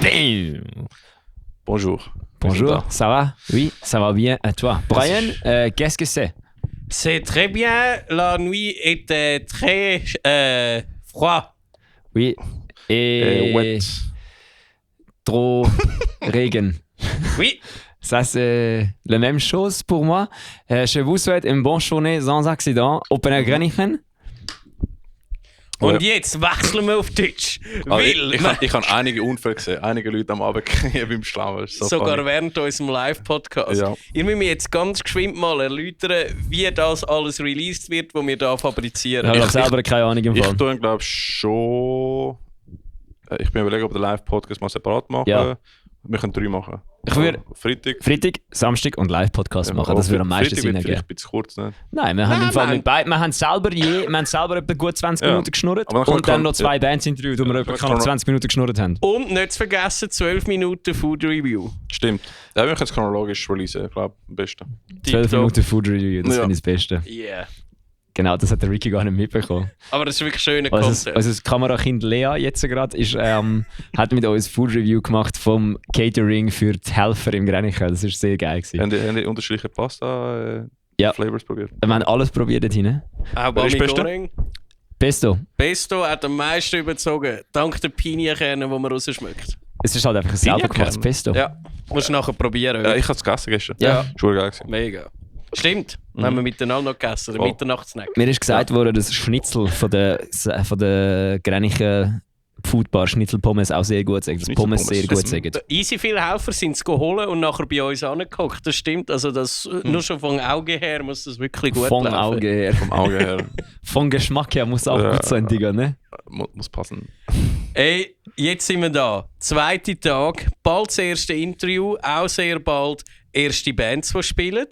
Bam! Bonjour. Bonjour, ça va? Oui, ça va bien. Et toi? Brian, qu'est-ce que c'est? C'est très bien. La nuit était très froid. Oui. Et Wet. trop Regen. Oui. Ça, c'est la même chose pour moi. Je vous souhaite une bonne journée sans accident. Open Granichen. Und jetzt wechseln wir auf Deutsch. Ich habe einige Unfälle gesehen. Einige Leute am Abend beim Schlafen. So sogar funny. während unserem Live-Podcast. Ja. Ihr müsst mir jetzt ganz geschwind mal erläutern, wie das alles released wird, was wir hier fabrizieren. Ich habe selber keine Ahnung im Ich Fall. tue, glaube schon. Ich bin überlegen, ob wir den Live-Podcast mal separat machen. Ja. Wir können 3 machen. Ich würde Freitag. Freitag, Samstag und Live-Podcast machen. Das würde am meisten Sinn Freitag wird ergeben. vielleicht ein bisschen kurz, ne? Nein, wir haben im Fall mit beiden. Wir haben selber etwa gut 20 Minuten geschnurrt Aber dann und dann noch 2 Bands interviewt, wo wir etwa knapp 20 Minuten geschnurrt haben. Und nicht zu vergessen, 12 Minuten Food Review. Stimmt. Ja, wir können es chronologisch releasen, ich glaube, am besten. 12 Minuten Food Review, das Ja. finde ich das Beste. Yeah. Genau, das hat der Ricky gar nicht mitbekommen. Aber das ist wirklich schöner Also Content. das Kamerakind Lea jetzt gerade hat mit uns Food Review gemacht vom Catering für die Helfer im Grenichen. Das war sehr geil gewesen. Haben die unterschiedliche Pasta Ja. Flavors probiert? Wir haben alles probiert dort hinein. Auch Wer ist Bami Beste? Goreng. Pesto. Pesto hat am meisten überzogen, dank der Pinienkernen, die man rausschmeckt. Es ist halt einfach ein selber Pinienkerne? gemachtes Pesto. Ja, musst du nachher probieren. Ja, ich habe es gegessen gestern. Ja. Schon geil gewesen. Mega. Stimmt, haben wir miteinander noch gegessen, der Voll. Mitternachtssnack. Mir ist gesagt worden, dass das Schnitzel von der Grenichen Foodbar Schnitzelpommes auch sehr gut sagt. Das Pommes sehr gut sagen. Easy viele Helfer sind es geholt und nachher bei uns angehockt. Das stimmt, also das, nur schon vom Auge her muss das wirklich gut Vom laufen. Auge her. Vom Auge her. Vom Geschmack her muss auch Ja. gut sein, Digga, ne? Muss passen. Ey, jetzt sind wir da. Zweiter Tag, bald das erste Interview, auch sehr bald erste Bands, die spielen.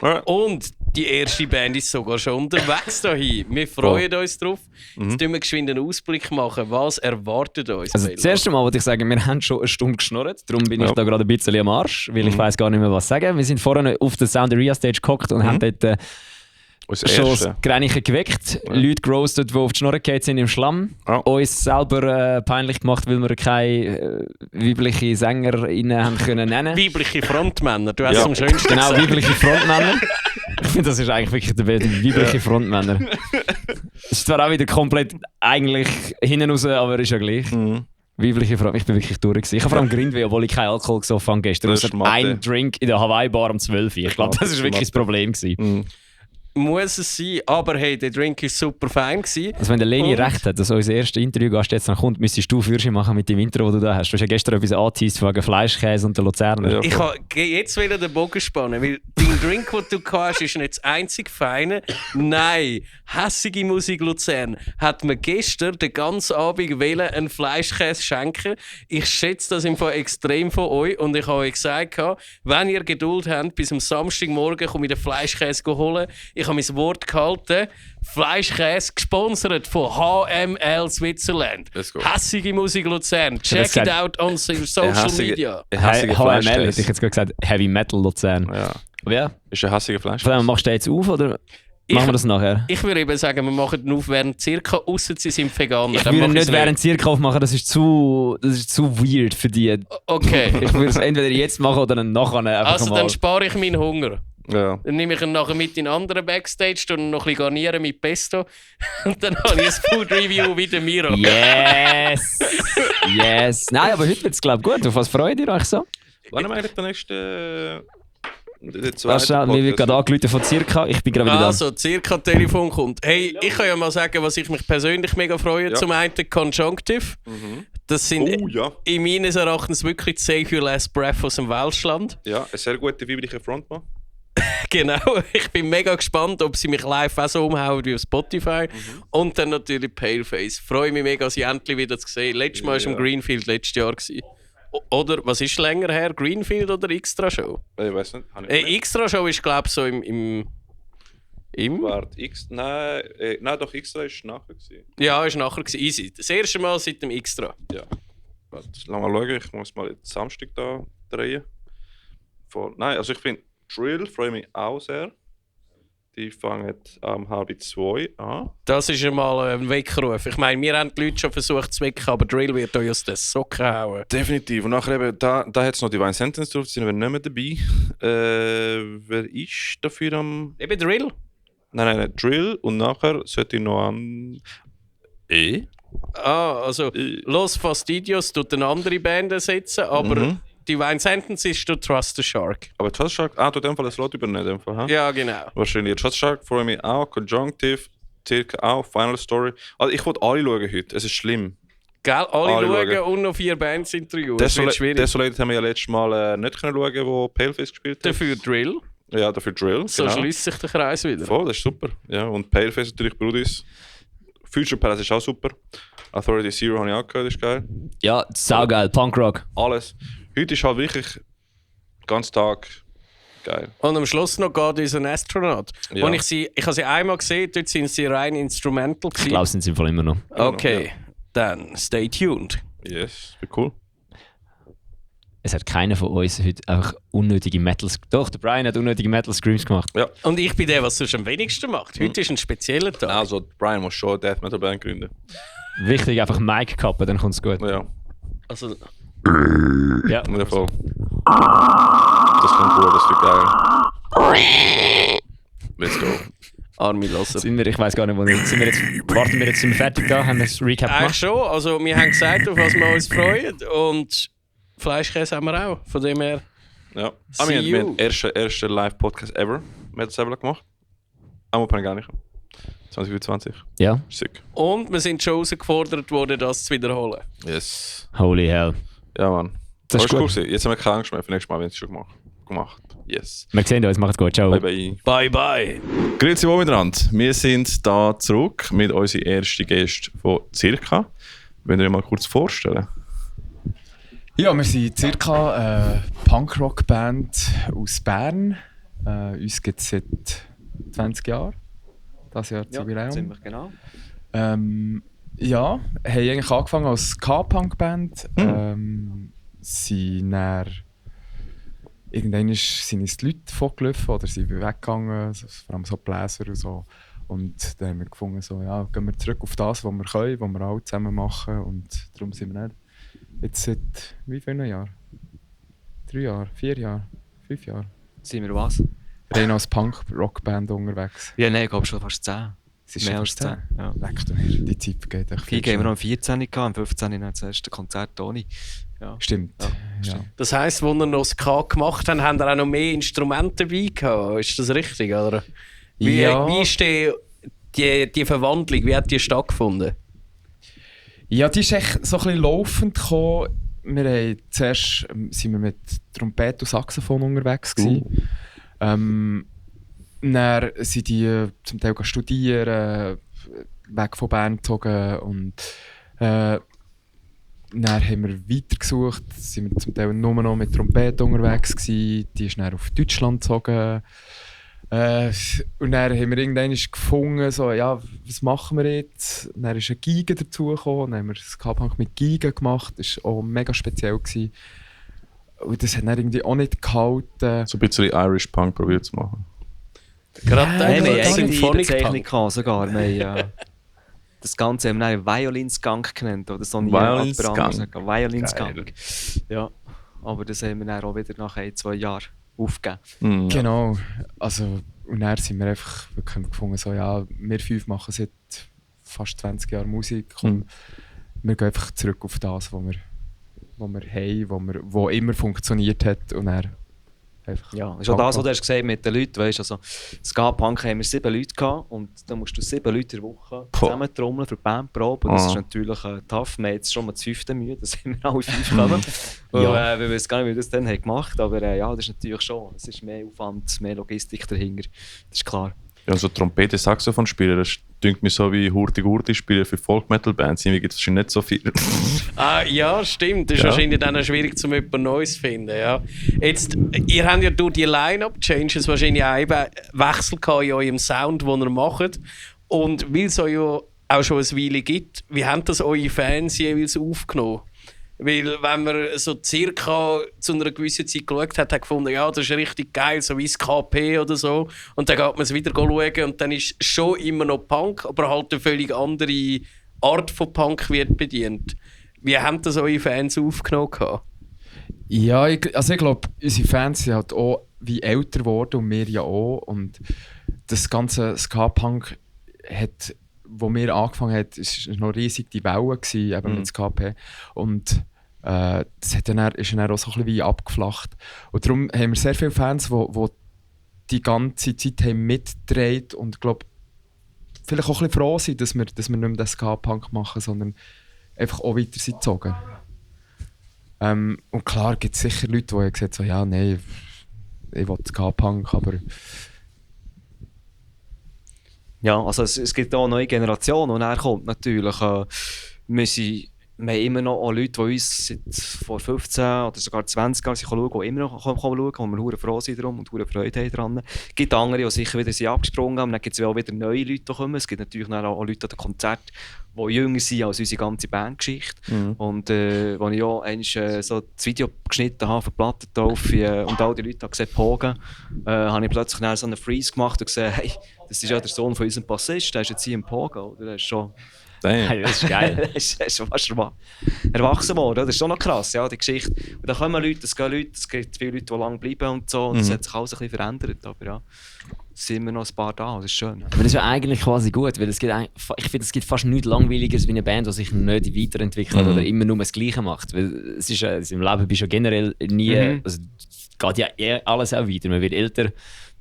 Ja. Und die erste Band ist sogar schon unterwegs dahin. Wir freuen uns drauf. Jetzt tun wir geschwind einen Ausblick machen. Was erwartet uns? Also Bella? das erste Mal wollte ich sagen, wir haben schon eine Stunde geschnurrt, darum bin ich da gerade ein bisschen am Arsch, weil ich weiß gar nicht mehr, was sagen. Wir sind vorne auf der Sounderia Stage gehockt und haben dort Unser schon das erste. Grenichen geweckt, Leute gerostet, die auf die Schnurre gefallen sind im Schlamm, Ja. uns selber peinlich gemacht, weil wir keine weibliche SängerInnen haben können nennen. Weibliche Frontmänner, du hast Ja. es am schönsten Genau, gesagt. weibliche Frontmänner. Ich finde, das ist eigentlich wirklich der weibliche Frontmänner. Es ist zwar auch wieder komplett eigentlich hinten raus, aber ist ja gleich. Weibliche Front, ich bin wirklich durch gewesen. Ich habe vor allem Grindweh, obwohl ich keinen Alkohol gesoffen habe gestern. Das Das ist war ein Mathe. Drink in der Hawaii-Bar um 12 Uhr. Ich glaube, das ist wirklich das Problem gewesen. Muss es sein, aber hey, der Drink war super fein gewesen. Also wenn der Leni Und- recht hat, dass unser erstes Interviewgast jetzt noch kommt, müsstest du Führerschein machen mit dem Intro, das du da hast. Du hast ja gestern etwas angeteased wegen Fleischkäse und der Luzerner. Ja. Ich habe jetzt wieder den Bogen spannen, weil dein Drink, den du hast, ist nicht das einzig Feine. Nein, hässige Musik Luzern hat mir gestern den ganzen Abend einen Fleischkäse schenken. Ich schätze das im Fall extrem von euch und ich habe euch gesagt, wenn ihr Geduld habt, bis am Samstagmorgen komme ich den Fleischkäse holen. Ich habe mein Wort gehalten. Fleischkäse gesponsert von HML Switzerland. Let's go. Hässige Musik Luzern. das Check it gesagt. out on Social Media. Hässige HML hätte ich Fleischkäse. jetzt gerade gesagt, Heavy Metal Luzern. Ja. Aber ja, Ist ein hässiger von Fleischkäse. dem machst du den jetzt auf oder machen wir das nachher? Ich würde eben sagen, wir machen den auf während circa, ausser sie sind Veganer. Ich Dann würde mache ich's nicht während Circa aufmachen, das ist zu weird für die. Okay, Ich würde es entweder jetzt machen oder dann nachher einfach also mal. dann spare ich meinen Hunger. Ja. Dann nehme ich ihn nachher mit in anderen Backstage und noch ein bisschen garnieren mit Pesto. Und dann habe ich ein Food Review wie der Miro. Yes! Yes! Nein, aber heute wird es, glaube ich, gut. Auf was freut ihr euch so? Wann haben wir eigentlich den nächsten. Der Was zweite mir wird gerade Podcast? angerufen von Circa. Ich bin gerade wieder da. Also, circa Telefon kommt. Hey, ich kann ja mal sagen, was ich mich persönlich mega freue. Ja. Zum einen Conjunctive. Das sind Oh ja. in meines Erachtens wirklich Save Your Last Breath aus dem Welschland. Ja, ein sehr guter weiblicher Frontmann. Genau, ich bin mega gespannt, ob sie mich live auch so umhauen wie auf Spotify. Und dann natürlich Paleface. Freue mich mega, sie endlich wieder zu sehen. Letztes Mal war Ja. im Greenfield letztes Jahr. Gewesen. Oder, was ist länger her? Greenfield oder Extra Show? Ich weiß nicht. Habe ich nicht. Extra Show ist, glaube ich, so im Warte, X. Nein, doch, Extra war nachher. Gewesen. Ja, ist nachher gewesen. Easy. Das erste Mal seit dem Extra. Ja. Warte, lass mal schauen, ich muss mal jetzt Samstag da drehen. Nein, also ich finde Drill freue mich auch sehr. Die fangen am 1:30 an. Das ist einmal ein Weckruf. Ich meine, wir haben die Leute schon versucht zu wecken, aber Drill wird euch aus den Socken hauen. Definitiv. Und nachher eben, da hat es noch Divine Sentence drauf, die sind aber nicht mehr dabei. Wer ist dafür am... Eben Drill? Nein, Drill. Und nachher sollte ich noch an... Also Los Fastidios tut eine andere Band ersetzen, aber Divine Sentence ist durch Trust the Shark. Aber Trust the Shark, tut einfach das Lot übernehmen. Einfach, Ja, genau. Wahrscheinlich. Trust the Shark freue mich auch. Conjunctive, circa auch. Final Story. Also ich wollte alle schauen heute. Es ist schlimm. Gell? Alle Alle schauen und noch 4 Bands interviewen. Das wird schwierig. Desolated haben wir ja letztes Mal nicht können schauen, wo Paleface gespielt hat. Dafür Drill. Ja, dafür Drill. So genau. schließt sich der Kreis wieder. Voll, das ist super. Ja, und Paleface natürlich Brudis. Future Palace ist auch super. Authority Zero habe ich auch gehört, ist geil. Ja, saugeil, Punkrock. Alles. Heute ist halt wirklich ganz Tag geil. Und am Schluss noch geht unser Astronaut. Ja. Und ich habe sie einmal gesehen, dort sind sie rein instrumental Ich glaube, sind sie im Fall immer noch. Okay, dann stay tuned. Yes, wird cool. Es hat keiner von uns heute einfach unnötige Metal... Doch, der Brian hat unnötige Metal Screams gemacht. Ja. Und ich bin der, was sonst am wenigsten macht. Heute ist ein spezieller Tag. Also, Brian muss schon eine Death Metal Band gründen. Wichtig, einfach Mic kappen, dann kommt es gut. Ja, Also, Ja. ja voll. Das kommt gut, das wird geil. Let's go. Arme Loser. Sind wir, ich weiß gar nicht, wo wir sind. Warten wir jetzt, sind wir fertig da? Haben wir das Recap Eigentlich gemacht? schon. Also, wir haben gesagt, auf was wir uns freuen. Und Fleischkäse haben wir auch. Von dem her. Ja. See Wir you. haben den ersten Live-Podcast ever mit selber gemacht. Einmal Panagarnica. 2025. Ja. Sick. Und wir sind schon herausgefordert worden, das zu wiederholen. Yes. Holy hell. Ja, Mann. Das ist cool gut. gewesen. Jetzt haben wir keine Angst mehr. Für nächstes Mal haben wir es schon gemacht. Yes. Wir sehen uns, macht's gut, ciao. Bye bye. Bye, bye. Grüezi wohl miteinander. Wir sind da zurück mit unseren ersten Gästen von Circa. Wollt ihr euch mal kurz vorstellen? Ja, wir sind circa eine Punkrock-Band aus Bern. Uns gibt es seit 20 Jahren. Das Jahr Jubiläum. Ziemlich genau. Ja, haben eigentlich angefangen als Ska-Punk-Band. Sind dann irgendwann sind uns die Leute vorgelaufen oder sind wir weggegangen, vor allem so Bläser und so. Und dann haben wir gefunden, so, ja, gehen wir zurück auf das, was wir können, was wir alle zusammen machen. Und darum sind wir dann jetzt seit wie vielen Jahren? 3 Jahre, 4 Jahre, 5 Jahre. Sind wir was? Rein als Punk-Rock-Band unterwegs. Ja, nein, ich glaube schon fast 10. Es ist Mehr schon als 10. Ja. Leck du mir, die Zeit geht echt Viel haben wir noch am 14. gehabt, am 15. noch das erste Konzert ohne. Ja. Stimmt. Ja, Ja. Das heisst, als wir noch Ska gemacht haben, haben wir auch noch mehr Instrumente dabei gehabt. Ist das richtig, oder? Wie ist die Verwandlung, wie hat die stattgefunden? Ja, die ist echt so ein bisschen laufend gekommen. Zuerst sind wir mit Trompete und Saxophon unterwegs gewesen. Dann sind die zum Teil studieren, weg von Bern gezogen und dann haben wir weitergesucht, sind wir zum Teil nur noch mit Trompete unterwegs gewesen. Die ist dann auf Deutschland gezogen. Und dann haben wir irgendwann gefunden, so, ja, was machen wir jetzt? Dann ist eine Giga dazugekommen, dann haben wir Ska-Punk mit Giga gemacht, das war auch mega speziell gewesen. Und das hat dann irgendwie auch nicht gehalten. So ein bisschen Irish Punk probiert zu machen. Gerade Nein, wir haben eigene Symphonic Bezeichnung Punk. gehabt, sogar. Wir haben, das Ganze haben wir einen Violin-Skunk genannt. Oder so Violin-Skunk. Violin-Skunk. Ja, aber das haben wir dann auch wieder nach 1-2 Jahren aufgegeben. Mhm. Genau. Also, und dann sind wir einfach wirklich gefunden, so, ja, wir 5 machen seit fast 20 Jahren Musik. Und wir gehen einfach zurück auf das, was wir haben, was immer funktioniert hat. Und dann einfach Ja, das ist auch das, was du hast gesagt mit den Leuten. Weißt, also, Ska-Punk haben wir 7 Leute gehabt und dann musst du 7 Leute in der Woche zusammen trommeln für die Bandprobe. Und das ist natürlich tough. Wir haben jetzt schon mal das 5. Mühe, dass wir alle 5 kommen. Weil, wir wissen gar nicht, wie wir das dann haben gemacht haben. Aber ja, das ist natürlich schon. Es ist mehr Aufwand, mehr Logistik dahinter. Das ist klar. Ja, so Trompete, Saxophon spielen, das klingt mir so wie Hurti-Gurti spielen für Folk-Metal-Bands. Irgendwie gibt es wahrscheinlich nicht so viel. Ja, stimmt. Das ist wahrscheinlich dann auch schwierig, zum jemand Neues zu finden. Ja. Jetzt, ihr habt ja durch die Line-Up-Changes wahrscheinlich auch einen Wechsel gehabt in eurem Sound, den ihr macht. Und weil es euch ja auch schon eine Weile gibt, wie haben das eure Fans jeweils aufgenommen? Weil wenn man so circa zu einer gewissen Zeit geschaut hat, hat gefunden, ja, das ist richtig geil, so wie das KP oder so. Und dann geht man es wieder schauen und dann ist schon immer noch Punk, aber halt eine völlig andere Art von Punk wird bedient. Wie haben das eure Fans aufgenommen? Ja, ich glaube, unsere Fans sind halt auch wie älter geworden und wir ja auch. Und das ganze Ska-Punk hat, wo wir angefangen haben, ist noch riesig die Welle gewesen, eben mit SKP. Und das ist dann auch so ein bisschen wie abgeflacht. Und darum haben wir sehr viele Fans, die die ganze Zeit haben mitgedreht und glaube vielleicht auch ein bisschen froh sind, dass wir nicht mehr den Ska-Punk machen, sondern einfach auch weiter sind gezogen. Und klar gibt es sicher Leute, die gesagt haben, so, ja, nein, ich will Ska-Punk, aber... Ja, also es gibt auch eine neue Generation und er kommt natürlich. Wir haben immer noch auch Leute, die uns seit vor 15 oder sogar 20 Jahren schauen, die immer noch schauen, wo wir hure froh sind darum und hure Freude haben daran. Es gibt andere, die sicher wieder sind abgesprungen haben, dann gibt es auch wieder neue Leute, die kommen. Es gibt natürlich auch Leute an den Konzerten, die jünger sind als unsere ganze Bandgeschichte. Und als ich auch einmal so das Video geschnitten habe für die Plattentaufe und all die Leute gesehen Pogen, habe ich plötzlich dann so einen Freeze gemacht und gesagt, hey, das ist ja der Sohn von unserem Bassist, der ist jetzt hier im Pogen, oder? Der ist schon... Hey, das ist geil. Er ist schon fast erwachsen worden. Das ist schon noch krass, ja, die Geschichte. Und da kommen Leute, es gehen Leute, es gibt viele Leute, die lange bleiben und so. Und das hat sich alles ein bisschen verändert. Aber ja, es sind immer noch ein paar da, das ist schön. Aber das ist ja eigentlich quasi gut, weil ich finde, es gibt fast nichts Langweiligeres wie eine Band, die sich nicht weiterentwickelt oder immer nur das Gleiche macht. Weil es ist im Leben bist du ja generell nie, also es geht ja alles auch weiter. Man wird älter.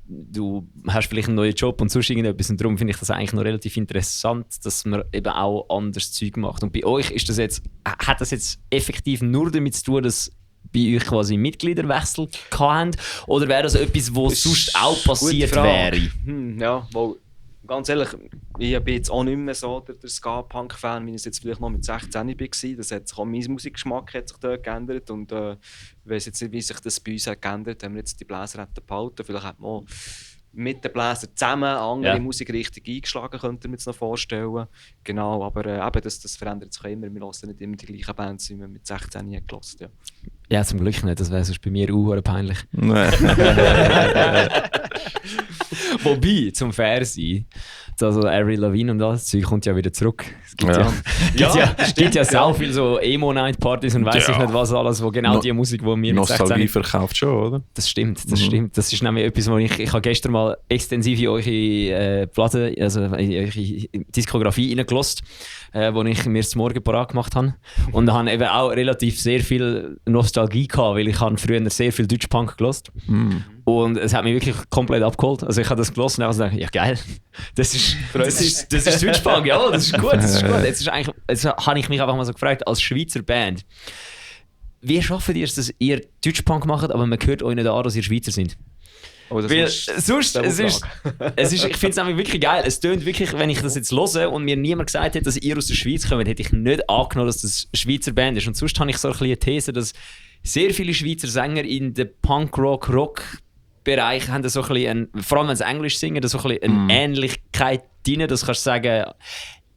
Du hast vielleicht einen neuen Job und sonst irgendetwas und darum finde ich das eigentlich noch relativ interessant, dass man eben auch anderes Zeug macht. Und bei euch ist das jetzt, hat das jetzt effektiv nur damit zu tun, dass bei euch quasi Mitgliederwechsel hatten? Oder wäre das etwas, was sonst auch passiert wäre? Ja, weil, ganz ehrlich, ich bin jetzt auch nicht mehr so der Ska-Punk-Fan, wie ich es jetzt vielleicht noch mit 16 war. Das hat sich auch mein Musikgeschmack hat sich dort geändert und ich weiss jetzt nicht, wie sich das bei uns hat geändert. Haben wir jetzt die Bläser behalten, vielleicht hat man auch mit den Bläsern zusammen eine andere Musikrichtung eingeschlagen, könnte man jetzt noch vorstellen. Genau, aber eben, das verändert sich immer. Wir hören nicht immer die gleichen Bands, wie wir mit 16 gehört haben. Ja, zum Glück nicht. Das wäre sonst bei mir auch peinlich. Wobei, zum Fair sein, also Avril Lavigne und das Zeug kommt ja wieder zurück. Es gibt ja so viel so Emo-Night-Partys und weiss ich nicht was alles, wo genau die Musik, die wir mit 16... Nostalgie verkauft schon, oder? Das stimmt. Das ist nämlich etwas, wo ich habe gestern mal extensiv in eure Platte, also in eure Diskografie reingelassen, wo ich mir das Morgen parat gemacht habe. Und da habe eben auch relativ sehr viel Nostalgie gehabt, weil ich habe früher sehr viel Deutschpunk gehört. Und es hat mich wirklich komplett abgeholt. Also ich habe das gehört und habe gedacht, ja geil, das ist Deutschpunk, ja, das ist gut, Jetzt habe ich mich einfach mal so gefragt, als Schweizer Band, wie schaffen ihr es, dass ihr Deutschpunk macht, aber man hört euch nicht an, dass ihr Schweizer sind? Oh, das weil sonst, ich finde es nämlich wirklich geil. Es tönt wirklich, wenn ich das jetzt höre und mir niemand gesagt hätte, dass ihr aus der Schweiz kommt, hätte ich nicht angenommen, dass das eine Schweizer Band ist. Und sonst habe ich so ein bisschen eine These, dass sehr viele Schweizer Sänger in den Punk-Rock-Bereich haben so ein bisschen, vor allem wenn sie Englisch singen, so ein bisschen eine Ähnlichkeit drin, dass kannst du sagen,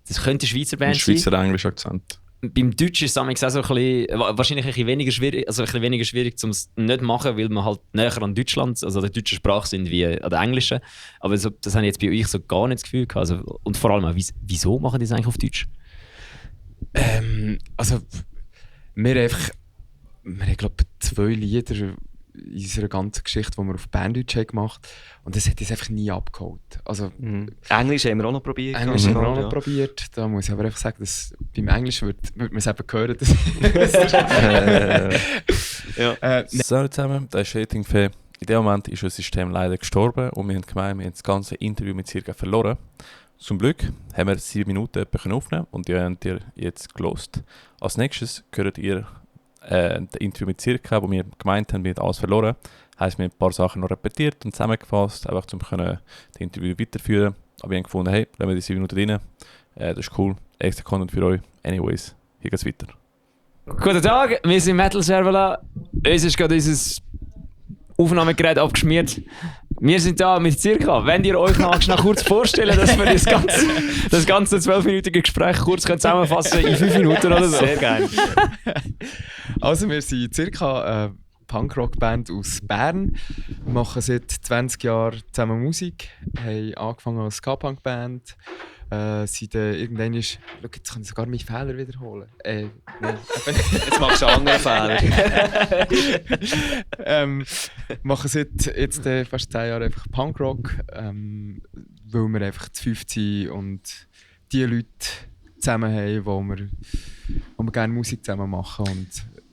das könnte eine Schweizer Band sein. Schweizer Englisch Akzent. Beim Deutsch ist es auch so ein bisschen, wahrscheinlich ein bisschen weniger schwierig, um es nicht zu machen, weil wir halt näher an Deutschland, also der deutschen Sprache sind wie an der englischen. Aber das habe ich jetzt bei euch so gar nicht das Gefühl gehabt. Also, und vor allem auch, wieso machen die das eigentlich auf Deutsch? Also, wir haben glaube ich 2 Lieder in unserer ganzen Geschichte, die wir auf Banddeutsch gemacht haben. Und das hat uns einfach nie abgeholt. Also, Englisch haben wir auch noch probiert. Probiert. Da muss ich aber einfach sagen, dass beim Englisch würde man es eben hören. So zusammen, das ist Ratingfee. In dem Moment ist unser System leider gestorben und wir haben gemeint, wir haben das ganze Interview mit Circa verloren. Zum Glück haben wir 7 Minuten aufnehmen und die habt ihr jetzt gelost. Als nächstes hört ihr das Interview mit Circa, wo wir gemeint haben, wir haben alles verloren. Heisst, wir haben ein paar Sachen noch repetiert und zusammengefasst, einfach um das Interview weiterführen. Aber wir haben gefunden, hey, lassen wir die 7 Minuten rein. Das ist cool. Extra Content für euch. Anyways, hier geht's weiter. Guten Tag, wir sind Metal Servola. Uns ist gerade unser Aufnahmegerät abgeschmiert. Wir sind da mit Circa. Wenn ihr euch noch kurz vorstellen, dass wir das ganze 12-minütige Gespräch kurz zusammenfassen in 5 Minuten oder so. Sehr geil. Also wir sind Circa eine Punkrock-Band aus Bern. Wir machen seit 20 Jahren zusammen Musik. Haben angefangen als Ska-Punk-Band. Sind irgendwann ist... Schau, jetzt kann ich sogar meine Fehler wiederholen. Nein. Jetzt machst du einen anderen Fehler. Machen seit jetzt fast 10 Jahren einfach Punkrock, weil wir einfach zu 5 sind und die Leute zusammen haben, wo wir gerne Musik zusammen machen. Und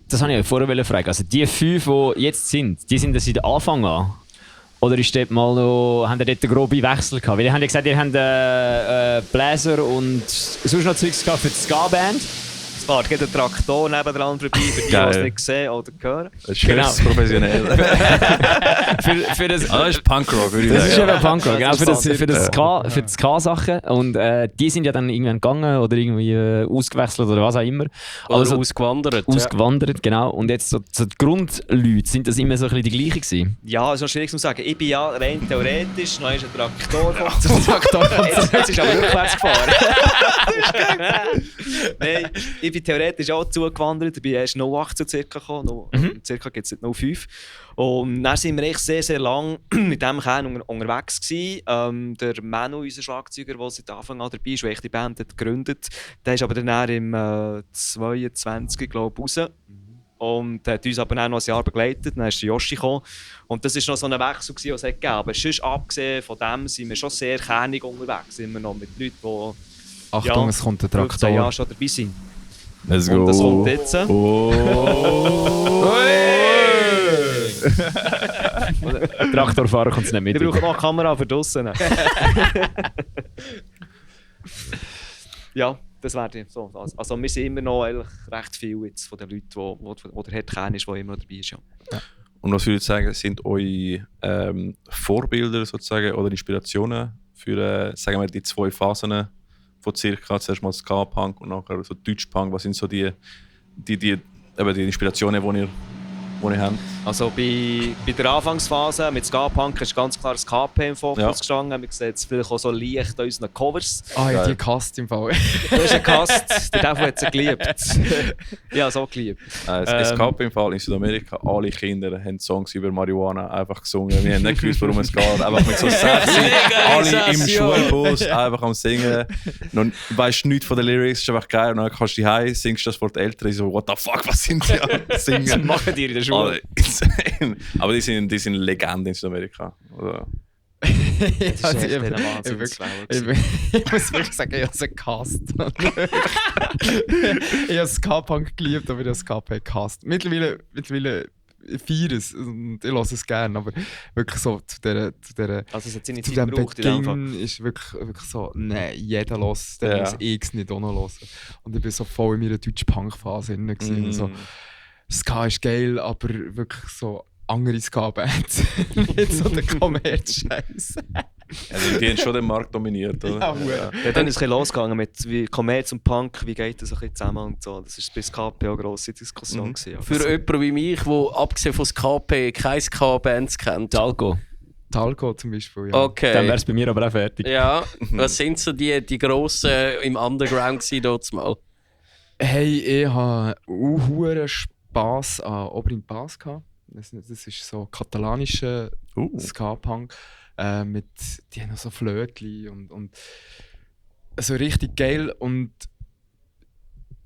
Das wollte ich euch vorher fragen. Also die 5, die jetzt sind, die sind das seit Anfang an? Oder ist dort mal noch, haben ihr dort einen groben Wechsel gehabt? Weil ihr habt ja gesagt, ihr habt Bläser und sonst noch Zeugs gehabt für die Ska-Band. Es fährt gerade ein Traktor nebendran vorbei, für die, die es nicht sehen oder hören. Das ist schön, professionell. für das, Das ist Punkrock, würde ich das ist sagen. eben Punkrock, genau, für Ja. die Ska-Sachen. Und die sind ja dann irgendwann gegangen oder irgendwie ausgewechselt oder was auch immer. Oder Also ausgewandert. ausgewandert, genau. Und jetzt so die Grundleute, sind das immer so ein bisschen die gleichen gewesen? Ja, es ist noch schwierig zu sagen. Ich bin ja rein theoretisch, noch ist ein Traktor gekommen. Jetzt ist aber rückwärts gefahren. Nein, ich bin theoretisch auch zugewandert. Ich bin erst 08 zu circa gekommen. Circa gibt es seit 05. Und dann sind wir echt sehr, sehr lang mit diesem Kern unterwegs gewesen. Der Manu, unser Schlagzeuger, der seit Anfang an dabei ist, der die Band hat gegründet, der ist aber dann im 22, glaube ich, raus. Und hat uns aber dann noch ein Jahr begleitet. Dann ist der Joshi gekommen. Und das war noch so ein Wechsel, den es gegeben hat. Aber sonst, abgesehen von dem, sind wir schon sehr kernig unterwegs. Sind wir noch mit Leuten, die Achtung, es kommt ein 15 Jahre Traktor. schon dabei sind. Let's Und go. das kommt jetzt. Traktorfahrer kommt es nicht mit. Wir brauchen noch eine Kamera für draussen. Ja, das wäre so. Also wir sind immer noch eigentlich recht viel jetzt von den Leuten, die der Head kennst, der immer noch dabei ist. Ja. Und was würdet ihr sagen, sind eure Vorbilder sozusagen oder Inspirationen für sagen wir, die 2 Phasen von circa zuerst mal Ska-Punk und nachher so Deutsch-Punk? Was sind so die Inspirationen, die ihr habt? Also bei der Anfangsphase mit Ska-Punk ist ganz klar das KP im Fokus gestanden. Wir sehen jetzt vielleicht auch so leicht an unseren Covers. Ah, ja, die Cast im Fall. Das ist ein Cast, der Teufel hat sie geliebt. Ja, so geliebt. Es gab im Fall in Südamerika, alle Kinder haben Songs über Marihuana einfach gesungen. Wir haben nicht gewusst, worum es geht. Einfach mit so 6, alle im Schulbus, einfach am Singen. Du weißt nichts von den Lyrics, ist einfach geil. Und dann kannst du heim, singst das vor den Eltern, so, what the fuck, was sind die am Singen? Was machen die in der Schule? Alle insane. Aber die sind Legenden in Südamerika. Oder? Das ist Also, echt ich- eine ich Wahnsinnswelle. Ich muss wirklich sagen, ich habe es gehasst. Ich habe Ska-Punk geliebt, aber ich habe Ska-Punk gehasst. Mittlerweile feiere es und ich lasse es gerne, aber wirklich so zu dieser Also es hat seine zu Zeit diesem gebraucht in dem Fall. Beginn ist wirklich so, nein, jeder los, der Ja. muss ich nicht auch noch hören. Und ich war so voll in meiner deutschen Punk-Phase drin. Und so, Ska ist geil, aber wirklich so andere Ska-Bands. Nicht so der Kommerz-Scheiß. Also die haben schon den Markt dominiert, oder? Ja, hure. Ja, dann ist es ein bisschen losgegangen mit wie Kommerz und Punk, wie geht das ein bisschen zusammen und so. Das war bis KP eine grosse Diskussion. Gewesen, ja. Für jemanden wie mich, der abgesehen von KP keine Ska-Bands kennt. Talco. Talco zum Beispiel, ja. Okay. Dann wäre es bei mir aber auch fertig. Ja, was sind so die grossen im Underground gewesen dort mal? Hey, ich hatte hohen Spass an Obrin Pass gehabt. Das ist so katalanischer Ska-Punk. Die haben noch so Flötli und so richtig geil. Und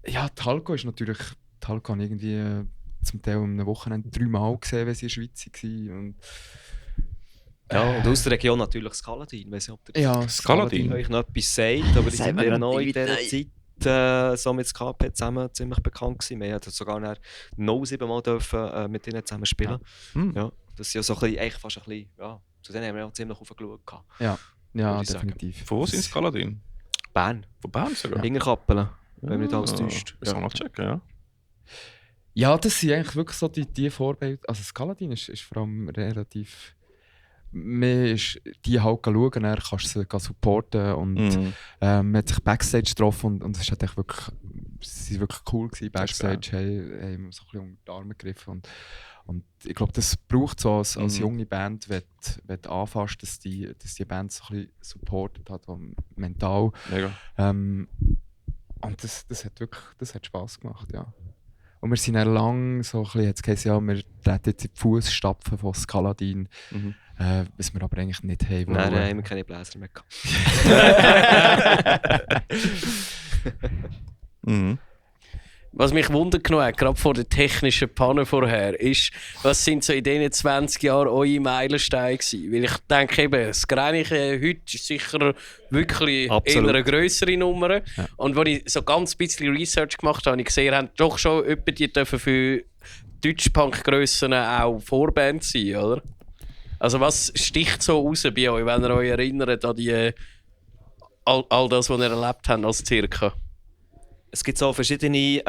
ja, Talco ist natürlich. Talco habe ich irgendwie zum Teil am Wochenende 3 Mal gesehen, wenn sie in der Schweiz waren. Und Ja, und aus der Region natürlich Skaladin. Ich weiss nicht, ob ihr ja, Skaladin. euch noch etwas sagt, aber die Sagt sind mir ja noch in nicht, dieser Zeit so mit das KP zusammen ziemlich bekannt gewesen. Wir durften sogar 07 Mal dürfen, mit ihnen zusammen spielen. Ja, das ist ja so ein bisschen, eigentlich fast ein bisschen, ja, zu denen haben wir auch ziemlich aufgeschaut. Ja, würde ich sagen. definitiv. Von wo sind Skaladin? Bern, Von Bern sogar? Hingerkappelen, wenn mich nicht alles täuscht. Das kann man checken, ja. Ja, das sind eigentlich wirklich so die Vorbilder. Also Skaladin ist vor allem relativ. Man ist die halt schauen, dann kannst du sie supporten und man hat sich Backstage getroffen und es ist halt echt wirklich, sie waren wirklich cool gewesen, Backstage, haben so ein bisschen unter die Arme gegriffen Und ich glaube, das braucht so als junge Band, wenn du anfasst, dass die Band so ein bisschen supportet hat, mental. Mega. Und das hat Spass gemacht, ja. Und wir sind dann lang so ein bisschen, jetzt geheißen, ja, wir treten jetzt in die Fußstapfen von Skaladin, was wir aber eigentlich nicht haben. Nein, haben wir keine Bläser mehr gehabt. Was mich wundert genommen hat, gerade vor der technischen Panne vorher, ist, was sind so in diesen 20 Jahren eure Meilensteine gewesen? Weil ich denke eben, das Gräniche heute ist sicher wirklich eher eine grössere Nummer. Ja. Und als ich so ganz bisschen Research gemacht habe, habe ich gesehen, ihr habt doch schon etwa die dürfen für Deutsch-Punk-Grössen auch Vorband sein, oder? Also was sticht so raus bei euch, wenn ihr euch erinnert an die, all das, was ihr erlebt habt als Circa? Es gibt so verschiedene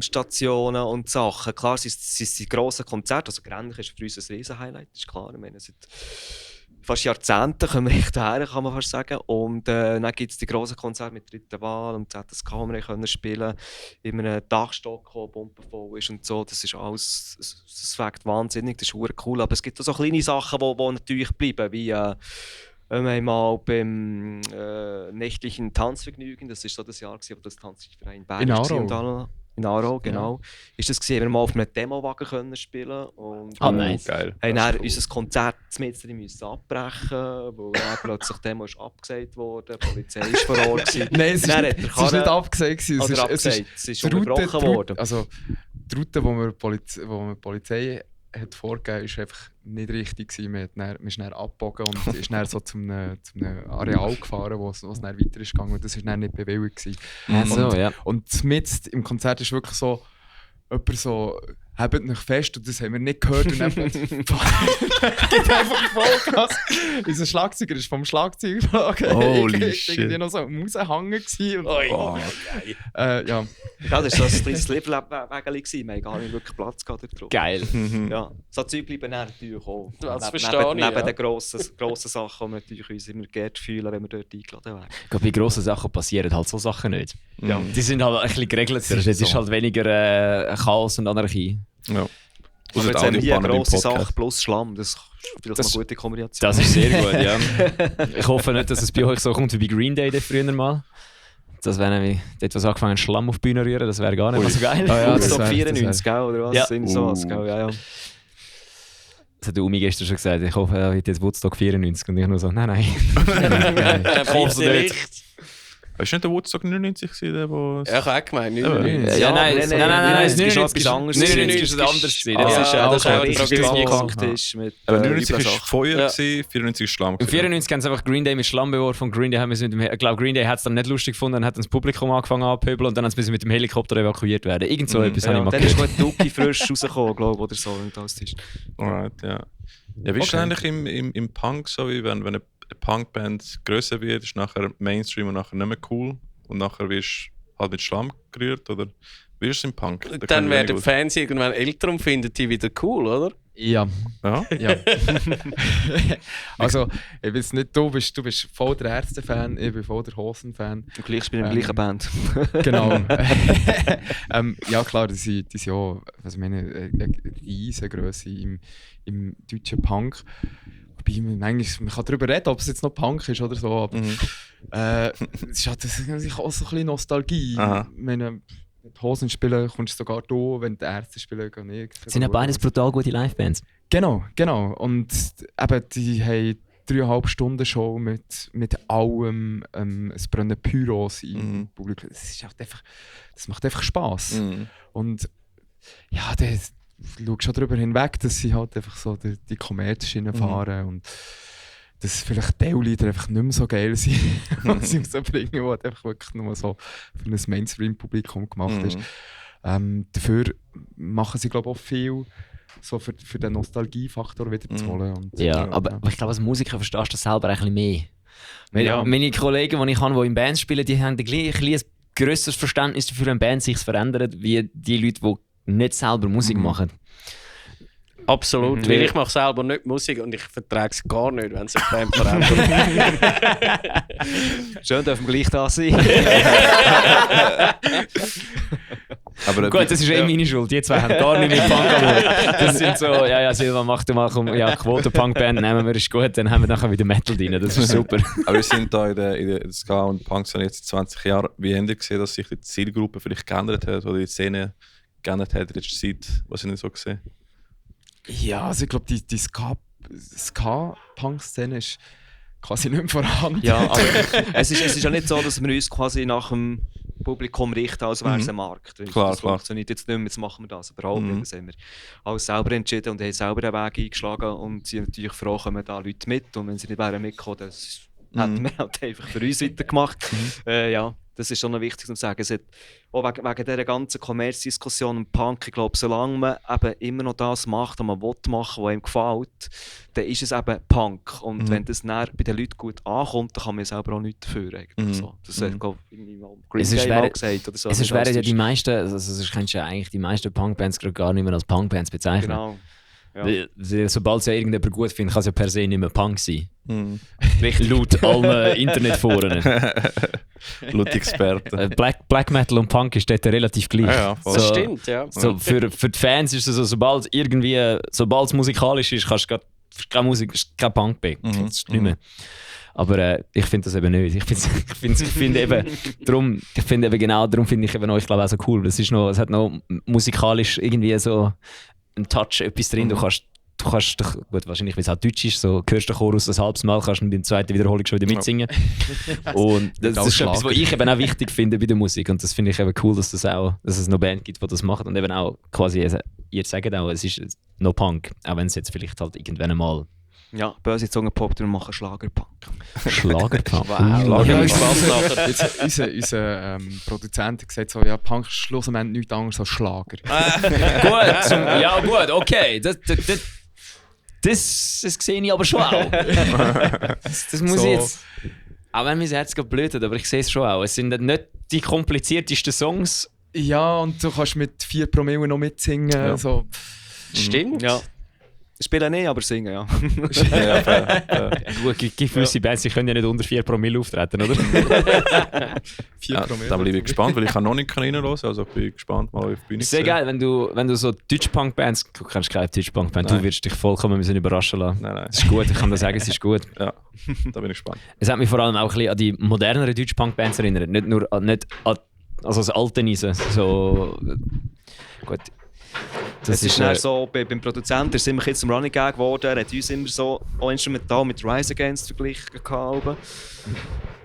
Stationen und Sachen. Klar, es sind die grossen Konzerte. Also Gräniche ist für uns ein Riesen-Highlight, ist klar. Ich meine, seit fast Jahrzehnten kommen wir echt daher, kann man fast sagen. Und dann gibt es die grossen Konzerte mit Dritten Wahl und ZSK, wo wir können spielen in einem Dachstock, der bombenvoll ist und so. Das ist alles, das fängt wahnsinnig, das ist verdammt cool. Aber es gibt auch so kleine Sachen, die natürlich bleiben, wie einmal beim nächtlichen Tanzvergnügen, das war so das Jahr, wo das Tanzverein Bern in Aarau. In Aarau, genau. Ja. Ist das gewesen, wir mal auf einem Demowagen können spielen und nice. Geil. Haben dann cool. Unser Konzert müssen abbrechen, weil dann plötzlich die Demo ist abgesagt worden, die Polizei war vor Ort. Nein, es ist nicht abgesagt. Es ist unterbrochen worden. Also die Route, die wir Polizei hat vorgegeben, ist einfach nicht richtig gewesen. Wir ist dann abgebogen und ist dann so zum Areal gefahren, wo es dann weiter ist gegangen. Und das war dann nicht bewilligt gewesen. Und mitten im Konzert ist wirklich so jemand so, hebt euch fest, und das haben wir nicht gehört. Und dann geht einfach Vollgas. Unser Schlagzeuger ist vom Schlagzeug geflogen. Holy shit. Irgendwie noch so am Raushängen gewesen. Ja, das war so ein kleines Liebwägeli. Wir hatten gar nicht wirklich Platz gehabt drauf. Geil. Ja, so Zeug bleiben natürlich auch. Das verstehe ich. Neben den grossen Sachen, die wir natürlich uns immer gerne fühlen, wenn wir dort eingeladen werden. Ich glaube, bei grossen Sachen passieren halt so Sachen nicht. Ja. Die sind halt ein bisschen geregelter. Es ist halt weniger Chaos und Anarchie. Ja. Aber jetzt haben wir eine grosse Sache plus Schlamm. Das ist vielleicht eine gute Kombination. Das ist sehr gut, ja. Ich hoffe nicht, dass es bei euch so kommt wie bei Green Day früher mal. Das wäre nämlich dort, was angefangen Schlamm auf die Bühne rühren, das wäre gar nicht mal so geil. Woodstock 94, gell, oder was? Ja. Sowas, gell? Ja. Das hat der Umi gestern schon gesagt. Ich hoffe, er wird jetzt Woodstock 94. Und ich nur so, nein. Ich hoffe nicht. Ist nicht der Woodstock 99 gewesen, der wo... Ja, ich habe auch gemeint, 99. Ja, nein, es war etwas anderes. 99 war anders. Das ist auch richtig angepackt ist mit... Aber 99 war Feuer, 94 war Schlamm. Im 94 haben sie einfach Green Day mit Schlamm beworfen. Und Green Day haben ich glaube, Green Day hat es dann nicht lustig gefunden, dann hat das Publikum angefangen abzupöbeln und dann haben sie mit dem Helikopter evakuiert werden. Irgend so etwas habe ich mal gehört. Dann ist gut Duki frisch rausgekommen, glaube ich, oder so. Alright, ja. Ja, wie ist es eigentlich im Punk so, wie wenn eine Punkband grösser wird, ist nachher Mainstream und nachher nicht mehr cool und nachher wirst du halt mit Schlamm gerührt, oder wie ist es im Punk? Dann werden die Fans irgendwann älter und finden die wieder cool, oder? Ja. Ja? Ja. Also, ich weiß nicht, du bist voll der Ärzte-Fan, ich bin voll der Hosen-Fan. Und gleich spielen wir in der gleichen Band. Genau. Ja klar, die sind auch, was ich meine, eine Riesengrösse im deutschen Punk. Wobei man kann darüber reden, ob es jetzt noch Punk ist oder so, aber es ist halt auch so ein bisschen Nostalgie. Wenn die Hosen spielen, kommst du sogar da, wenn die Ärzte spielen, gehen nicht. Sind ja beides brutal gute Livebands. Genau. Und eben, die haben 3,5 Stunden Show mit allem, es brennen Pyros im Publikum. Das macht einfach Spass. Und ja, du schaust schon darüber hinweg, dass sie halt einfach so die Kommerschiene fahren und dass vielleicht Teillieder einfach nicht mehr so geil sind, was sie rausbringen, die halt einfach wirklich nur so für ein Mainstream-Publikum gemacht ist. Dafür machen sie, glaube ich, auch viel so für den Nostalgiefaktor wieder zu holen. Und, aber ich glaube, als Musiker verstehst du das selber ein bisschen mehr. Meine Kollegen, die ich habe, die in Bands spielen, die haben ein grösseres Verständnis dafür, wenn Bands sich verändern, wie die Leute, die nicht selber Musik machen. Absolut, weil ich mache selber nicht Musik und ich vertrage es gar nicht, wenn sich Band verändert. Schön, dürfen wir gleich da sein. Aber Gut, das ist meine Schuld. Die zwei haben gar nicht mit Punk gemacht. Das sind so, ja, Silva, mach du mal, komm, ja, Quoten-Punk-Band nehmen wir, ist gut, dann haben wir nachher wieder Metal drin. Das ist super. Aber wir sind da in der Ska- und Punk-Szene jetzt 20 Jahre. Wie habt ihr gesehen, dass sich die Zielgruppe vielleicht geändert hat oder die Szene geändert hat in letzter Zeit? Was habt ihr so gesehen? Ja, also ich glaube, die Ska-Punk-Szene ist quasi nicht mehr vorhanden. Ja, aber es ist ja nicht so, dass wir uns quasi nach dem Publikum richten, als wäre es ein Markt. Klar, das funktioniert jetzt nicht mehr, jetzt machen wir das. Überhaupt nicht. Das haben wir alles selber entschieden und haben selber einen Weg eingeschlagen und sind natürlich froh, kommen da Leute mit. Und wenn sie nicht wären mitgekommen, das hätten wir halt einfach für uns weitergemacht. Ja, das ist schon noch wichtig zu sagen. Es hat, auch wegen dieser ganzen Kommerzdiskussion und Punk, ich glaube, solange man eben immer noch das macht, was man machen will, was ihm gefällt, dann ist es eben Punk. Und wenn das dann bei den Leuten gut ankommt, dann kann man selber auch nichts dafür. So. Das hat Green Day mal gesagt. Oder so. Es wären ja die meisten, also du kannst ja eigentlich die meisten Punkbands gerade gar nicht mehr als Punkbands bezeichnen. Genau. Ja. Weil, sobald es ja irgendjemand gut findet, kann es ja per se nicht mehr Punk sein. Laut allen Internetforen. Laut Experten. Black Metal und Punk ist dort relativ gleich. Ja, voll. Das stimmt, ja. So, für die Fans ist es so, sobald es musikalisch ist, kannst du keine Musik, kein Punk mehr. Das ist nicht mehr. Aber ich finde das eben nicht. Ich finde eben genau darum finde ich eben auch, ich glaube auch so cool. Es hat noch musikalisch irgendwie so einen Touch, etwas drin. Du kannst gut, wahrscheinlich, weil es auch Deutsch ist, so hörst du den Chorus ein halbes Mal, kannst du beim zweiten Wiederholung schon wieder mitsingen. Und das ist etwas, was ich eben auch wichtig finde bei der Musik. Und das finde ich eben cool, dass es noch Band gibt, die das machen. Und eben auch quasi, ihr sagt auch, es ist noch Punk. Auch wenn es jetzt vielleicht halt irgendwann einmal... Ja, böse Zunge poppt und wir machen Schlagerpunk. Schlagerpunk? Wow. Ja, jetzt, unser Produzent hat gesagt, so, ja, Punk ist schlussendlich nichts anderes als Schlager. Gut, okay. Das sehe ich aber schon auch. Das muss So. ich jetzt... Auch wenn mein Herz gerade blödet, aber ich sehe es schon auch. Es sind nicht die kompliziertesten Songs. Ja, und du kannst mit 4 Promille noch mitsingen. Ja. So. Stimmt. Ja. Spielen nicht, aber singen, ja. Gut, gewisse Bands die können ja nicht unter 4 Promille auftreten, oder? 4 Promille. Da bleibe ich gespannt, weil ich noch nicht reinhören kann. Also ich bin gespannt, mal auf die Bühne Ist sehr geil, wenn du so Deutsch-Punk-Bands... Du kennst keine Deutsch-Punk-Band, du wirst dich vollkommen müssen überraschen lassen. Nein. Das ist gut, ich kann dir sagen, es ist gut. Ja, da bin ich gespannt. Es hat mich vor allem auch ein bisschen an die moderneren Deutsch-Punk-Bands erinnert. Nicht an das alte Eisen. So... Gut. Das ist dann so, beim Produzenten ist immer jetzt zum Running Gag geworden. Er hat uns immer so auch instrumental mit Rise Against verglichen gehabt.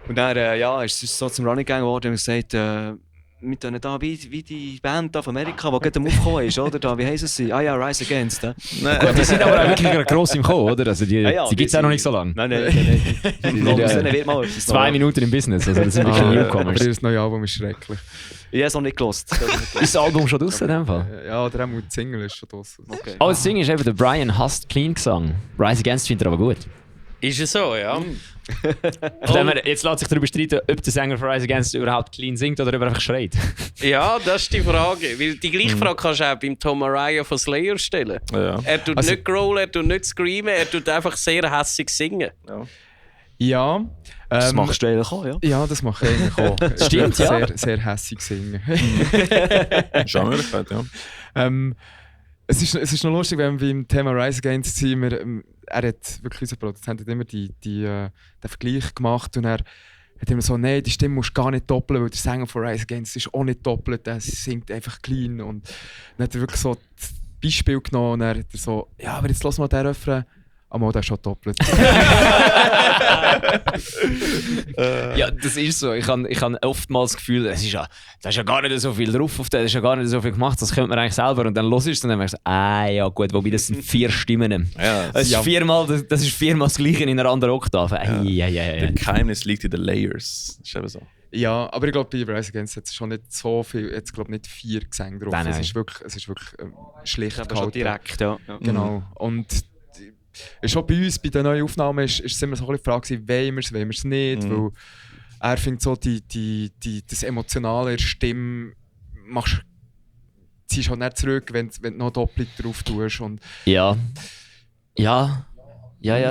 Und dann ist es so zum Running Gag geworden und gesagt, wir tun da wie die Band auf Amerika, die gerade am Aufkommen ist, oder? Da, wie heissen sie? Ah ja, Rise Against. Gut, die sind aber auch wirklich gross im Kommen, oder? Also die gibt es auch noch nicht so lange. Nein. Wird mal etwas 2 Minuten im Business, also das sind wirklich Aber Newcomers. das neue Album ist schrecklich. Ich habe es noch nicht gelost. Ist das Album schon draussen in dem Fall? Ja, der die Single ist schon draussen. Okay. Oh, das Ding ist eben, der Brian hasst Clean-Gesang. Rise Against findet er aber gut. Ist es so, ja? Von dem her, jetzt lässt sich darüber streiten, ob der Sänger von Rise Against überhaupt clean singt oder ob er einfach schreit. Ja, das ist die Frage. Weil die gleiche Frage kannst du auch beim Tom Araya von Slayer stellen. Ja. Er tut nicht growlen, er tut nicht screamen, er tut einfach sehr hässig singen. Ja. Das machst du eigentlich auch, ja? Ja, das mache ich eigentlich auch. Stimmt, ja. Sehr, sehr hässig singen. Ist auch eine Möglichkeit, ja. Es ist noch lustig, wenn wir beim Thema Rise Against sind. Er hat wirklich, unser Produzent hat immer den Vergleich gemacht und er hat immer so, nein, die Stimme musst du gar nicht doppeln, weil der Sänger von Rise Against ist auch nicht doppelt, er singt einfach clean. Und dann hat er wirklich so das Beispiel genommen und er hat so, ja, aber jetzt lass mal den Refrain. Aber der ist schon doppelt. Ja, das ist so. Ich habe oftmals das Gefühl, da ist ja gar nicht so viel drauf auf den, das ist ja gar nicht so viel gemacht, das könnte man eigentlich selber. Und dann hörst du es und dann merkst du, ja gut, wobei das sind 4 Stimmen. Ja, Das ist viermal das Gleiche in einer anderen Oktave. Das Geheimnis liegt in den Layers. Das ist eben so. Ja, aber ich glaube, bei Rise Against hat es schon nicht so viel, jetzt glaube nicht 4 Gesänge drauf. Nein. Es ist wirklich schlicht Aber schon direkt, ja. Genau. Und ist auch bei uns, bei den neuen Aufnahmen, ist es immer so ein bisschen die Frage, wollen wir es nicht, weil er findet so das Emotionale in der Stimme, ziehst halt nicht zurück, wenn du noch doppelt drauf tust. Und Ja, es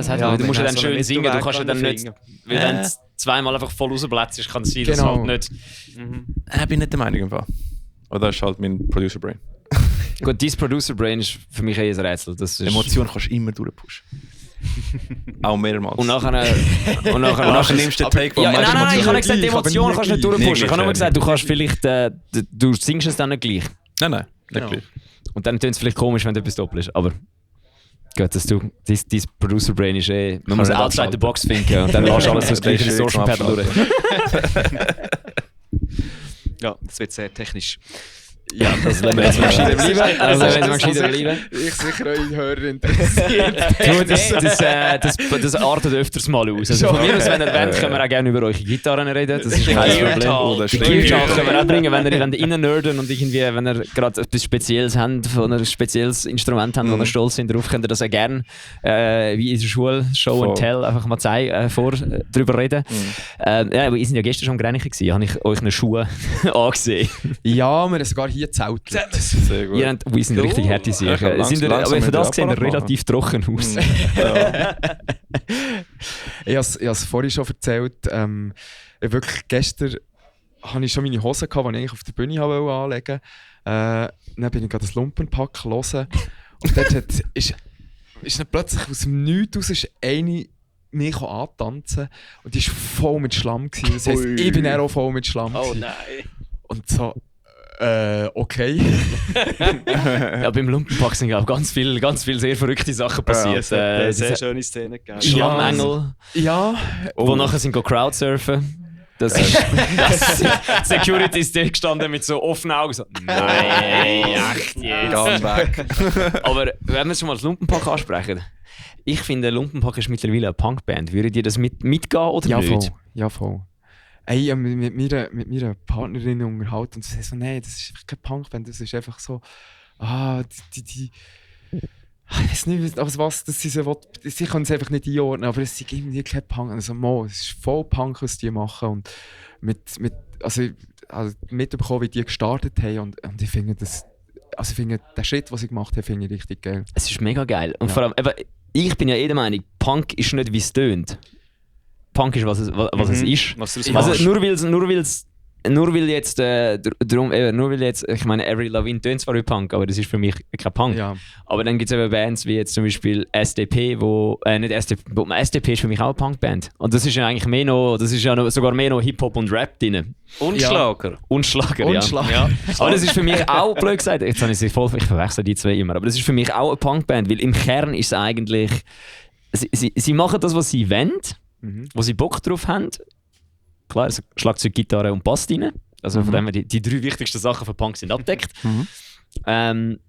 hat Ja, du musst ja dann so schön einen singen, du Mittelweg kannst ja dann nicht, finden. weil wenn du zweimal einfach voll rausblätzt, kann es sein, dass Genau. halt nicht... Ich bin nicht der Meinung im Fall. Aber das ist halt mein Producer-Brain. Gut, dein Producer-Brain ist für mich eher ein Rätsel. Das ist Emotionen kannst du immer durchpushen. Auch mehrmals. Und nachher nimmst du den Take, ja, nein, ich habe nicht gesagt, gleich, Emotionen aber kannst du nicht nie durchpushen. Ich habe nur gleich. gesagt, du kannst vielleicht, du singst es dann nicht gleich. Nein, nicht Genau. gleich. Und dann tönt es vielleicht komisch, wenn du etwas doppelst. Aber gut, dass dein Producer-Brain ist man muss nicht outside the abschalten. box finden und dann lässt du alles das gleiche Das ist Distortion-Pedal durch. Ja, das wird sehr technisch. Ja, das lassen wir jetzt mal gescheiter bleiben. Also, wenn wir mal gescheiter bleiben. Ich sicher eure Hörer interessiert. Du, das artet öfters mal aus. Also von mir aus, wenn ihr wollt, können wir auch gerne über eure Gitarren reden. Das ist kein Problem. Oder Die Gear können wir auch bringen, wenn ihr reinnörden und irgendwie, wenn ihr gerade etwas Spezielles habt, von ein spezielles Instrument habt, wo ihr stolz sind drauf, könnt ihr das auch gerne, wie in der Schule, Show and Tell, einfach mal zeigen, drüber reden. Ja, aber ihr seid ja gestern schon gränig gewesen, habe ich euch eine Schuhe angesehen. Ja, wir haben sogar hier zeltet. Sehr gut. Wir sind richtig harte Ja, sicher. langsam Aber für mit das der sehen wir Apparat relativ trocken aus. Ja. Ich habe es vorhin schon erzählt. Wirklich gestern hatte ich schon meine Hosen, die ich eigentlich auf der Bühne anlegen wollte. Dann bin ich gerade das Lumpenpack hören. Und dort ist dann plötzlich aus dem Nichts raus ist eine mich antanzen und die war voll mit Schlamm. Das heisst, ich bin auch voll mit Schlamm. Oh gewesen. nein. Und so, okay. Ja, beim Lumpenpack sind auch ganz viele sehr verrückte Sachen passiert. Sehr schöne Szene gegeben. Schlammengel, Ja, die nachher sind crowdsurfen. Das ist Security ist dort gestanden mit so offenen Augen. So, nein, echt jetzt. Ganz weg. Aber wenn wir schon mal das Lumpenpack ansprechen, ich finde, Lumpenpack ist mittlerweile eine Punkband. Würdet ihr das mitgehen oder ja, nicht? voll. Ja, voll. Ey, ich habe mich mit meiner Partnerin unterhalten und sie sagt so, nein, das ist einfach keine Punkband, das ist einfach so, ich weiß nicht, also was das sie können es einfach nicht einordnen, aber es ist irgendwie kein Punk. Also, es ist voll Punk, was die machen und also mitbekommen, wie die gestartet haben und ich finde das, also ich finde den Schritt, den sie gemacht haben, finde ich richtig geil. Es ist mega geil. Und Ja. vor allem, eben, ich bin ja der Meinung, Punk ist nicht, wie es tönt. Punk ist, was es ist. Was du Also nur weil jetzt, ich meine, Avril Lavigne tönt zwar wie Punk, aber das ist für mich kein Punk. Ja. Aber dann gibt es eben Bands wie jetzt zum Beispiel SDP, SDP ist für mich auch eine Punkband. Und das ist ja eigentlich mehr noch, sogar mehr noch Hip-Hop und Rap drin. Und Ja. Schlager. Und Schlager, Und ja. Schlager. Ja. Aber das ist für mich auch, blöd gesagt, jetzt habe ich sie voll, ich verwechsel die zwei immer, aber das ist für mich auch eine Punkband, weil im Kern ist es eigentlich, sie machen das, was sie wollen, wo sie Bock drauf haben. Klar, also Schlagzeug, Gitarre und Bass rein. Also von dem her die drei wichtigsten Sachen für Punk sind abgedeckt. Und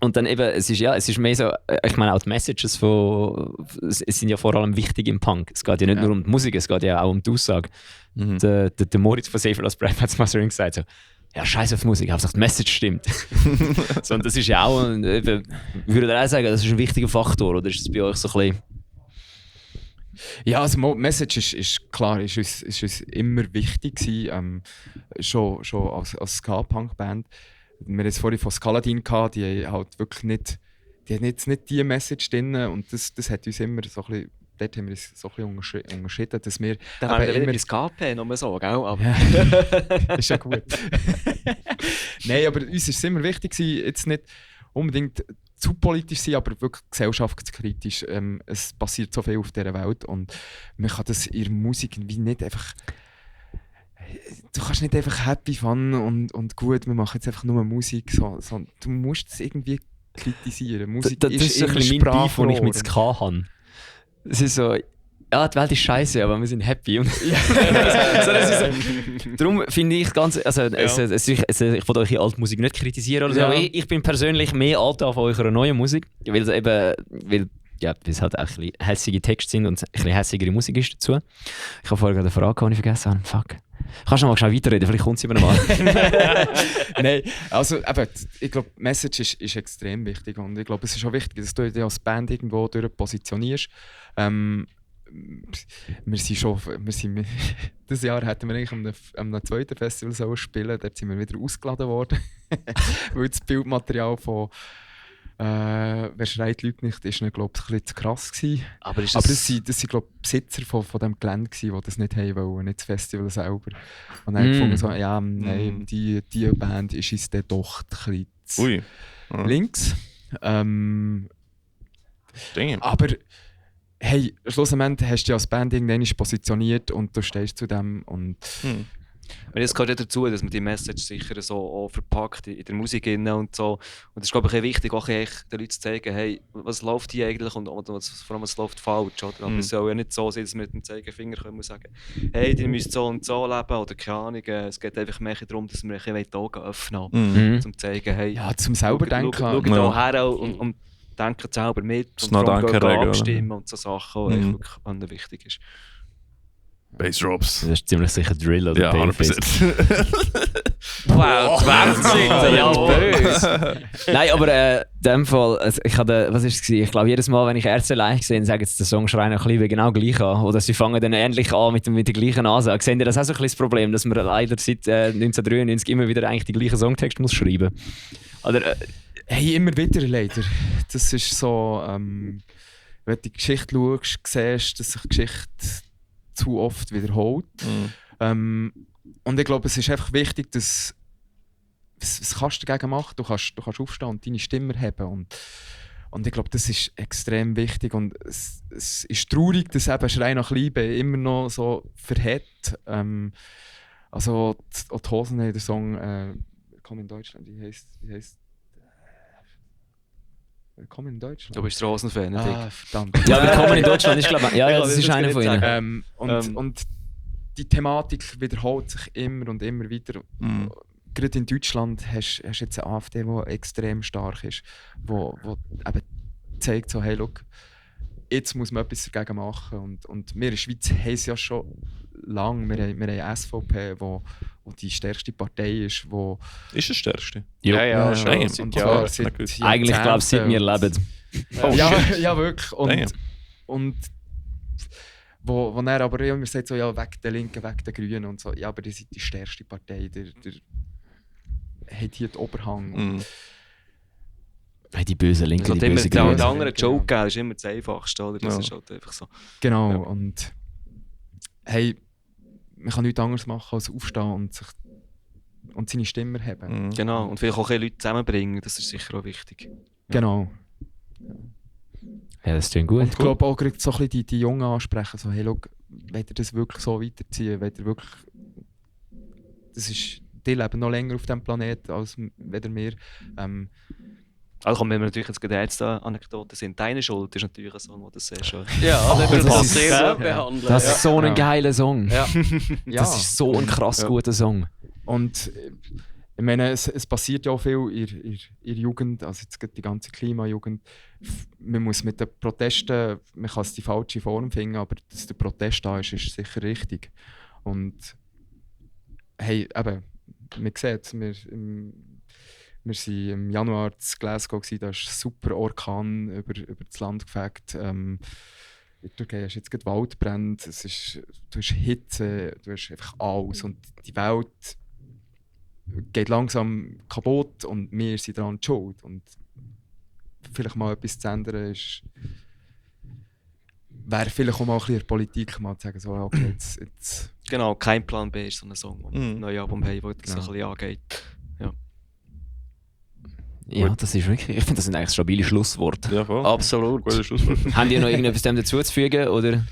dann eben, es ist mehr so, ich meine auch die Messages es sind ja vor allem wichtig im Punk. Es geht ja nicht nur um die Musik, es geht ja auch um die Aussage. Der Moritz von Safer Lost Breath hat es mal so gesagt, so, ja, scheiß auf die Musik, Hauptsache die Message stimmt. So, und das ist ja auch, eben, würdet ihr auch sagen, das ist ein wichtiger Faktor, oder ist das bei euch so ein bisschen... Ja, also Message ist klar, ist uns immer wichtig gewesen, schon als Ska-Punk-Band. Wir hatten es vorhin von Skaladin gehabt, die haben halt wirklich nicht die Message drin und das hat uns immer so ein bisschen, dort haben wir uns so ein bisschen unterschieden, dass wir Da haben wir wieder das KP noch mal so, gell? Aber ist ja gut. Nein, aber uns ist es immer wichtig gewesen, jetzt nicht unbedingt zu politisch sein, aber wirklich gesellschaftskritisch. Es passiert so viel auf dieser Welt und man kann das in der Musik wie nicht einfach... Du kannst nicht einfach happy, fun und gut, wir machen jetzt einfach nur Musik. So, du musst es irgendwie kritisieren. Musik Das ist so ein bisschen mein Beef, den ich mit Ska habe. Es ist so, ja, die Welt ist scheiße, aber wir sind happy. Und darum finde ich ganz, also ich will eure alte Musik nicht kritisieren oder so, aber ich bin persönlich mehr alt auf eurer neuen Musik, weil es halt auch ein bisschen hässige Texte sind und ein bisschen hässigere Musik ist dazu. Ich habe vorher gerade eine Frage, die ich vergessen habe. Fuck. Kannst du noch mal schnell weiterreden? Vielleicht kommt es über mal. Nein, also eben, ich glaube, Message ist extrem wichtig und ich glaube, es ist auch wichtig, dass du dich als Band irgendwo durch positionierst. Dieses Jahr hätten wir eigentlich an einem zweiten Festival spielen, dort sind wir wieder ausgeladen worden, weil das Bildmaterial von Wer schreit, lügt nicht, ist ihnen, glaube ich, ein bisschen zu krass gewesen. Aber das sind glaube ich, Besitzer von dem Gelände gewesen, die das nicht haben wollen, nicht das Festival selber. Und dann gefunden so, nein, die Band ist uns dann doch ein bisschen links. Aber hey, schlussendlich hast du dich als Band irgendwann positioniert und du stehst zu dem und... Es gehört ja dazu, dass man die Message sicher so auch verpackt in der Musik und so. Und das ist, glaube ich, wichtig, auch den Leuten zu zeigen, hey, was läuft hier eigentlich und vor allem, was läuft falsch. Oder? Aber es soll ja nicht so sein, dass wir mit dem Zeigefinger können und sagen, hey, die müssen so und so leben oder keine Ahnung. Es geht einfach mehr darum, dass wir ein bisschen die Augen öffnen, um zu zeigen, hey, ja, zum selber denken. Schau da her und denken selber mit und abstimmen und so Sachen, die wirklich wichtig ist. Bassdrops. Das ist ziemlich sicher Drill oder ja, 100%. Wow, 20! Ja, böse! Nein, aber in dem Fall, also ich glaube, jedes Mal, wenn ich Ärzte live sehe, sagen sie, der Song schreit noch ein bisschen genau gleich an. Oder sie fangen dann ähnlich an mit der gleichen Ansage. Sehen ihr das auch so ein bisschen das Problem, dass man leider seit 1993 immer wieder eigentlich die gleichen Songtexte muss schreiben? Oder, hey, immer wieder leider. Das ist so, wenn du die Geschichte schaust, siehst, dass sich die Geschichte zu oft wiederholt. Und ich glaube, es ist einfach wichtig, dass was kannst du dagegen machen? Du kannst aufstehen und deine Stimme haben. Und ich glaube, das ist extrem wichtig. Und es ist traurig, dass eben Schrei nach Liebe immer noch so verhält. Also die Hosen haben den Song «Komm in Deutschland», wie heisst «Willkommen in Deutschland». Du bist Rosen-Fan, nicht ich? Verdammt. Ja, «Willkommen in Deutschland» ist, glaube ich, das ist einer von ihnen. Und die Thematik wiederholt sich immer und immer wieder. Gerade in Deutschland hast du jetzt eine AfD, die extrem stark ist, wo eben zeigt, so, hey, look, jetzt muss man etwas dagegen machen. Und wir in der Schweiz haben es ja schon lange. Wir haben SVP, wo die stärkste Partei ist. Ist die stärkste? Ja, und zwar seit eigentlich, glaube ich, seit wir leben. Ja, wirklich. Und wo er aber immer sagt, so, ja, weg der Linken, weg der Grünen und so. Ja, aber die sind die stärkste Partei. Der hat hier den Oberhang. Hey, die bösen Linken, die bösen Grünen. Der andere Joke geben ist immer das Einfachste, oder? Das ist halt einfach so. Genau, und hey, man kann nichts anderes machen als aufstehen und seine Stimme haben. Genau, und vielleicht auch Leute zusammenbringen, das ist sicher auch wichtig. Genau. Ja, das klingt gut. Und ich glaube auch gerade so ein bisschen die Jungen ansprechen, so, hey, look, wollt ihr das wirklich so weiterziehen? Wollt ihr wirklich... Die leben noch länger auf diesem Planeten als weder wir. Also wenn wir natürlich jetzt gerade letzte Anekdote sind, deine Schuld ist natürlich ein Song, der das sehr schön... Ja, das ist sehr gut behandelt. Das ist so ein geiler Song. Ja. Das ist so ein krass guter Song. Und ich meine, es passiert ja auch viel in der Jugend, also jetzt die ganze Klimajugend. Man muss mit den Protesten, man kann es die falsche Form finden, aber dass der Protest da ist sicher richtig. Und hey, eben, man sieht es, wir waren im Januar in Glasgow, da ist ein super Orkan über das Land gefegt. In der Türkei hast du jetzt gerade Waldbrände, du hast Hitze, du hast einfach alles. Und die Welt geht langsam kaputt und wir sind daran schuld. Und vielleicht mal etwas zu ändern wäre vielleicht auch mal ein bisschen in der Politik mal zu sagen, so, okay, jetzt... Genau, kein Plan B ist so ein Song, der ein neues Album haben, das das ein bisschen angeht. Ja, das ist wirklich... Ich finde, das sind eigentlich stabile Schlussworte. Ja, voll. Absolut. Gute Schlussworte. Habt ihr noch irgendetwas dem dazuzufügen, oder?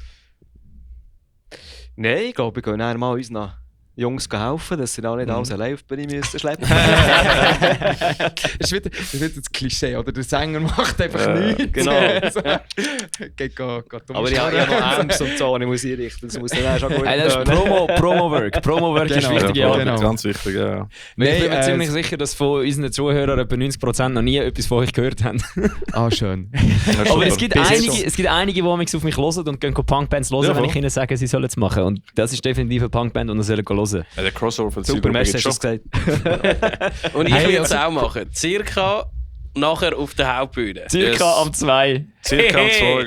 Nein, ich glaube, wir gehen nachher mal unseren Jungs helfen, dass sie auch nicht alles allein auf die Bühne müssen schleppen. Das ist wieder das Klischee, oder? Der Sänger macht einfach nichts. Genau. Geht aber ich habe noch Angst und so, ich muss einrichten. Das muss dann schon gut Das ist Promo-Work. Promo-Work ist wichtig, ja. Genau. Ganz wichtig, ja. Ich bin mir ziemlich sicher, dass von unseren Zuhörern etwa 90% noch nie etwas von euch gehört haben. Schön. Aber es gibt einige, die auf mich hören und gehen Punkbands hören, wenn ich ihnen sage, sie sollen es machen. Und das ist definitiv eine Punkband und sie sollen hören. Ja, der Crossover von Super, merci, hast du es gesagt. Und ich will es auch machen. Circa nachher auf der Hauptbühne. Circa am 2. Circa am 2.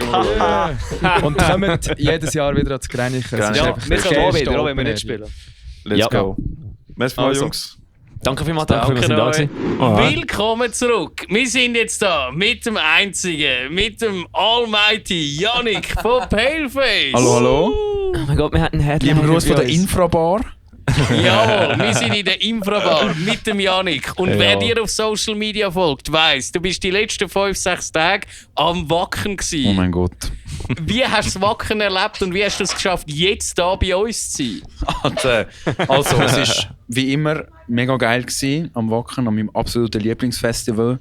Und kommt jedes Jahr wieder ans Grenichen. Ja, wir können auch wieder, auch wenn wir nicht spielen. Let's go. Merci mal, Jungs. Danke vielmals, danke, dass ihr da gewesen. Willkommen zurück. Wir sind jetzt da mit dem einzigen, mit dem Almighty Yannick von Paleface. Hallo. Oh mein Gott, wir hatten einen Headliner. Lieber Gruß von der Infrabar. Jawohl, wir sind in der Infrabar mit dem Yannick. Und wer dir auf Social Media folgt, weiss, du bist die letzten 5-6 Tage am Wacken gewesen. Oh mein Gott. Wie hast du das Wacken erlebt und wie hast du es geschafft, jetzt hier bei uns zu sein? Also, es war wie immer mega geil gewesen, am Wacken, an meinem absoluten Lieblingsfestival.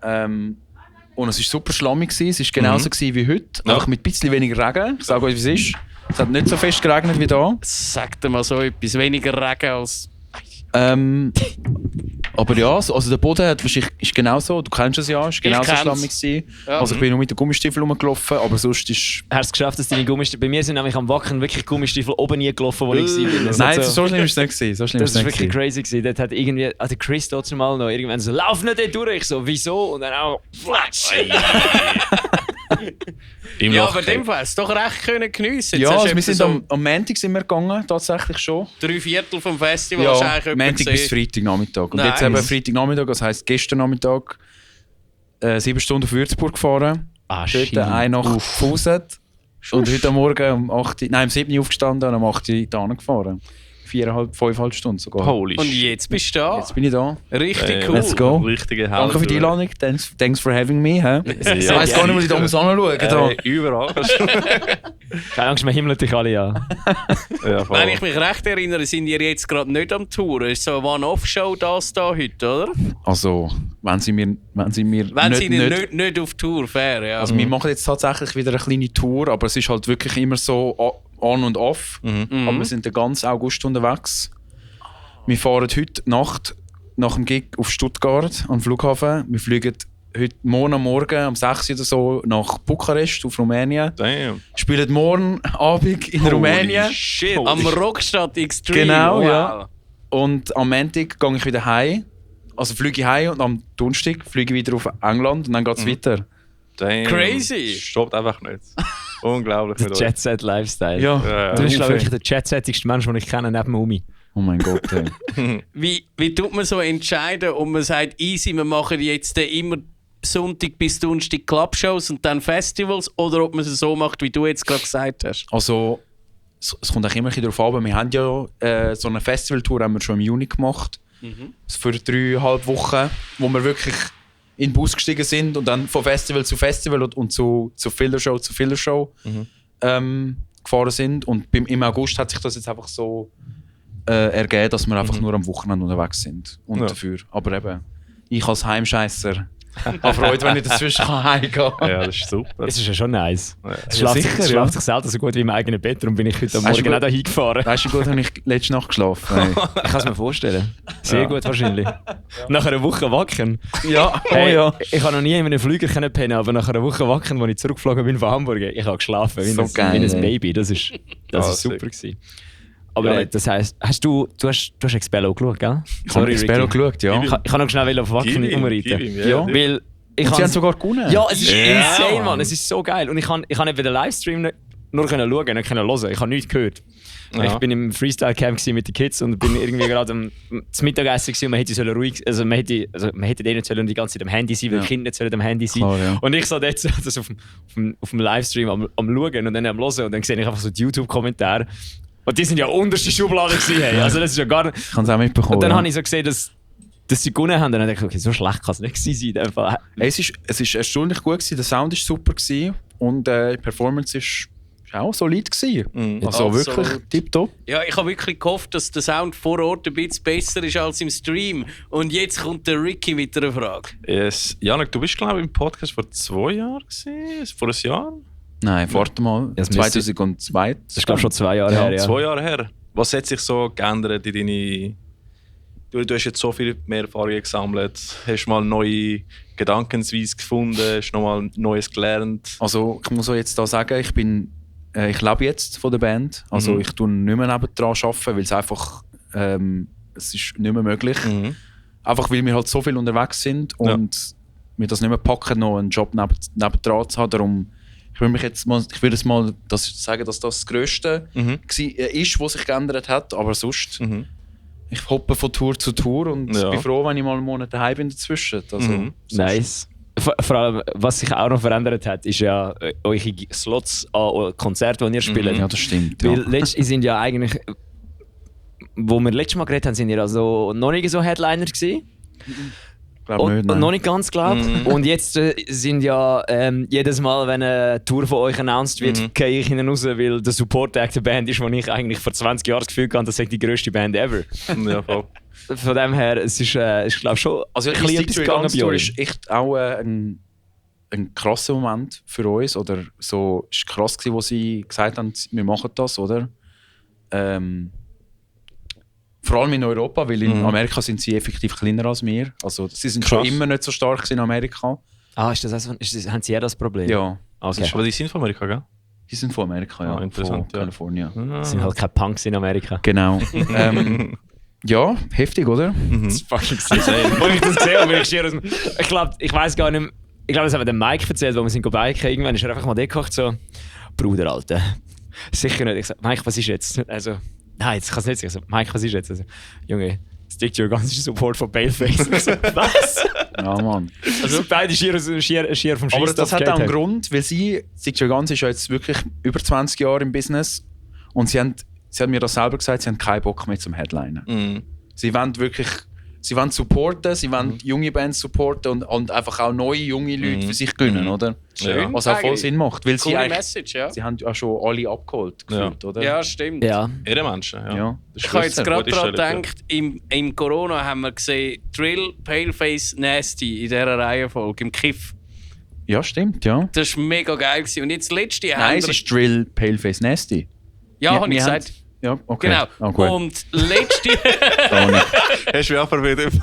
Und es war super schlammig gewesen. Es war genauso gewesen wie heute, einfach mit ein bisschen weniger Regen. Ich sage euch, wie es ist. Es hat nicht so fest geregnet wie da. Sag dir mal so etwas, weniger Regen als... Aber ja, also der Boden ist genau so, du kennst es ja, ist genauso schlammig gewesen. Ja. Also ich bin nur mit den Gummistiefeln rumgelaufen, aber sonst ist... Hast du es geschafft, dass deine Gummistiefel... Bei mir sind nämlich am Wacken wirklich Gummistiefel oben nie gelaufen, wo ich war. Nein, so schlimm war es nicht gewesen. So schlimm Das ist es war nicht wirklich gewesen. crazy gewesen. Dort hat irgendwie, also Chris dort mal noch irgendwann so, lauf nicht dort durch. Ich so, wieso? Und dann auch, flatsch. Ja, aber in dem Fall hast du es doch recht können geniessen. Ja, Jetzt hast also du wir sind etwa am Montag sind wir gegangen, tatsächlich schon. 3/4 vom Festival Ja, hast du eigentlich jemand Montag bis gesehen. Freitagnachmittag. Und Nice. jetzt eben Freitagnachmittag, das heisst gestern Nachmittag 7 Stunden auf Würzburg gefahren. Ah, Dort eine Nacht Fuset. Und heute Morgen um 8 nein, um 7 Uhr aufgestanden und um 8 Uhr da gefahren. 5,5 Stunden sogar. Holy Und shit. jetzt bist du da. Jetzt bin ich da. Richtig cool. Let's go. Richtige Danke für die Einladung. Thanks for having me. Ich weiss gar nicht, wo ich da muss anschauen da. Überall. Keine Angst, wir himmeln dich alle an. Ja, voll. Wenn ich mich recht erinnere, sind ihr jetzt gerade nicht am Touren. Ist so eine One-Off-Show das da heute, oder? Also, wenn sie mir Wenn sie nicht auf Tour fair, ja. Also wir machen jetzt tatsächlich wieder eine kleine Tour, aber es ist halt wirklich immer so on und off. Aber wir sind den ganzen August unterwegs. Wir fahren heute Nacht nach dem Gig auf Stuttgart am Flughafen. Wir fliegen heute Morgen um 6 Uhr oder so nach Bukarest auf Rumänien. Damn. Spielen morgen Abend in Rumänien. Shit. Am Rockstadt Extreme. Genau, wow. ja. Und am Montag gehe ich wieder heim. Also fliege ich heim und am Donnerstag fliege ich wieder auf England und dann geht es weiter. Damn. Crazy. Stoppt einfach nicht. Unglaublich. Der mit euch. Jet-Set-Lifestyle. Ja, Ja, Du bist, glaube ich, ungefähr. der jet-settigste Mensch, den ich kenne, neben Umi. Oh mein Gott, ey. Wie tut man so entscheiden, ob man sagt, easy, wir machen jetzt immer Sonntag bis Donnerstag Clubshows und dann Festivals, oder ob man es so macht, wie du jetzt gerade gesagt hast? Also, es kommt auch immer ein bisschen darauf an. Wir haben ja so eine Festivaltour haben wir schon im Juni gemacht. Für 3,5 Wochen, wo wir wirklich in den Bus gestiegen sind und dann von Festival zu Festival und zu Filler-Show zu Filler-Show gefahren sind. Und im August hat sich das jetzt einfach so ergeben, dass wir einfach nur am Wochenende unterwegs sind. Und Ja. dafür. Aber eben, ich als Heimscheisser habe Freude, wenn ich dazwischen heimgehen kann. Ja, das ist super. Das ist ja schon nice. Ja. Es schläft sicher, sich, ja. schläft sich selten so gut wie im eigenen Bett, darum bin ich heute Weißt Morgen du, auch da hingefahren. Weißt du, wie gut habe ich letzte Nacht geschlafen? Ey. Ich kann es mir vorstellen. Sehr gut wahrscheinlich. Nach einer Woche Wacken. Ja, Hey, ich habe noch nie in einem Flüger pennen, aber nach einer Woche Wacken, als ich zurückgeflogen bin von Hamburg, ich habe geschlafen wie So ein, geil, wie ein ey. Baby. Das ist Ah, super gewesen. Aber Ja, das heisst, hast du Expello geschaut, gell? Ich habe Expello geschaut, ja. Ich kann noch schnell auf Wacken Gib ihm, umreiten. Ja. Weil ich Und sie kann haben sogar gewonnen. ja, es ist Ja, insane, Mann. Mann. Es ist so geil. Und ich kann eben den Livestream nur schauen, nicht hören. Ich habe nichts gehört. Ja. Ich bin im Freestyle-Camp mit den Kids und bin irgendwie gerade zum Mittagessen gewesen und man hätte ruhig, also man hätte eh nicht sollen die ganze Zeit am Handy sein, weil die Kinder nicht sollen am Handy sein. Klar, ja. Und ich so dort so das auf dem Livestream am Schauen und dann am Hören und dann sehe ich einfach so die YouTube-Kommentare. Und die sind ja unterste Schublade gewesen. Hey. Also das ist ja gar nicht... Ich habe es auch mitbekommen. Und dann ja. habe ich so gesehen, dass sie gewonnen haben. Und dann dachte ich, okay, so schlecht kann es nicht gewesen sein. in dem Fall. Es ist erstaunlich gut gewesen, der Sound war super gewesen und die Performance ist auch solid gewesen. Also Absolut. wirklich tipptopp. Ja, ich habe wirklich gehofft, dass der Sound vor Ort ein bisschen besser ist als im Stream. Und jetzt kommt der Ricky mit einer Frage. Yes. Janik, du bist, glaube ich, im Podcast vor 2 Jahren gewesen? Vor einem Jahr? Nein, warte mal. Das müsste- 2002. Das ist glaube ich schon 2 Jahre her. Ja. 2 Jahre her. Was hat sich so geändert in deine... Du hast jetzt so viel mehr Erfahrungen gesammelt, hast mal neue Gedankensweise gefunden, hast nochmal Neues gelernt. Also ich muss auch jetzt da sagen, ich lebe jetzt von der Band. Also ich tue nicht mehr nebendran arbeiten, weil es einfach es ist nicht mehr möglich. Einfach weil wir halt so viel unterwegs sind und wir das nicht mehr packen, noch einen Job nebendran zu haben. Darum, ich würde jetzt mal sagen, dass das Größte ist, was sich geändert hat. Aber sonst, Ich hoppe von Tour zu Tour und bin froh, wenn ich mal einen Monat daheim bin dazwischen. Also, nice. Vor allem, was sich auch noch verändert hat, ist ja eure Slots an Konzerten, die ihr spielt. Ja, das stimmt. Weil letztens sind ja eigentlich, wo wir letztes Mal geredet haben, sind ihr also noch nicht so Headliner gewesen. Nicht, noch nicht ganz, glaube ich. Und jetzt sind ja jedes Mal, wenn eine Tour von euch announced wird, gehe ich hinten raus, weil der Support-Act der Band ist, die ich eigentlich vor 20 Jahren das Gefühl hatte, das sei die grösste Band ever. Ja, voll. Von dem her, es ist glaube schon also ein bisschen etwas gegangen bei euch. Ist echt auch ein krasser Moment für uns. Oder so, ist krass gewesen, wo sie gesagt haben, wir machen das, oder? Vor allem in Europa, weil in Amerika sind sie effektiv kleiner als wir. Also sie sind schon immer nicht so stark in Amerika. Ist das also, haben sie das Problem? Ja. Okay. Aber die sind von Amerika, gell? Die sind von Amerika, ja. Interessant, von Kalifornien. Es sind halt keine Punks in Amerika. Genau. Ja, heftig, oder? Das ist fucking insane. Als ich das gesehen habe, ich weiß gar nicht mehr, ich glaube, das hat mir der Mike erzählt, wo wir sind biken. Irgendwann ist er einfach mal gekocht, so, Bruder, Alter. Sicher nicht. Ich sage, Mike, was ist jetzt? Also, nein, jetzt kann es nicht sein. Ich sage, Mike, was ist jetzt? Also, Junge, Stick to your ganzen Support von Paleface. Ich so, was? Ja, Mann. Also beide schier vom Schieß. Aber das hat auch einen Grund, weil Stick to your guns ist ja jetzt wirklich über 20 Jahre im Business und sie haben mir das selber gesagt, sie haben keinen Bock mehr zum Headlinen. Sie wollen wirklich, sie wollen supporten, sie wollen junge Bands supporten und einfach auch neue junge Leute für sich gewinnen, oder? Schön. Was auch voll Sinn macht, weil Coole Message, ja. sie haben ja schon alle abgeholt gefühlt, oder? Ja, stimmt. Ja. Ehrenmenschen, ja. Ich habe jetzt gerade daran gedacht, im Corona haben wir gesehen, Drill, Paleface, Nasty in dieser Reihenfolge, im Kiff. Ja, stimmt, ja. Das war mega geil gewesen. Und jetzt letzte Nein, es ist Drill, Paleface, Nasty. Ja, habe ich gesagt. Ja, okay. Genau. Oh, gut. Und letzte... Hast du mich auch verwirrt?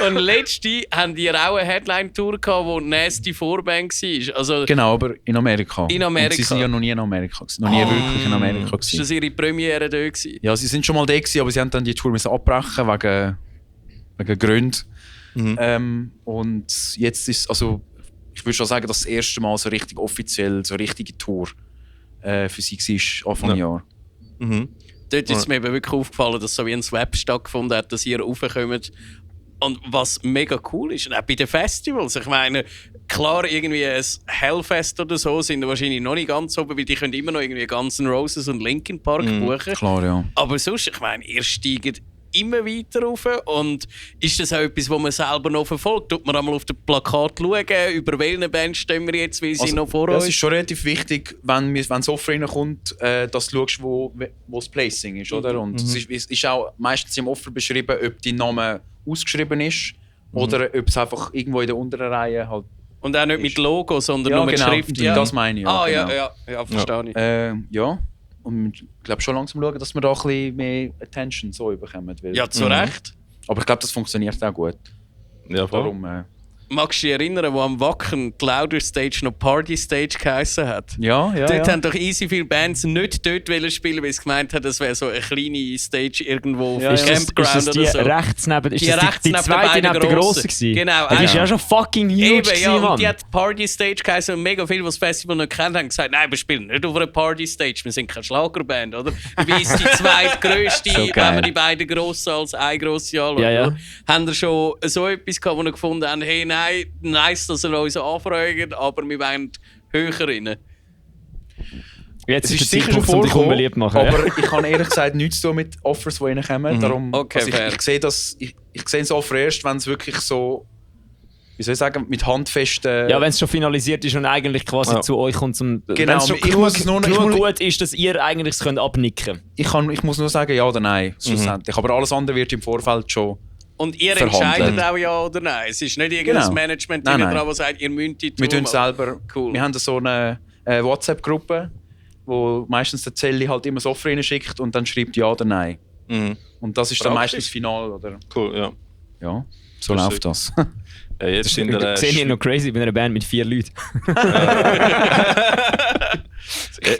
Und letzte haben die auch eine Headline-Tour gehabt, wo Nasty Vorband war. Also, genau, aber in Amerika. In Amerika. Und sie sind ja noch nie in Amerika gewesen. Noch nie wirklich in Amerika Ist gewesen. das ihre Premiere da gewesen? Ja, sie sind schon mal da gewesen, aber sie haben dann die Tour müssen abbrechen wegen Gründen. Und jetzt ist, also ich würde schon sagen, dass das erste Mal so richtig offiziell, so richtige Tour für sie war, Anfang Jahr. Dort ist mir eben wirklich aufgefallen, dass so wie ein Swap stattgefunden hat, dass ihr raufkommt. Und was mega cool ist, und auch bei den Festivals, ich meine, klar, irgendwie ein Hellfest oder so sind wahrscheinlich noch nicht ganz oben, weil die können immer noch irgendwie Guns N' Roses und Linkin Park buchen. Klar, ja. Aber sonst, ich meine, ihr steigt immer weiter rauf. Und ist das auch etwas, was man selber noch verfolgt? Tut man einmal auf dem Plakat schauen, über welche Band stehen wir jetzt, weil sie noch vor uns? Es ist schon relativ wichtig, wenn das Offer reinkommt, dass du schaust, wo das Placing ist, oder? Und es ist auch meistens im Offer beschrieben, ob dein Name ausgeschrieben ist oder ob es einfach irgendwo in der unteren Reihe halt. Und auch nicht ist. mit Logo, sondern nur mit Schrift. Ja, das meine ich. Ja, genau. ja, verstehe ich. Ja. Und ich glaube schon langsam schauen, dass wir da ein bisschen mehr Attention so bekommen. Ja, zu Recht. Aber ich glaube, das funktioniert auch gut. Ja, voll. Darum, magst du dich erinnern, wo am Wacken die Louder Stage noch Party Stage geheissen hat? Ja. Dort haben doch easy viele Bands nicht dort spielen, weil sie gemeint haben, das wäre so eine kleine Stage irgendwo auf dem Campground ist das die oder so. Rechts neben, ist die das die zweite neben der grossen gewesen? Genau. Die ist ja schon fucking huge Eben, gewesen, ja, Mann. und die hat Party Stage geheißen und mega viele, die das Festival nicht kennen, haben gesagt, nein, wir spielen nicht auf einer Party Stage, wir sind keine Schlagerband, oder? Wie ist die zweitgrößte, So wenn wir die beiden grossen als eine grosse anschauen? Ja. Haben wir schon so etwas gehabt, wo wir gefunden haben, hey, nein, nice, dass ihr uns anfragen, aber wir wollen höher rein. Jetzt es ist der sicher Zeitpunkt, um dich unbeliebt zu machen. aber ich habe ehrlich gesagt nichts zu tun mit Offers, die reinkommen. Darum, Okay, also ich sehe das Offer erst, wenn es wirklich so, wie soll ich sagen, mit handfesten... Ja, wenn es schon finalisiert ist und eigentlich quasi zu euch kommt zum... Genau, wenn es schon ich muss es nur- genug gut ist, dass ihr eigentlich es könnt abnicken könnt. Ich muss nur sagen, ja oder nein, schlussendlich. Aber alles andere wird im Vorfeld schon... Und ihr verhandeln. entscheidet auch ja oder nein. Es ist nicht irgendein Genau. Management Nein, dran, nein. das sagt, ihr müsst die Wir tun. tun selber... Cool. Wir haben so eine WhatsApp-Gruppe, wo meistens der Zelli halt immer das Offer reinschickt und dann schreibt ja oder nein. Und das ist dann Praktisch. meistens Final, oder? Cool, ja. Ja, so Das läuft das. Ja, jetzt sind Ich sehe hier noch crazy bei einer Band mit 4 Leuten.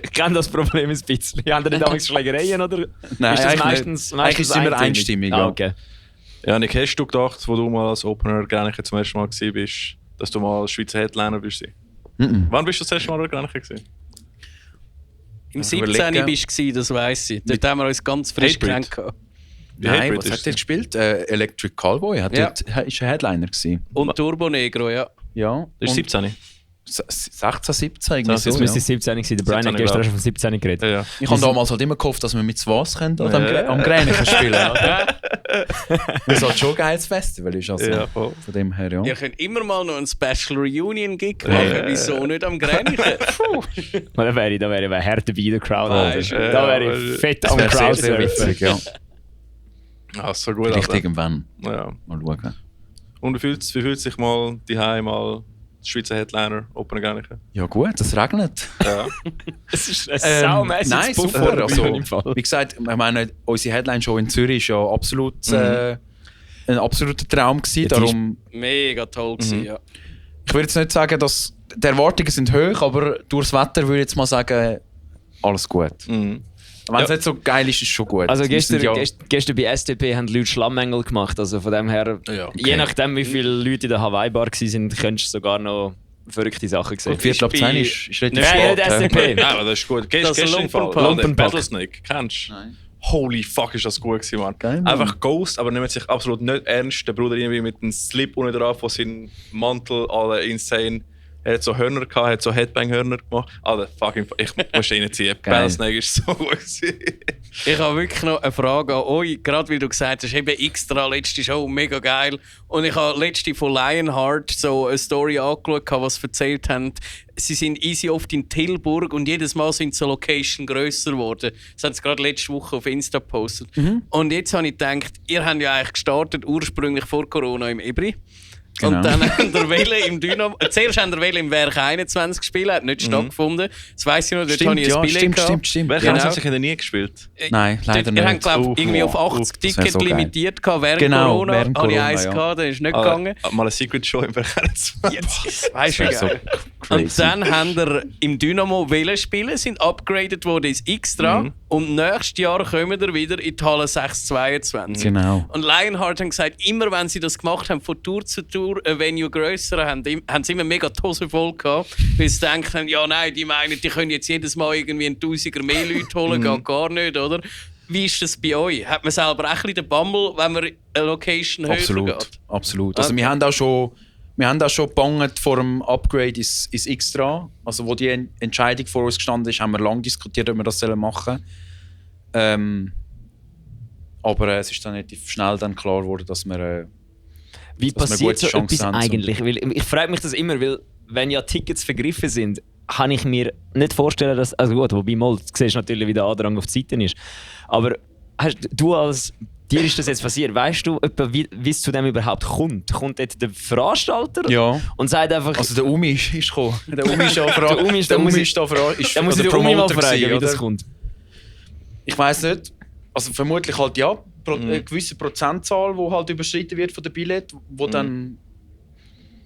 Ich kenne das Problem ein bisschen. Haben ihr nicht damals Schlägereien, oder? Nein, ist das eigentlich meistens nicht. Eigentlich sind wir einstimmig, ja. Okay. Ja, Nick, hast du gedacht, wo du mal als Opener Grenchen zum ersten Mal gewesen bist, dass du mal als Schweizer Headliner bist? Wann bist du das erste Mal Grenchen gewesen? Im 17. bist du, das weiss ich. Dort haben wir uns ganz frisch Hybrid. kennengelernt. Nein, was hat der gespielt? Electric Callboy ist ein Headliner gewesen. Und Turbo Negro, ja. Ja. Das ist 17. 16, 17 irgendwie Das so, müsste ja. 17 sein. Der Brian hat gestern schon von 17 geredet. Ja. Ich habe damals halt immer gehofft, dass wir mit was können oder am Gränichen spielen. Das ist halt schon ein geiles Festival. Ist also Ja, voll. von dem her, ja. Ihr könnt immer mal noch einen Special Reunion-Gig machen. Wieso nicht am Gränichen? Da wäre ich hart dabei, der Crowd. Weißt Alter. Da wäre ich fett Das am wäre sehr, Crowd sehr witzig, ja. Ah, so gut. Vielleicht Alter. irgendwann. Ja. Mal schauen. Und wie fühlt sich mal die mal die Schweizer Headliner Open Gränichen? Ja gut, es regnet. Ja. Es ist ein saumässiges Nein, Puff super. vor der Also, Bühne im Fall. wie gesagt, ich meine, unsere Headline-Show in Zürich ist ja absolut ein absoluter Traum gewesen. Darum, Mega toll gewesen, ja. ich würde jetzt nicht sagen, dass die Erwartungen sind hoch, aber durchs Wetter würde ich jetzt mal sagen, alles gut. Mhm. Wenn es nicht so geil ist, ist es schon gut. Also Wir sind gestern bei SDP haben die Leute Schlammengel gemacht. Also von dem her, Ja, okay. je nachdem wie viele Leute in der Hawaii-Bar waren, könntest du sogar noch verrückte Sachen sehen. Gut, 4:10 ist relativ Nein, spät. nicht hä? SDP. Ja, aber das ist gut. Das Gestern im Fall. Lumpenpack. Der Battlesnake, kennst du? Nein. Holy fuck, ist das gut gewesen, Mann. Geil, Mann. Einfach Ghost, aber nimmt sich absolut nicht ernst. Der Bruder irgendwie mit einem Slip unten drauf, von seinem Mantel, alle insane. Er hat so Hörner gehabt, hat so Headbang-Hörner gemacht. Alter, fucking, ich muss ihn reinziehen. Battlesnake ist so gut gewesen. Ich habe wirklich noch eine Frage an euch, gerade weil du gesagt hast, eben extra letzte Show, mega geil. Und ich habe letzte von Lionheart so eine Story angeschaut, was sie erzählt haben. Sie sind easy oft in Tilburg und jedes Mal sind so Location grösser geworden. Das haben sie gerade letzte Woche auf Insta gepostet. Und jetzt habe ich gedacht, ihr habt ja eigentlich gestartet, ursprünglich vor Corona im Ebri. Genau. Und dann haben wir Welle im Dynamo. Zuerst haben wir Welle im Werk 21 gespielt, hat nicht stattgefunden. Das weiss ich noch, dort habe ich ein Billett gehabt. stimmt. Wer Genau. hat sich nie gespielt? Nein, leider Ihr habt, nicht. glaube irgendwie auf 80 das wär Tickets so geil. limitiert gehabt. Während Genau, Corona während habe ich Corona, eins ja. gehabt, das ist nicht gegangen. Mal eine Secret Show im Berg 21. Weißt du, Das wär so geil. crazy. Und dann haben wir im Dynamo Welle spielen, sind upgraded worden ins Extra. Und nächstes Jahr kommen wir wieder in die Halle 622. Genau. Und Lionheart haben gesagt, immer wenn sie das gemacht haben, von Tour zu Tour, ein Venue grösser, haben sie immer mega die Hose voll gehabt. Weil sie denken, ja nein, die meinen, die können jetzt jedes Mal irgendwie einen Tausiger mehr Leute holen, geht gar nicht, oder? Wie ist das bei euch? Hat man selber auch ein bisschen den Bammel, wenn man eine Location höher geht? Absolut. Also wir haben auch schon gebangt vor dem Upgrade ins Extra. Also wo die Entscheidung vor uns gestanden ist, haben wir lange diskutiert, ob wir das machen sollen. Aber es ist dann relativ schnell dann klar geworden, dass wir Wie dass wir passiert gute so Chancen etwas haben, eigentlich? Weil ich frage mich das immer, weil wenn ja Tickets vergriffen sind, kann ich mir nicht vorstellen, dass... Also gut, wobei mal, du siehst natürlich, wie der Andrang auf die Seite ist. Aber dir ist das jetzt passiert, weißt du, wie es zu dem überhaupt kommt? Kommt dort der Veranstalter Ja. und sagt einfach... Also der Umi ist gekommen. Der Umi ist da Der Umi ist- der da muss Umi ich- ist da Da muss ich der den Umi mal Promoter fragen, gewesen, wie das oder? kommt. Ich weiss nicht. Also vermutlich halt ja, eine gewisse Prozentzahl, die halt überschritten wird von der Billett, wo dann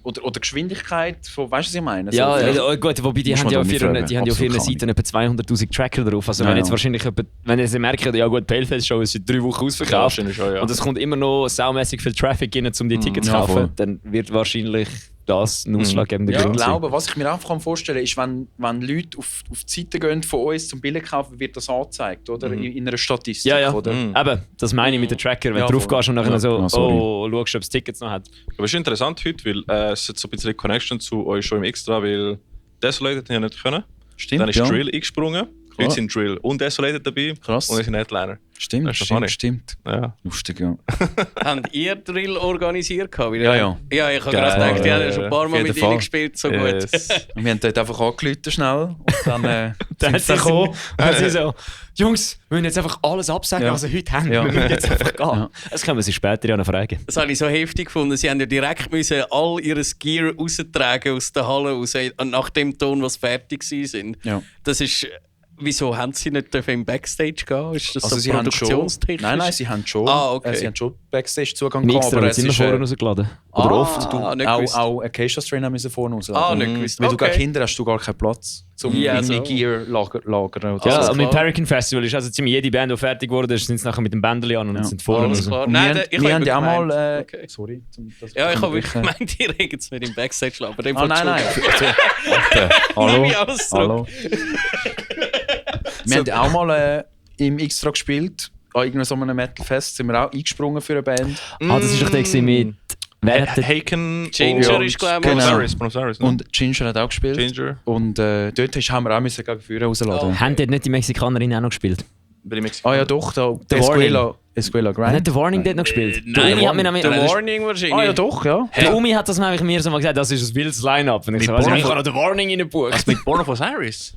oder Geschwindigkeit von, weißt du, was ich meine? Ja, So, ja, gut, wobei die Muss haben man ja da auf nicht ihren, fragen. die haben ja auf ihren Absolut Seiten etwa 200'000 Tracker drauf. Also Ja, wenn jetzt ja. wahrscheinlich wenn sie merken, ja gut, die Pale-Face-Show ist seit 3 Wochen ausverkauft wahrscheinlich schon, ja. und es kommt immer noch saumässig viel Traffic rein, um die Tickets zu Ja, kaufen, voll. dann wird wahrscheinlich das ein ausschlaggebender Ja, ich Grund sein. glaube, was ich mir einfach vorstellen kann, ist, wenn Leute auf die Seite gehen von uns zum Billet kaufen, wird das angezeigt, oder? In einer Statistik, Ja, ja. oder? Eben, das meine ich mit den Tracker. Wenn Ja, du drauf voll. gehst und nachher Ja. so, Ja, sorry. schaust, ob es Tickets noch hat. Aber es ist interessant heute, weil es hat so ein bisschen Connection zu euch schon im Extra, weil Desolated ja nicht können. Stimmt, Dann ist ja. Drill eingesprungen. Heute sind Drill und Desolated dabei. Krass. Und ich sind Headliner. Stimmt, Das ist funny. stimmt. Ja. Lustig, ja. Habt ihr Drill organisiert? Ja, ja. Ja, ich habe Geil. gerade gedacht, die haben ja schon ein paar Auf Mal jeden mit Fall. ihnen gespielt, so gut. Yes. Und wir haben dort einfach angerufen schnell und dann Dann sind sie gekommen. Dann sie so, Jungs, wir müssen jetzt einfach alles absagen, Ja. was wir heute haben. Ja. Wir müssen jetzt einfach gehen. Ja. Das können wir sie später ja noch fragen. Das habe ich so heftig gefunden. Sie haben ja direkt müssen all ihr Gear raustragen aus der Halle raus, nach dem Ton, was fertig sind. Ja. Das ist... Wieso haben sie nicht im Backstage gehen? Ist das Also so sie haben schon, produktionstechnisch? nein, sie haben schon, Ah, okay. sie haben schon Backstage-Zugang Im gehabt, Extra aber wird es es immer ist vorne rausgeladen. Oder oft. nicht auch, gewusst. auch Acacia Strain müssen vorne rausladen. nicht gewusst. Weil du Okay. gegen Kinder hast du gar keinen Platz, um Ja, irgendwie so. Gear lagern oder Ja, Alles und mit dem klar. Pelican Festival ist also ziemlich jede Band, die fertig wurde, sind sie nachher mit dem Bändeli an und Ja. sind vorne Alles raus. klar. Und Nein, wir haben ja auch gemeint- mal... Okay. Sorry. Ja, ich habe wirklich gemeint, die regen es nicht im Backstage, aber dem Ah, nein, nein. Nehme Hallo? ich alles zurück. Hallo? Wir haben auch mal im Extra gespielt. An irgendeinem so einem Metal-Fest sind wir auch eingesprungen für eine Band. Das ist doch der gewesen mit... Wer hat den... Haken... Ginger ist, glaube ich, Buenos Aires, ne? Und Ginger hat auch gespielt. Ginger. Und dort haben wir auch müssen gegen Führer rausladen. Haben dort nicht die Mexikanerinnen auch noch gespielt? Ah ja doch, da The Escuela Hat Grind. nicht der Warning dort noch gespielt? Nein, Der Umi hat mir nämlich... The Warning wahrscheinlich. Ah ja doch, ja. Der Umi hat das nämlich mir so mal gesagt, das ist ein wildes Line-Up. Und ich so, Born ich of- habe noch den Warning reingebucht. Mit Born of Osiris.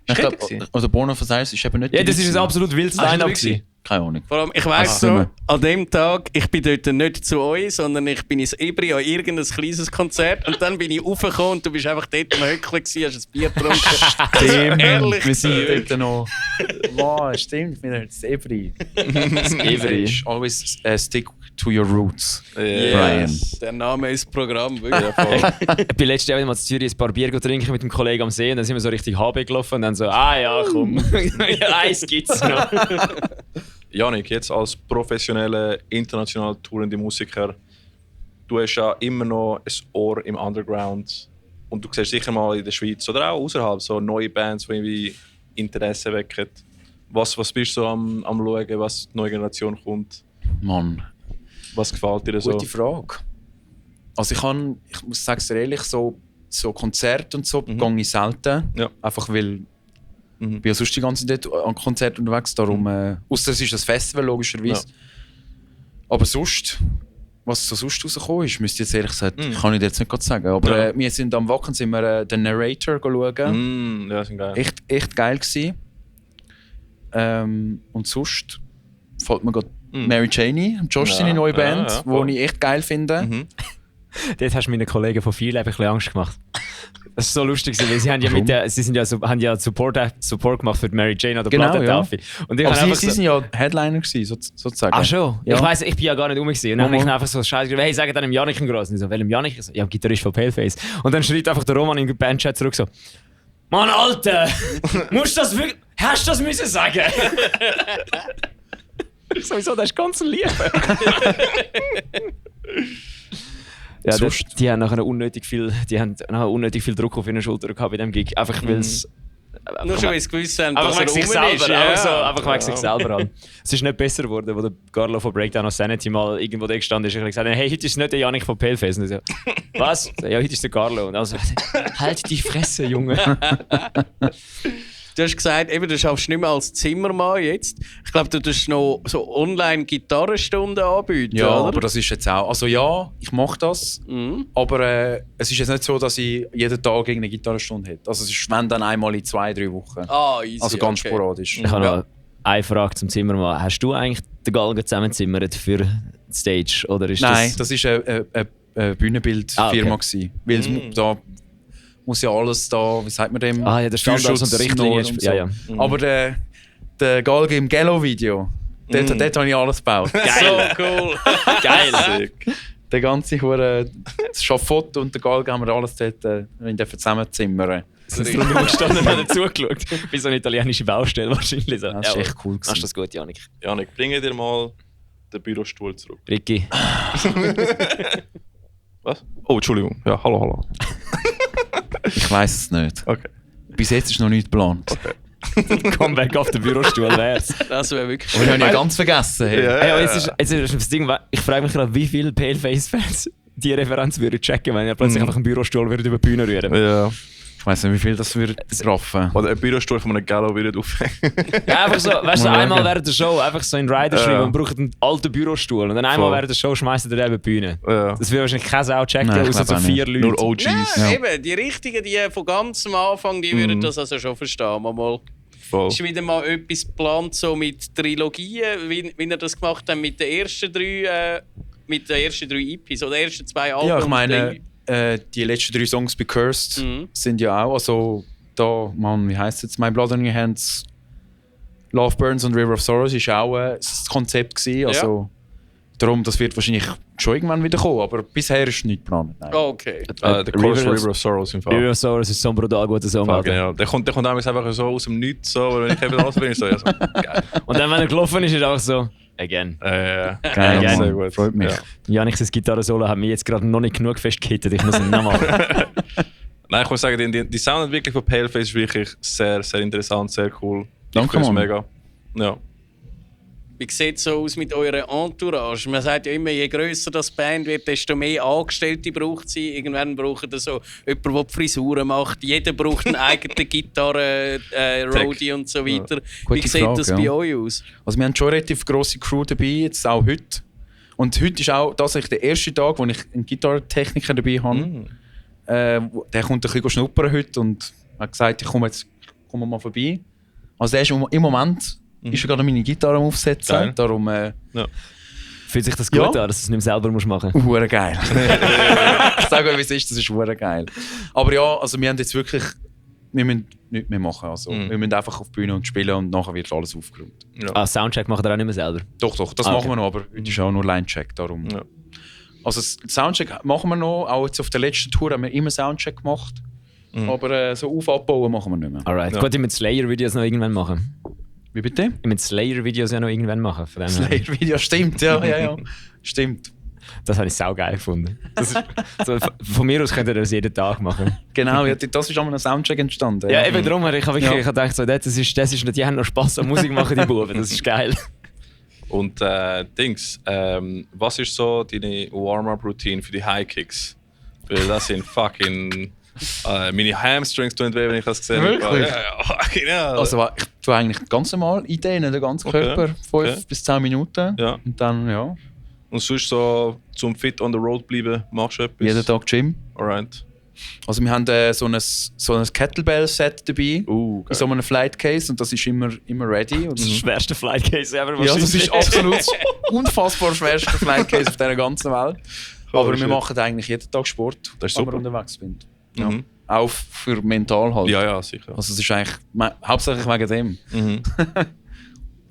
Ich Stimmt glaube, gewesen. oder Born of Osiris ist eben nicht Ja, die das ist ein gewesen. absolut wildes Ah, ist Line-Up das gewesen. Keine Ahnung. Vor allem, ich weiss Also, so, an dem Tag, ich bin dort nicht zu euch, sondern ich bin ins Ebri an irgendein kleines Konzert und dann bin ich raufgekommen und du bist einfach dort am Höckeln gewesen, hast ein Bier getrunken. Stimmt, ehrlich wir sind gewesen. dort noch... Wow, stimmt, wir haben das Ebri. Ebri. Always stick to your roots. Yes. Der Name ist Programm, wirklich. Ich bin letztes Jahr wieder mal in Zürich ein paar Bier trinken mit dem Kollegen am See und dann sind wir so richtig HB gelaufen und dann so, ja komm, eins gibt's noch. Janik, jetzt als professioneller, international tourender Musiker, du hast ja immer noch ein Ohr im Underground und du siehst sicher mal in der Schweiz oder auch außerhalb so neue Bands, die irgendwie Interesse wecken. Was bist du so am Schauen, was die neue Generation kommt? Mann, Was gefällt dir so? gute Frage. Also ich muss sagen, sehr ehrlich, so Konzerte und so gehe ich selten. Ja. Einfach weil ich bin ja sonst die ganze Zeit an Konzerten unterwegs, darum, ausser es ist ein Festival, logischerweise. Ja. Aber sonst, was so sonst rausgekommen ist, müsste ich jetzt ehrlich gesagt, kann ich dir jetzt nicht gerade sagen. Aber Ja. wir sind am Wacken sind wir, den Narrator schauen. Ja, sind geil. Echt geil gewesen. Und sonst fällt mir gerade Mary Janey, Josh seine neue Band, ja, die voll. ich echt geil finde. Dort hast du meinen Kollegen von viel ein bisschen Angst gemacht. Das ist so lustig, weil sie haben ja sie sind ja haben ja Support gemacht für die Mary Jane an der Genau, Plattentafel. Und ich Aber habe einfach sie sind ja Headliner gewesen, sozusagen. Ach schon? Ja. Ich weiss, ich bin ja gar nicht rum gewesen. Und dann habe ich Aha. einfach so Scheiße gesagt, hey, sag dann dem Janik einen Grossen. Ich so, welchem Janik? Ich so, ja, Gitarrist von Paleface. Und dann schreit einfach der Roman in den Bandchat zurück so, Mann, Alter! Musst du das wirklich... Hast du das müssen sagen? Sowieso, das ist ganz lieb. Ja, die haben nachher unnötig viel Druck auf ihre Schulter gehabt bei dem Gig. Einfach weil es... Nur schon, weil sie gewusst haben, Einfach dass wegen er sich rum selber, ist. Ja. einfach wegen sich selber an. Es ist nicht besser geworden, wo der Carlo von Breakdown of Sanity mal irgendwo da gestanden ist und gesagt hat, hey, heute ist nicht der Janik von Paleface. Und ich so, was? Ja, heute ist der Carlo. Und also, halt die Fresse, Junge. Du hast gesagt, eben, du schaffst nicht mehr als Zimmermann jetzt. Ich glaube, du tust noch so online Gitarrenstunden anbieten, Ja, oder? aber das ist jetzt auch... Also ja, ich mache das. Aber es ist jetzt nicht so, dass ich jeden Tag eine Gitarrenstunde hätte. Also es ist wenn dann einmal in 2-3 Wochen. Ah, easy, Also ganz okay. sporadisch. Ich habe noch eine Frage zum Zimmermann. Hast du eigentlich den Galgen zusammengezimmert für die Stage? Oder ist Nein, das war eine Bühnenbildfirma. okay. Weil da muss ja alles da, wie sagt man dem? Ah ja, der Standard und der Richtlinie ist... und Ja, ja. Aber der Galgen im Gallo-Video, dort habe ich alles gebaut. So cool. Geil. Der ganze das Schafott und der Galgen haben wir alles dort zusammenzimmern. Sind sie drunter gestanden und haben zugeschaut? Wie so eine italienische Baustelle wahrscheinlich. So. Das ist echt cool Machst du gewesen. das gut, Janik? Janik, bringe dir mal den Bürostuhl zurück. Ricky. Was? Oh, Entschuldigung. Ja, hallo. Ich weiss es nicht. Okay. Bis jetzt ist noch nichts geplant. Comeback auf den Bürostuhl wär's. Das wäre wirklich Und ich habe ja ganz vergessen. Hey. Hey, aber jetzt ist das Ding, ich frage mich gerade, wie viele Paleface-Fans die Referenz würden checken, wenn er plötzlich einfach einen Bürostuhl würde über die Bühne rühren. Ja. Ich weiss nicht, wie viel das würde raffen. Oder ein Bürostuhl von einem Gallo wieder aufhängen. Ja, einfach so, weißt du, Mal einmal schauen. während der Show einfach so in Rider schreiben und braucht einen alten Bürostuhl. Und dann einmal Voll. während der Show schmeißen die über die Bühne. Ja. Das würde wahrscheinlich keine Sau checken, Nein, ich außer glaub so auch 4 Leute. Nur OGs. Ja, eben, die Richtigen, die von ganz am Anfang, die würden das also schon verstehen. Mal. Voll. Ist wieder mal etwas geplant so mit Trilogien, wie ihr das gemacht habt mit den ersten 3 EPs oder ersten 2 Alben? Ja, ich meine, die letzten 3 Songs bei Cursed sind ja auch, also da, Mann, wie heisst es jetzt? My Blood on Your Hands, Love Burns und River of Sorrows ist auch das Konzept gewesen, also darum, das wird wahrscheinlich schon irgendwann wieder kommen, aber bisher ist nichts geplant. Nein. Oh, okay. Der Chorus River of Sorrows im Fall. River of Sorrows ist so ein brutal guter Song. Fuck, Alter. ja. Der kommt damals einfach so aus dem Nichts, so, wenn ich eben alles bringe, so, ja, so. Geil. Und dann, wenn er gelaufen ist, ist er einfach so, again. Geil, Ja, Mann. sehr gut. Freut mich. Ja. Janik, sein Gitarre-Solo hat mich jetzt gerade noch nicht genug festgehittet. Ich muss ihn nochmal. Nein, ich muss sagen, die Sound wirklich von Paleface ist wirklich sehr, sehr interessant, sehr cool. Danke, Ich Mann. mega. Ja. Wie sieht es so aus mit eurer Entourage? Man sagt ja immer, je grösser das Band wird, desto mehr Angestellte braucht sie. Irgendwann braucht es so jemanden, der die Frisuren macht. Jeder braucht eine eigene Gitarre, Roadie und so weiter. Gute Wie sieht Frage, das ja. bei euch aus? Also wir haben schon eine relativ grosse Crew dabei, jetzt auch heute. Und heute ist auch tatsächlich der erste Tag, wo ich einen Gitarrentechniker dabei habe. Der kommt ein bisschen schnuppern heute und hat gesagt, ich komme mal vorbei. Also der ist im Moment ist er gerade meine Gitarre am Aufsetzen. Geil. Darum Fühlt sich das gut Ja. an, dass du es nicht mehr selber machen musst? hure geil. Ich sage euch, wie es ist, das ist hure geil. Aber ja, also wir haben jetzt wirklich, wir müssen nichts mehr machen. Also, wir müssen einfach auf die Bühne und spielen und nachher wird alles aufgeräumt. Soundcheck macht er auch nicht mehr selber. Doch, das Ah, machen okay. wir noch, aber heute ist auch nur Line-Check. Darum. Ja. Also Soundcheck machen wir noch, auch jetzt auf der letzten Tour haben wir immer Soundcheck gemacht. Aber so abbauen machen wir nicht mehr. Alright. Ja. Gut, ich mit Slayer-Videos noch irgendwann machen. Wie bitte? Ich mit Slayer-Videos ja noch irgendwann machen. Von dem her. Slayer-Video, stimmt, ja. Stimmt. Das habe ich saugeil gefunden. Das ist, so, von mir aus könnt ihr das jeden Tag machen. Genau, ja, das ist einmal ein Soundcheck entstanden. Ja, eben darum. Ich habe Ja. wirklich gedacht, so, das ist nicht, die haben noch Spass an Musik machen, die Buben. Das ist geil. Und Dings, was ist so deine Warm-Up-Routine für die High-Kicks? Weil das sind fucking... meine Hamstrings tun weh, wenn ich das gesehen habe. Wirklich? Ja. Also ich tue eigentlich ganz normal eindehnen, den ganzen Okay, Körper, 5 bis 10 Minuten. Ja. Und dann, ja, Und sonst so, zum fit on the road bleiben, machst du etwas? jeden Tag Gym. Alright. Also wir haben so ein Kettlebell-Set dabei, in so einem Flight Case und das ist immer ready. Und Das ist das schwerste Flight Case ever. ja, das ist absolut das unfassbar schwerste Flight Case auf dieser ganzen Welt. Aber wir shit. machen eigentlich jeden Tag Sport, Das ist wenn wir super. unterwegs sind. Ja. Mhm. Auch für mental halt. Ja, sicher. Also es ist eigentlich hauptsächlich wegen dem. Mhm.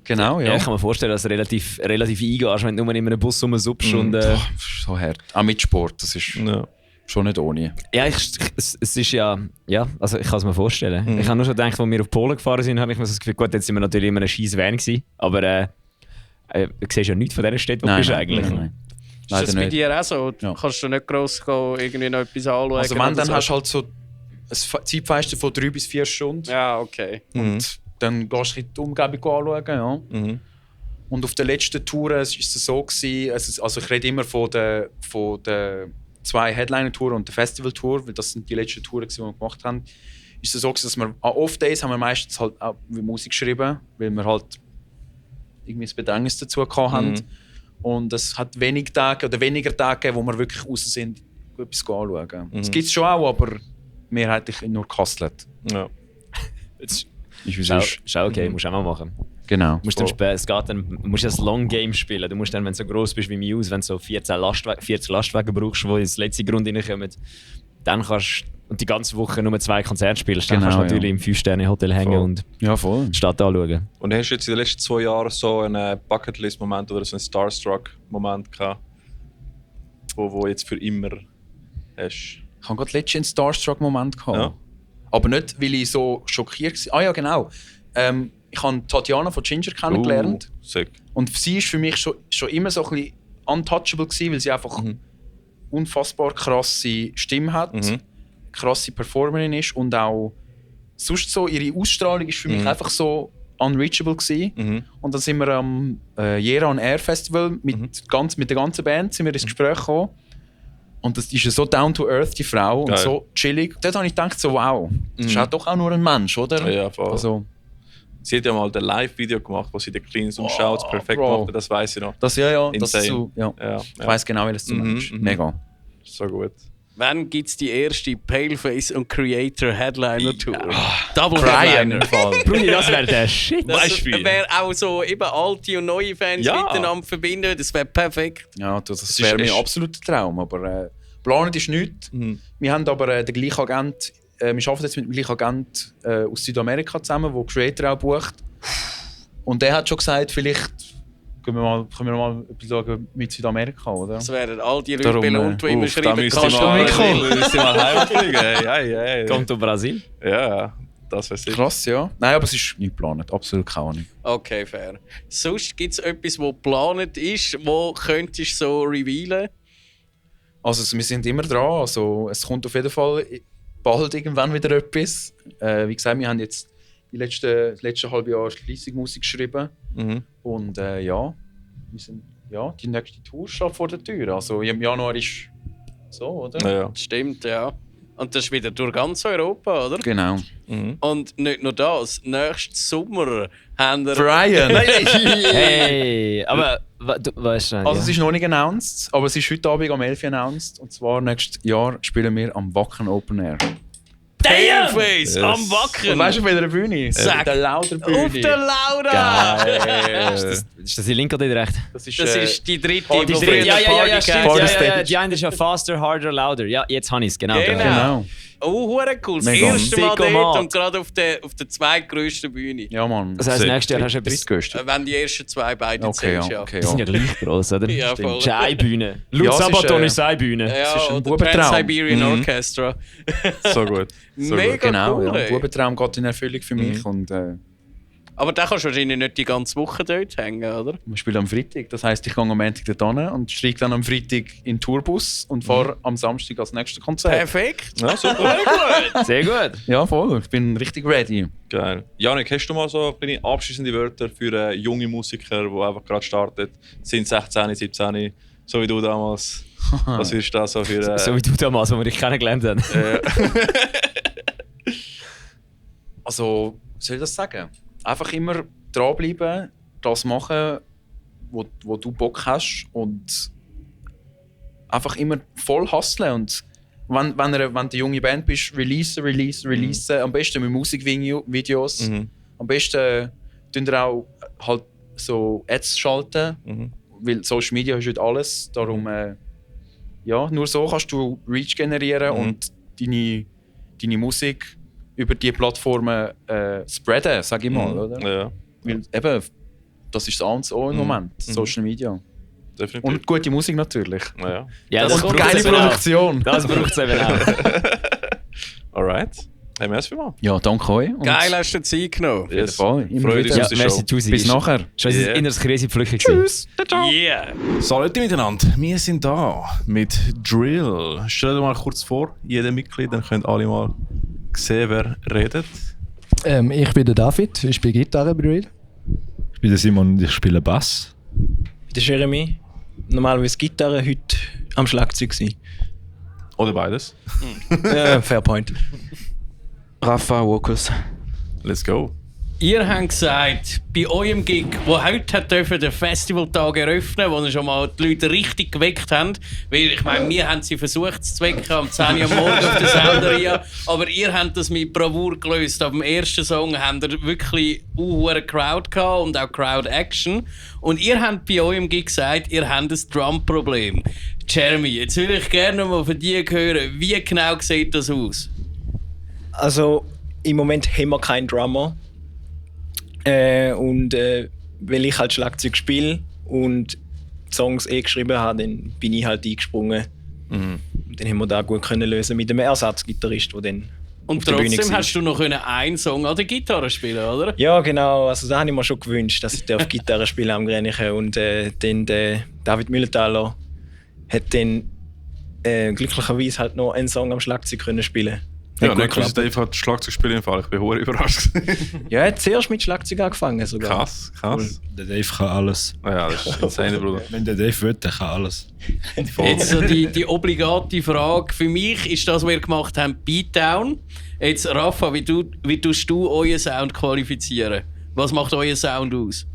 Genau, Ja, ja. ich kann mir vorstellen, dass du relativ eingehst, wenn du nur in einem Bus rumsuppst. Und, So hart. Auch mit Sport, das ist Ja. schon nicht ohne. ja, es ist ja, also ich kann es mir vorstellen. Ich habe nur schon gedacht, als wir auf Polen gefahren sind, habe ich mir so das Gefühl, gut, jetzt sind wir natürlich immer ein scheiß Van gewesen, aber du siehst ja nichts von dieser Stadt, wo du bist eigentlich. Nein. Ist das Leider bei nicht. dir auch so? Ja. Kannst du nicht gross gehen, irgendwie noch etwas anschauen? Also wenn, oder dann so? hast du halt so ein Zeitfenster von 3 bis 4 Stunden. Ja, okay. Und dann gehst du die Umgebung anschauen. Ja. Mhm. Und auf der letzten Tour war es so, gewesen, also ich rede immer von den 2 Headliner-Touren und der Festival-Tour, weil das sind die letzten Touren, die wir gemacht haben. Ist es so, gewesen, dass wir an Off-Days haben wir meistens halt auch Musik geschrieben, weil wir halt irgendwie ein Bedrängnis dazu hatten. Und es hat weniger Tage, wo wir wirklich raus sind, etwas anschauen. Das gibt es schon auch, aber mehrheitlich nur Kasslet. Ja. Ist wie es ist. Ist auch okay, musst du auch mal machen. Genau. Du musst dann du musst das Long Game spielen. Du musst dann, wenn du so gross bist wie Muse, wenn du so 40 Lastwagen brauchst, die ins letzte Grund reinkommen, dann kannst und die ganze Woche nur 2 Konzerte spielst, dann Genau, kannst du natürlich im 5-Sterne-Hotel hängen Voll. und Ja, voll. die Stadt anschauen. Und hast du jetzt in den letzten 2 Jahren so einen Bucketlist-Moment oder so einen Starstruck-Moment gehabt, wo jetzt für immer hast? Ich habe gerade letztens einen Starstruck-Moment gehabt. Ja. Aber nicht, weil ich so schockiert war. Ah ja, genau. Ich habe Tatjana von Ginger kennengelernt. Sick. Und sie war für mich schon immer so ein bisschen untouchable gewesen, weil sie einfach unfassbar krasse Stimme hat, krasse Performerin ist und auch sonst so ihre Ausstrahlung ist für mich einfach so unreachable gewesen. Und dann sind wir am Jera on Air Festival mit der ganzen Band sind wir ins Gespräch gekommen. Und das ist ja so down to earth, die Frau, Geil. und so chillig. Dort habe ich gedacht, so wow, das ist halt doch auch nur ein Mensch, oder? Ja, voll. Also, Sie hat ja mal ein Live-Video gemacht, wo sie den Cleans und Shouts perfekt Bro. gemacht hat, das weiß ich noch. das das Insane. so, ja. Ja, Ich weiss genau, wie das du meinst. Mega. So gut. Wann gibt es die erste Paleface und Creator Headliner Tour? Double Brian Headliner. im Fall. Brudi, das wäre der Shit. Das Beispiel. wäre auch so eben alte und neue Fans Ja. miteinander verbinden. Das wäre perfekt. Ja, das ist wäre mein echt- absoluter Traum, aber planen ist nichts. Wir haben aber den gleichen Agent, wir arbeiten jetzt mit dem gleichen Agent aus Südamerika zusammen, der Creator auch bucht. Und der hat schon gesagt, vielleicht können wir mal etwas schauen mit Südamerika, oder? Das wären all die Leute Darum, belohnt, die immer Da schreiben, müsst ihr kannst du mal mitkommen? müsst ihr mal heimfliegen. Hey. Kommt aus Brasil. Ja, das wäre sicher. Krass, ja. Nein, aber es ist nicht geplant, absolut keine Ahnung. Okay, fair. Sonst gibt es etwas, das geplant ist, wo könntest du so revealen? Also wir sind immer dran, also es kommt auf jeden Fall bald irgendwann wieder etwas. Wie gesagt, wir haben jetzt das letzte halbe Jahr fleissig Musik geschrieben. Und wir sind, die nächste Tour steht vor der Tür. Also im Januar ist so, oder? Ja. Stimmt, ja. Und das ist wieder durch ganz Europa, oder? Genau. Und nicht nur das, nächsten Sommer haben wir... Brian! Hey, aber du weißt nicht. Also es ist noch nicht announced, aber es ist heute Abend am 11 Uhr announced. Und zwar nächstes Jahr spielen wir am Wacken Open Air. Tailface am Wacken! Und weißt du, auf welcher Bühne? Sag. Auf der Lauder-Bühne. Auf der Laura! Geil! Ist das die linke oder die rechte? Das ist, Das ist die dritte, Party wo Stage. früher Party stimmt. gegeben hat. Stage. Die eine ist ja faster, harder, louder. Ja, jetzt habe ich es, genau. Genau. Genau. Oh, hure cool. Das Mega. erste Mal Sicko dort Mat. und gerade auf der zweitgrößten Bühne. Ja, Mann. Das heisst, nächstes Jahr hast du etwas... Drittgrößte. Wenn die ersten zwei beide Okay, zählst, ja. ja. Okay, Die sind ja ja. gleich groß, oder? Ja, Stimmt. voll. Das ist eine Bühne. Lutz Ja, es ist, Sabaton ist eine Bühne. Ja, ist ein oder Bubentraum. Trans-Siberian Orchestra. So gut. So Mega gut. Genau, cool, ja. ey. Bubentraum geht in Erfüllung für mich. Und Aber da kannst du wahrscheinlich nicht die ganze Woche dort hängen, oder? wir spielen am Freitag. Das heisst, ich gehe am Montag dort hin und steige dann am Freitag in den Tourbus und fahre am Samstag als nächstes Konzert. Perfekt. Ja, super. Sehr gut. Ja, voll. Ich bin richtig ready. Geil. Janik, hast du mal so kleine abschließende Wörter für junge Musiker, die einfach gerade starten? Sind 16, 17, so wie du damals. Was würdest du da so für... So wie du damals, als wir dich kennengelernt haben. Also, was soll ich das sagen? Einfach immer dranbleiben, das machen, wo du Bock hast und einfach immer voll hustlen. Und wenn du eine junge Band bist, release. Am besten mit Musikvideos. Am besten tun wir auch halt so Ads schalten, weil Social Media ist heute alles. Darum, nur so kannst du Reach generieren und deine Musik über diese Plattformen spreaden, sag ich mal. Oder? Ja, Weil eben, das ist das A und das O im Moment, Social Media. definitiv. Und gute Musik natürlich. Ja. Ja, Und braucht's geile eben auch. Produktion. Das braucht es eben auch. Alright. Hey, merci vielmals. Ja, danke euch. Und Geil, hast du dir Zeit genommen. auf jeden Fall. Immer Freut uns wieder. auf die merci, Show. Tusi. Bis nachher. Schon Yeah. ein inneres Krise-Pflücken. Tschüss. Yeah. Salut miteinander, wir sind da mit Drill. Stell dir mal kurz vor, jeder Mitglied, dann könnt alle mal sehen, wer redet. Ich bin der David, ich bin Gitarrenbrüder. Ich bin der Simon und ich spiele Bass. Der Jeremy, normalerweise Gitarre, heute am Schlagzeug gewesen. Oder beides. Fair point. Rafa, Vocals. Let's go. Ihr habt gesagt, bei eurem Gig, wo heute hat dürfen den Festivaltag eröffnen, wo ihr schon mal die Leute richtig geweckt habt, weil ich meine, wir haben sie versucht zu wecken am 10 Uhr morgens auf der Selderia, aber ihr habt das mit Bravour gelöst. Ab dem ersten Song habt ihr wirklich eine Crowd gehabt und auch Crowd Action. Und ihr habt bei eurem Gig gesagt, ihr habt ein Drum-Problem. Jeremy, jetzt will ich gerne mal von dir hören, wie genau sieht das aus? Also, im Moment haben wir keinen Drummer. Weil ich halt Schlagzeug spiele und die Songs geschrieben habe, dann bin ich halt eingesprungen. Und dann haben wir das gut können lösen mit einem Ersatzgitarrist, der dann Und auf der Bühne trotzdem war. hast du noch einen Song an der Gitarre spielen, oder? Ja, genau. Also, das habe ich mir schon gewünscht, dass ich auf Gitarre spiele am Grenichen. Und dann der David Müllenthaler hat dann glücklicherweise halt noch einen Song am Schlagzeug können spielen. Ja, Hat nicht gut gewusst, geklappt. Dave hat Schlagzeug spielen im Fall. Ich bin hoch überrascht. Ja, er hat zuerst mit Schlagzeug angefangen sogar. Krass. Der Dave kann alles. Ja, das ist insane, Bruder. Wenn der Dave will, der kann alles. Jetzt so die obligate Frage. Für mich ist das, was wir gemacht haben, Beatdown. Jetzt, Rafa, wie tust du euren Sound qualifizieren? Was macht euer Sound aus?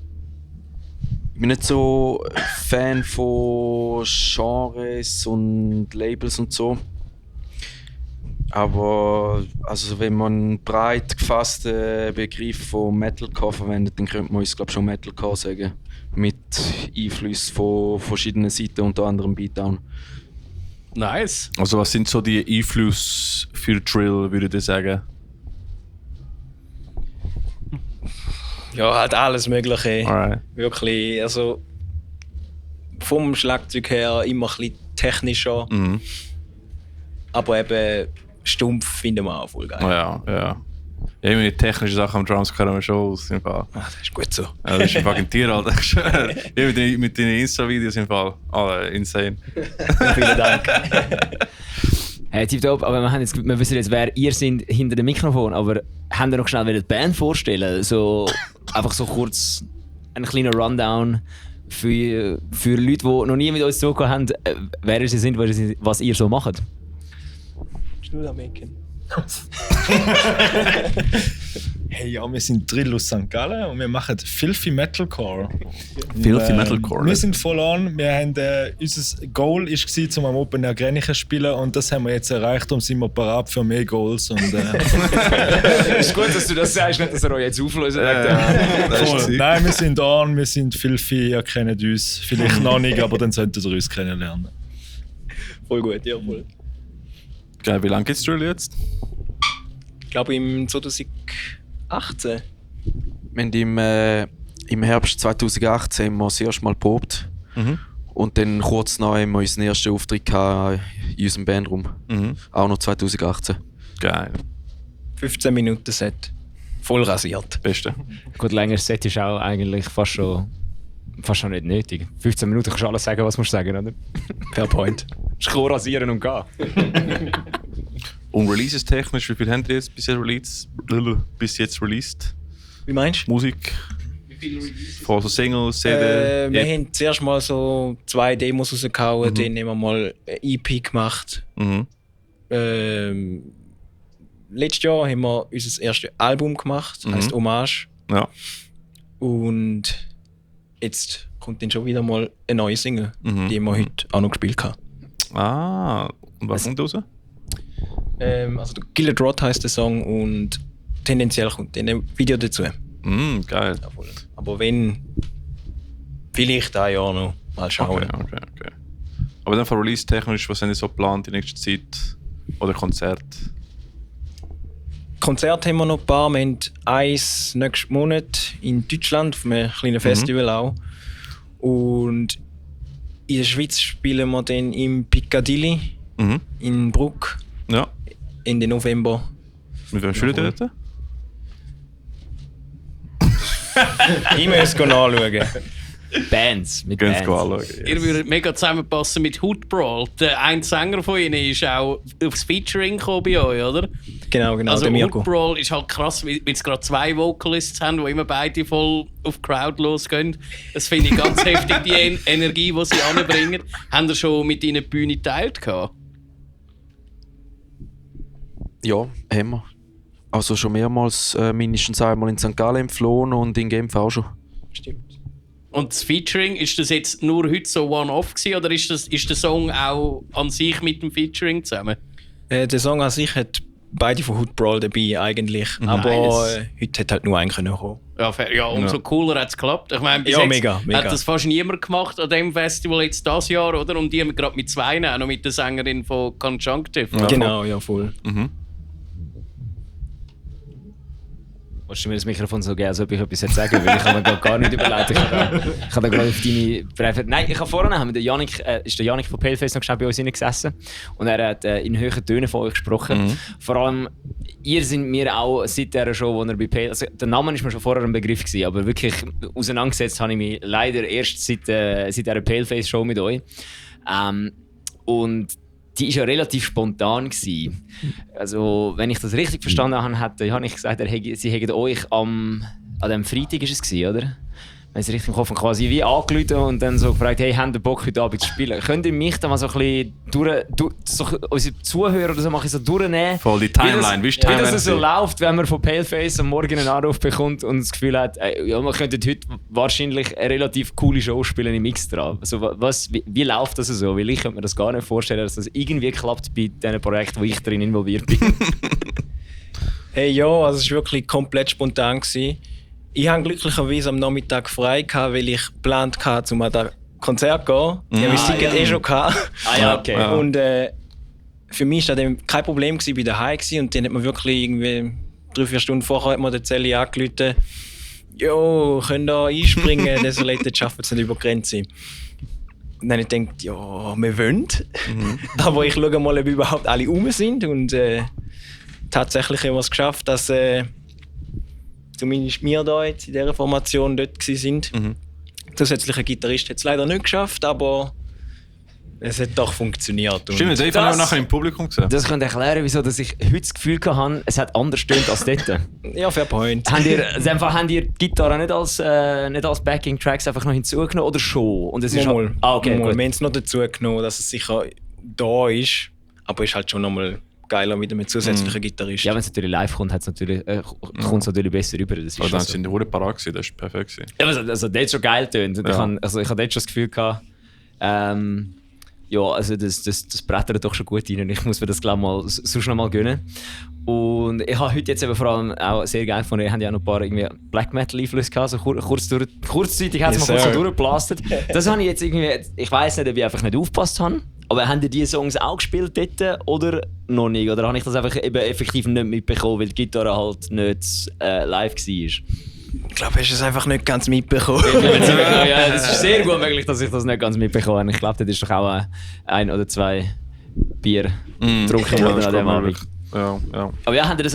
Ich bin nicht so Fan von Genres und Labels und so. Aber also, wenn man einen breit gefassten Begriff von Metalcore verwendet, dann könnte man uns schon Metalcore sagen. Mit Einflüssen von verschiedenen Seiten, unter anderem Beatdown. Nice. Also was sind so die Einflüsse für Drill, würde ich sagen? Ja, halt alles Mögliche. Alright. Wirklich, also vom Schlagzeug her immer ein bisschen technischer. Aber eben stumpf finden wir auch voll geil. Ja. Ja, die technische Sachen am Drums können wir schon aus. Im Fall. Ah, das ist gut so. Ja, das ist ein fucking Tier, Alter. Ja, mit den Insta-Videos im Fall. Alter, insane. Vielen Dank. Hey, tipptopp, aber wir wissen jetzt, wer ihr seid hinter dem Mikrofon, aber habt ihr noch schnell die Band vorstellen? So, einfach so kurz ein kleiner Rundown für Leute, die noch nie mit uns zugehört haben, wer ihr sind, was ihr so macht. Du da machen. Hey, ja, wir sind Drill aus St. Gallen und wir machen Filthy Metalcore. Filthy Metalcore. Wir sind voll an. Wir haben, unser Goal war, zum am Open Air Grenichen zu spielen und das haben wir jetzt erreicht und sind wir parat für mehr Goals. Und, ist gut, dass du das sagst, nicht, dass er euch jetzt auflösen voll. Nein, wir sind an, wir sind Filthy, ihr kennt uns. Vielleicht noch nicht, aber dann solltet ihr uns kennenlernen. Voll gut, ja, voll. Geil, wie lange geht's Drill jetzt? Ich glaube im 2018. Wir haben im Herbst 2018 haben wir das erste Mal geprobt. Und dann kurz nach haben wir unseren ersten Auftritt gehabt in unserem Bandraum. Auch noch 2018. Geil. 15 Minuten Set. Voll rasiert. Beste. Gut, längeres Set ist auch eigentlich fast schon nicht nötig. 15 Minuten kannst du alles sagen, was musst du sagen, oder? Fair point. Du kannst rasieren und gehen. Und Releases technisch, wie viel habt ihr jetzt bis jetzt released? Wie meinst du? Musik? Wie viele Releases? Von so Singles, CD? Wir haben zuerst mal so 2 Demos rausgehauen, dann haben wir mal eine EP gemacht. Letztes Jahr haben wir unser erstes Album gemacht, heisst Hommage. Ja. Und jetzt kommt dann schon wieder mal eine neue Single, die wir heute auch noch gespielt haben. Ah, und was kommt raus? Also Gillett Rod heisst der Song und tendenziell kommt dann ein Video dazu. Geil. Ja, voll. Aber wenn, vielleicht ein Jahr noch, mal schauen. Okay. Aber dann von Release-technisch, was haben ihr so geplant in nächster Zeit? Oder Konzert? Konzert haben wir noch ein paar. Wir haben eins nächsten Monat in Deutschland, auf einem kleinen Festival auch. Und in der Schweiz spielen wir dann im Piccadilly in Bruck. Ja. Ende November. Mit wem spielt ihr dort? Ich muss es anschauen. Bands. Mit Gehen Bands. Sie anschauen. Ihr würdet mega zusammenpassen mit Hood Brawl. Der ein Sänger von ihnen ist auch aufs Featuring gekommen bei euch, oder? Genau, Also der Mirko. Hood Brawl ist halt krass, weil sie gerade 2 Vocalists haben, die immer beide voll auf Crowd losgehen. Das finde ich ganz heftig, die Energie, die sie anbringen. Haben ihr schon mit ihnen die Bühne geteilt gehabt? Ja, haben wir. Also schon mehrmals, mindestens einmal in St. Gallen geflohen und in Genf auch schon. Stimmt. Und das Featuring, ist das jetzt nur heute so One-Off gewesen, oder ist der Song auch an sich mit dem Featuring zusammen? Der Song an sich hat beide von Hood Brawl dabei eigentlich, aber heute hat halt nur einen können kommen. Ja, fair. Ja, umso cooler hat es geklappt. Ich meine, bis Ja, jetzt mega. hat das fast niemand gemacht an diesem Festival jetzt dieses Jahr, oder? Und die haben gerade mit 2, auch noch mit der Sängerin von Conjunctive. Ja. Genau, ja, voll. Willst du mir das Mikrofon so geben, als ob ich etwas sagen will? Ich kann mir gar nicht überlegt. Ich habe da gerade auf deine Briefe... Nein, ich habe vorhin mit der Yannick von Paleface noch schnell bei uns gesessen und er hat in hohen Tönen von euch gesprochen. Vor allem, ihr seid mir auch seit dieser Show, wo er bei Paleface... Also, der Name war mir schon vorher ein Begriff gewesen, aber wirklich auseinandergesetzt habe ich mich leider erst seit dieser Paleface-Show mit euch. Und die war ja relativ spontan gewesen. Also, wenn ich das richtig verstanden habe, hat Janik gesagt, sie hätten euch an dem Freitag ist es gewesen, oder? Wenn ich es richtig im Kopf habe, quasi wie angerufen und dann so gefragt, hey, habt ihr Bock heute Abend zu spielen? Könnt ihr mich dann mal so ein bisschen unsere Zuhörer oder so mache ich so durchnehmen? Voll die Timeline, wie das so läuft, wenn man von Paleface am Morgen einen Anruf bekommt und das Gefühl hat, ja, man könnte heute wahrscheinlich eine relativ coole Show spielen im Extra. Also, wie läuft das so? Weil ich könnte mir das gar nicht vorstellen, dass das irgendwie klappt bei diesen Projekten, wo ich drin involviert bin. Hey, ja, also es war wirklich komplett spontan gewesen. Ich hatte glücklicherweise am Nachmittag frei, weil ich geplant hatte, um an das Konzert zu gehen. Ich hatte mein Ticket schon gehabt. Okay. Und für mich war das kein Problem, ich war daheim und dann hat man wirklich irgendwie 3-4 Stunden vorher hat man den Zelli angerufen. Jo, könnt ihr einspringen, Desolated schaffen es nicht über die Grenze. Und dann habe ich gedacht, ja, wir wollen. Aber ich schaue mal, ob überhaupt alle rum sind. Und tatsächlich haben wir es geschafft, dass zumindest wir da jetzt in dieser Formation dort waren. Zusätzlicher Gitarrist hat es leider nicht geschafft, aber Es hat doch funktioniert. Stimmt, Dave haben wir nachher im Publikum gesehen. Das könnte erklären, wieso dass ich heute das Gefühl hatte, es hat anders stöhnt als dort. Ja, fair point. Habt ihr die Gitarre nicht als Backing-Tracks einfach noch hinzugenommen oder schon? Und es ist Mal. Okay, gut. Wir haben es noch dazu genommen, dass es sicher da ist, aber es ist halt schon nochmal geiler wieder mit zusätzlichen Gitarristen. Ja, wenn es natürlich live kommt, kommt es natürlich besser rüber. Das ist Aber dann so. sind die Huren parat gewesen, das war perfekt. Ja, also dort schon geil tönt. Ich habe dort schon das Gefühl gehabt, ja, also das brettert doch schon gut rein. Ich muss mir das glaube mal sonst noch mal gönnen. Und ich habe heute jetzt eben vor allem auch sehr geil gefunden, ihr habt ja auch noch ein paar irgendwie Black Metal Einflüsse gehabt, so kurzzeitig hat es mal kurz so durchgeblastet. Das habe ich jetzt irgendwie, ich weiss nicht, ob ich einfach nicht aufgepasst habe, aber haben die Songs auch gespielt dort oder noch nicht? Oder habe ich das einfach eben effektiv nicht mitbekommen, weil die Gitarre halt nicht live war? Ich glaube, hast du es einfach nicht ganz mitbekommen. Ja, das ist sehr gut möglich, dass ich das nicht ganz mitbekommen habe. Ich glaube, das ist doch auch ein oder zwei Bier getrunken worden an dem Abend. Ja. Aber ja, habt ihr das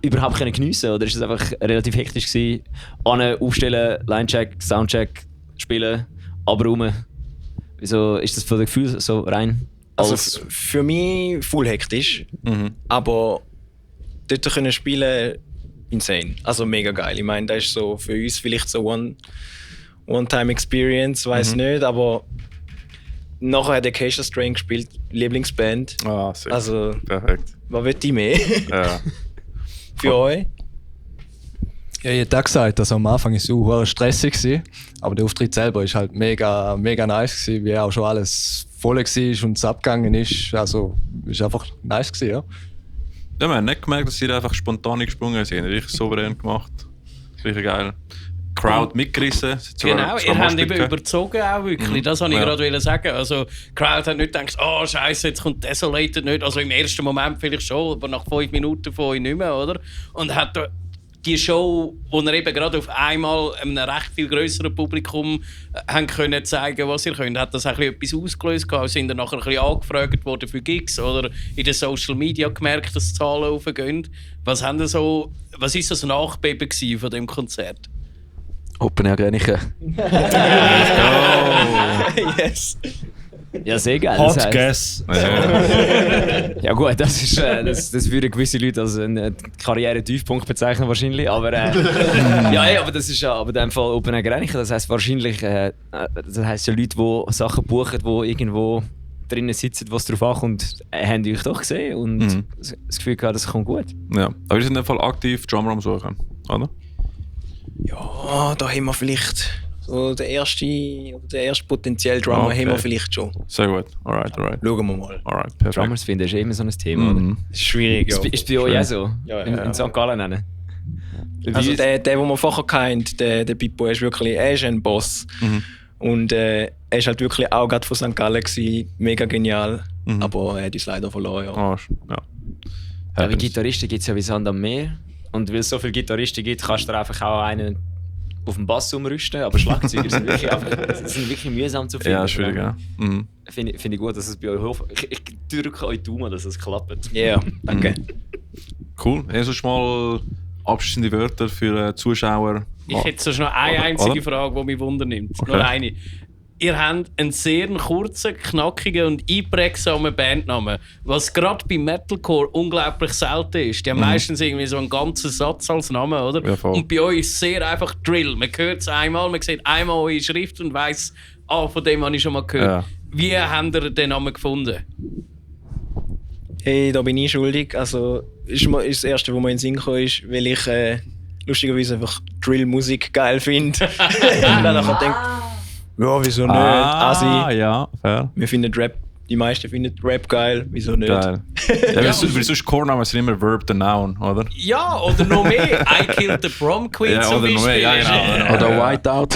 überhaupt können geniessen oder ist das einfach relativ hektisch gewesen? Aufstellen, Linecheck, Soundcheck, spielen, abräumen. Wieso ist das von dem Gefühl so rein? Also für mich voll hektisch, aber dort können spielen insane. Also mega geil. Ich meine, das ist so für uns vielleicht so One-Time-Experience, weiß nicht, aber nachher hat der Acacia Strain gespielt, Lieblingsband. Ah, sehr also, perfekt. Was will ich mehr? Ja. Für euch? Ja, ich hätte auch gesagt, dass am Anfang ist es auch stressig war, aber der Auftritt selber ist halt mega, mega nice gewesen, wie auch schon alles voll war und es abgegangen ist. Also, ist einfach nice gewesen, ja. Ja, wir haben nicht gemerkt, dass sie einfach spontan gesprungen sind. Richtig souverän gemacht. Richtig geil. Crowd mitgerissen. Genau, ihr habt eben überzogen auch wirklich. Das wollte ich gerade sagen. Also, die Crowd hat nicht gedacht, oh Scheiße, jetzt kommt Desolated nicht. Also im ersten Moment vielleicht schon, aber nach 5 Minuten von euch nicht mehr, oder? Und hat die Show, wo ihr eben gerade auf einmal einem recht viel grösseren Publikum haben können zeigen, was ihr könnt, hat das auch etwas ausgelöst gehabt? Sind ihr nachher ein bisschen angefragt worden für Gigs oder in den Social Media gemerkt, dass die Zahlen raufgehen? Was ist das Nachbeben von dem Konzert? Open Air Grenichen. Yes. Ja, sehr geil. Hot Guess. Ja gut, das würden gewisse Leute als einen Karriere-Tiefpunkt bezeichnen wahrscheinlich, aber aber das ist ja aber in dem Fall Open Air Grenichen. Das heisst wahrscheinlich, das heisst ja Leute, die Sachen buchen, die irgendwo drinnen sitzen, was drauf ankommt, haben die euch doch gesehen und das Gefühl gehabt, das kommt gut. Ja, aber wir sind in dem Fall aktiv Drummer am Suchen, oder? Ja, da haben wir vielleicht so den ersten potenziellen Drummer haben wir vielleicht schon. Sehr gut, alright. Schauen wir mal. Alright, perfekt. Drummers finden ist immer so ein Thema, oder? Ist schwierig, ja. Ist bei euch auch so? Ja. In St. Gallen nennen? Also der, den wir vorher kennt, der Pippo, ist ein Boss. Und er ist halt wirklich auch gerade von St. Gallen gewesen, mega genial. Aber er hat uns leider verloren, ja. Aber Gitarristen gibt es ja wie Sand am Meer. Und weil es so viele Gitarristen gibt, kannst du dir einfach auch einen auf den Bass umrüsten. Aber Schlagzeuger sind wirklich mühsam zu finden. Ja, schwierig, ja. Finde ich gut, dass es bei euch hilft. Ich drücke euch Daumen, dass es klappt. Ja, yeah, danke. Cool. Hast du mal abschließende Wörter für Zuschauer? Ich hätte sonst noch eine einzige Frage, die mich wundernimmt. Okay. Nur eine. Ihr habt einen sehr kurzen, knackigen und einprägsamen Bandnamen, was gerade bei Metalcore unglaublich selten ist. Die haben meistens irgendwie so einen ganzen Satz als Namen, oder? Ja, und bei euch ist es sehr einfach Drill. Man hört es einmal, man sieht einmal eure Schrift und weiss, von dem habe ich schon mal gehört. Ja. Wie habt ihr den Namen gefunden? Hey, da bin ich schuldig. Also, ist das Erste, was mir in den Sinn kam, ist, weil ich lustigerweise einfach Drill-Musik geil finde. Und dann denke ja, wieso nicht? Ja, fair. Wir finden Rap, die meisten finden Rap geil, wieso nicht? Geil. Ja, sonst Chornamen sind immer Verb the Noun, oder? Ja, oder noch mehr. I Killed the Prom Queen ja, zum Beispiel. Mehr, ja, genau. Oder Whiteout.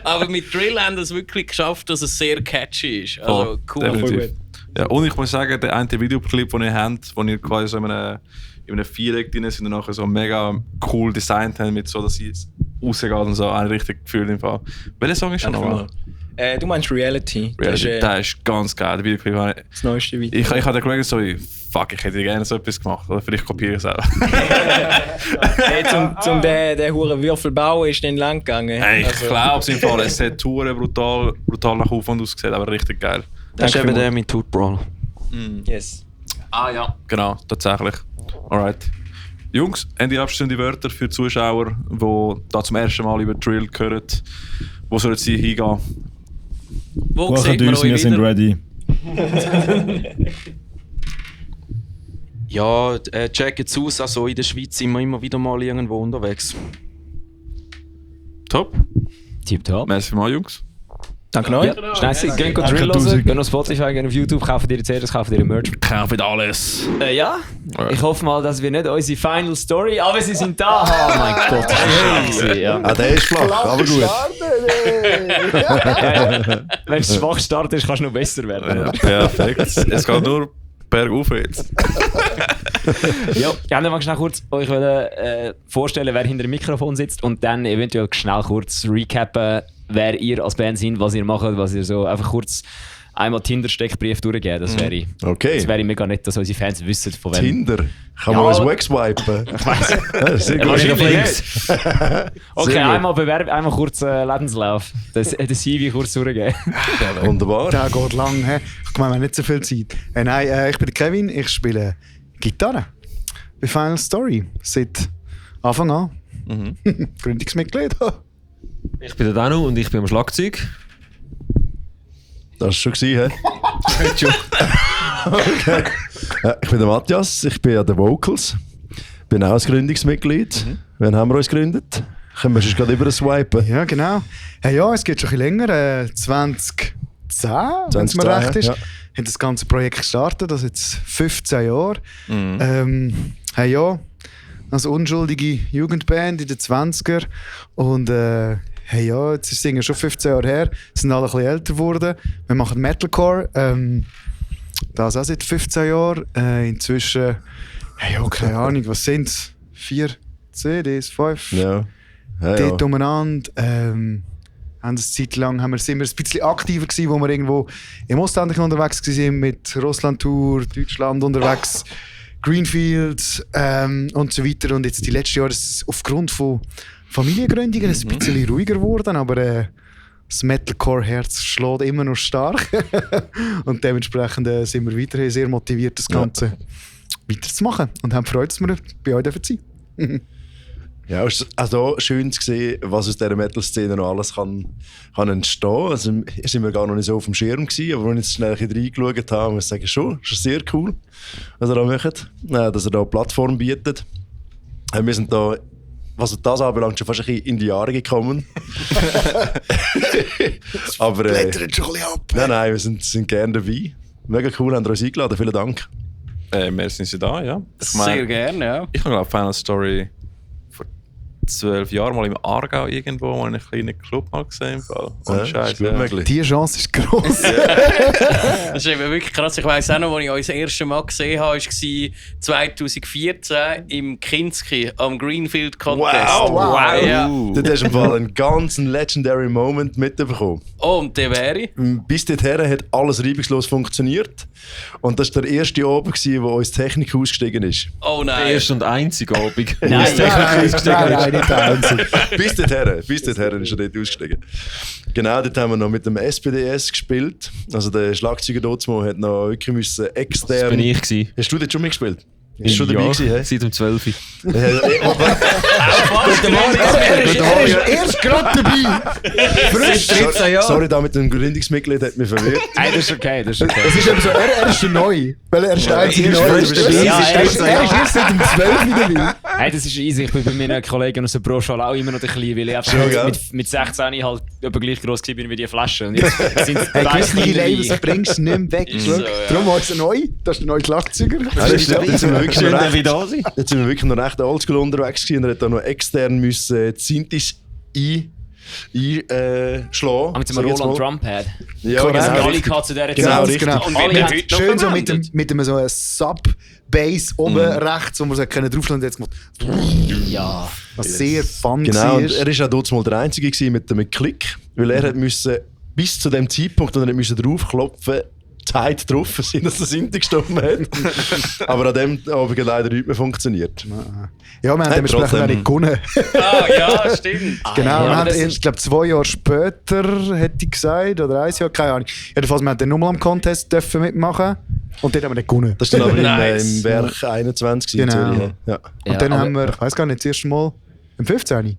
Aber mit Drill haben wir es wirklich geschafft, dass es sehr catchy ist. Also cool. Definitiv. Ja, und ich muss sagen, der eine Videoclip, den ihr habt, wo ihr quasi so in einem Viereck drin sind und nachher so mega cool designt haben, mit so, dass sie rausgeht und so, ein richtig Gefühl im Fall. Welcher Song ist schon nochmal? Du meinst Reality. Der ist ganz geil, der Videoclip. Das neueste Video. Ich habe den geschaut, so fuck, ich hätte gerne so etwas gemacht. Oder vielleicht kopiere ich es auch. Hey, zum den huren Würfel bauen ist dann lang gegangen. Hey, ich glaube es im Fall. Es hat brutal nach Aufwand ausgesehen, aber richtig geil. Das ist eben der mit Toot Brawl. Yes. Ah ja. Genau, tatsächlich. Alright. Jungs, habt ihr abschließende Wörter für die Zuschauer, die da zum ersten Mal über Drill hören? Wo sollen sie hingehen? Wo Buchen sieht man uns, euch wir sind wieder? ready. Ja, checkt es aus. Also in der Schweiz sind wir immer wieder mal irgendwo unterwegs. Top. Tipptopp. Merci mal, Jungs. Danke euch. Schnell, gehen Drill hören, gehen auf Spotify, gehen auf YouTube, kaufen dir CDs, kaufen dir Merch. Kauft alles. Ja, ich hoffe mal, dass wir nicht unsere Final Story, aber sie sind da. Oh mein Gott, das ist schön. Ja. Ah, der ist flach, aber gut. Wenn es schwach startet, kannst du noch besser werden. Ja, perfekt. Es geht nur bergauf jetzt. Ja, dann mag ich schnell kurz euch vorstellen, wer hinter dem Mikrofon sitzt und dann eventuell schnell kurz recappen, wer ihr als Band seid, was ihr macht, was ihr so einfach kurz einmal Tinder-Steckbrief durchgeben. Das wäre mega nett, dass unsere Fans wissen, von wem. Tinder? Kann man uns wegswipen? Ich weiss. Ja, sehr gut. Wahrscheinlich okay, einmal kurz Lebenslauf. Den CV kurz durchgeben. Wunderbar. Der geht lang. He? Ich meine, wir haben nicht so viel Zeit. Nein, ich bin der Kevin, ich spiele Gitarre. Bei Final Story. Seit Anfang an. Gründungsmitglied. Ich bin der Danu und ich bin am Schlagzeug. Das war schon gewesen, hä? Okay. Ja, ich bin der Matthias, ich bin an den Vocals. Bin auch als Gründungsmitglied. Wann haben wir uns gegründet? Können wir schon gerade über swipen? Ja, genau. Hey, ja, es geht schon ein bisschen länger. 2010, wenn es mir recht ist. Ja. Haben das ganze Projekt gestartet, das jetzt 15 Jahre. Hey, ja, als unschuldige Jugendband in den 20er. Und hey, ja, jetzt ist es schon 15 Jahre her. Sind alle ein bisschen älter geworden. Wir machen Metalcore. Das auch seit 15 Jahren. Inzwischen, hey, ja, keine Ahnung, was sind es? 4 CDs, 5? Ja. Hey, dort umeinander. Haben eine Zeit lang sind wir ein bisschen aktiver gewesen, wo wir irgendwo im Ostländischen unterwegs waren, mit Russland-Tour, Deutschland unterwegs, Greenfield und so weiter. Und jetzt die letzten Jahre ist es aufgrund von Familiengründungen ein bisschen ruhiger geworden, aber das Metalcore-Herz schlägt immer noch stark. Und dementsprechend sind wir weiterhin sehr motiviert, das Ganze weiterzumachen. Und haben Freude, dass wir bei euch sein dürfen. Ja, es ist also schön zu sehen, was aus dieser Metal-Szene noch alles kann entstehen. Also, sind wir gar noch nicht so auf dem Schirm gewesen, aber wenn wir jetzt schnell ein bisschen reingeschaut haben, muss ich sagen, schon sehr cool, was ihr da macht, dass ihr da eine Plattform bietet. Wir sind da, was das anbelangt, schon fast ein bisschen in die Jahre gekommen. Aber Blättert schon ein bisschen ab. Nein, wir sind gerne dabei. Mega cool, haben ihr uns eingeladen, vielen Dank. Wir sind da, ja. Sehr gerne, ja. Ich glaube, Final Story vor 12 Jahren mal im Aargau irgendwo mal in einem kleinen Club mal gesehen. Die Chance ist gross. Das ist eben wirklich krass. Ich weiss auch noch, als ich euch das erste Mal gesehen habe, war 2014 im Kinski am Greenfield Contest. Wow. Ja. Dort hast du im Fall einen ganz legendary Moment mitbekommen. Oh, und der wäre? Bis dorthin hat alles reibungslos funktioniert. Und das war der erste Abend, wo uns Technik ausgestiegen ist. Oh nein. Der erste und einzige Abend. Nein, nicht der einzige. Bis dorthin ist er dort ausgestiegen. Genau, dort haben wir noch mit dem SPDS gespielt. Also der Schlagzeuger dort hat noch wirklich müssen extern... Das bin ich gewesen. Hast du dort schon mitgespielt? Ist schon dabei gewesen, hä? Seit dem 12. Er ist gerade dabei. Frisch 13 Jahre. Sorry, da mit dem Gründungsmitglied hat mich verwirrt. Nein, das ist okay. Es ist eben so, er ist der Neu. Weil er ist der einzige Neu. Er ist erst seit dem 12 dabei. Hey, das ist easy. Ich bin bei meinen Kollegen aus der Pro-Schule auch immer noch ein bisschen, weil ich mit 16 halt etwa gleich gross war wie die Flaschen. Und jetzt sind es gewisse Labels bringst du nicht mehr weg. Darum war es der Neu. Das ist der neue Schlagzeuger. Jetzt sind wir wirklich noch recht oldschool unterwegs gewesen und er hat da noch extern müssen Synthes einschlagen. Mit dem Roland Drumpad. Ja, genau. Zu dieser Zeit. Genau. Schön so mit einem so Sub-Bass oben rechts, wo man so draufschlagen jetzt gemacht. Ja. Was sehr fun genau, und er war auch dort mal der Einzige mit dem Klick, weil er hat müssen, bis zu dem Zeitpunkt, wo er musste draufklopfen, Zeit getroffen sind, dass das Inti gestorben hat. Aber an dem Abend hat leider nicht mehr funktioniert. Ja, wir haben dementsprechend auch nicht gewonnen. Ja, stimmt. Genau, wir haben, ich glaube 2 Jahre später, hätte ich gesagt, oder 1 Jahr, keine Ahnung. Jedenfalls, wir haben dann nochmal am Contest dürfen mitmachen und dort haben wir nicht gewonnen. Das ist dann aber im Werk 21 in Genau. Zürich. Ja. Und dann haben wir, ich weiß gar nicht, das erste Mal im 15.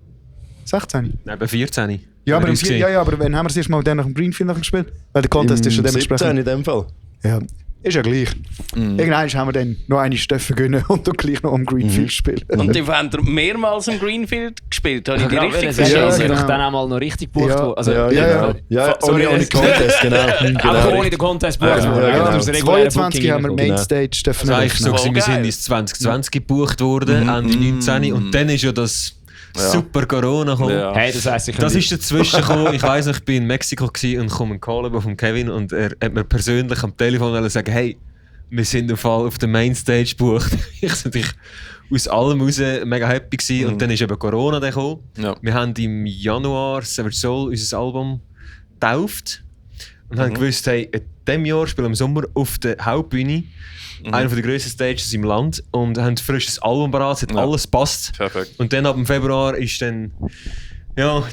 16. Nein, bei 14. Ja, aber aber wann haben wir das erste Mal dann nach dem Greenfield gespielt? Weil der Contest ist ja dementsprechend. 17 in dem Fall. Ja, ist ja gleich. Irgendwann haben wir dann noch eine Stöffe gönnen und dann gleich noch am Greenfield spielen. Und die haben mehrmals im Greenfield gespielt, habe ich die richtig verstanden? Ja, verstanden? genau. Dann auch mal noch richtig gebucht worden. Also, ohne Contest, genau. Auch ohne den Contest gebucht worden. Ja, Durch das reguläre 22 Booking haben wir reingekommen. Mainstage dürfen Also eigentlich so eröffnen. gewesen, wir sind ins 2020 gebucht worden, Ende 19. Und dann ist ja das super Corona gekommen. Ja. Hey, das heisst, das ist dazwischen gekommen. Ich weiss noch, ich bin in Mexiko gewesen und komme einen Call über von Kevin und er hat mir persönlich am Telefon sagen, hey, wir sind im Fall auf der Mainstage gebucht. Ich war natürlich aus allem raus mega happy gewesen. Und dann ist eben Corona gekommen. Ja. Wir haben im Januar Severed Soul unser Album getauft und haben gewusst, hey, in diesem Jahr spielen wir im Sommer auf der Hauptbühne, einer der grössten Stages im Land, und haben ein frisches Album parat, es hat alles gepasst. Perfekt. Und dann ab dem Februar ist dann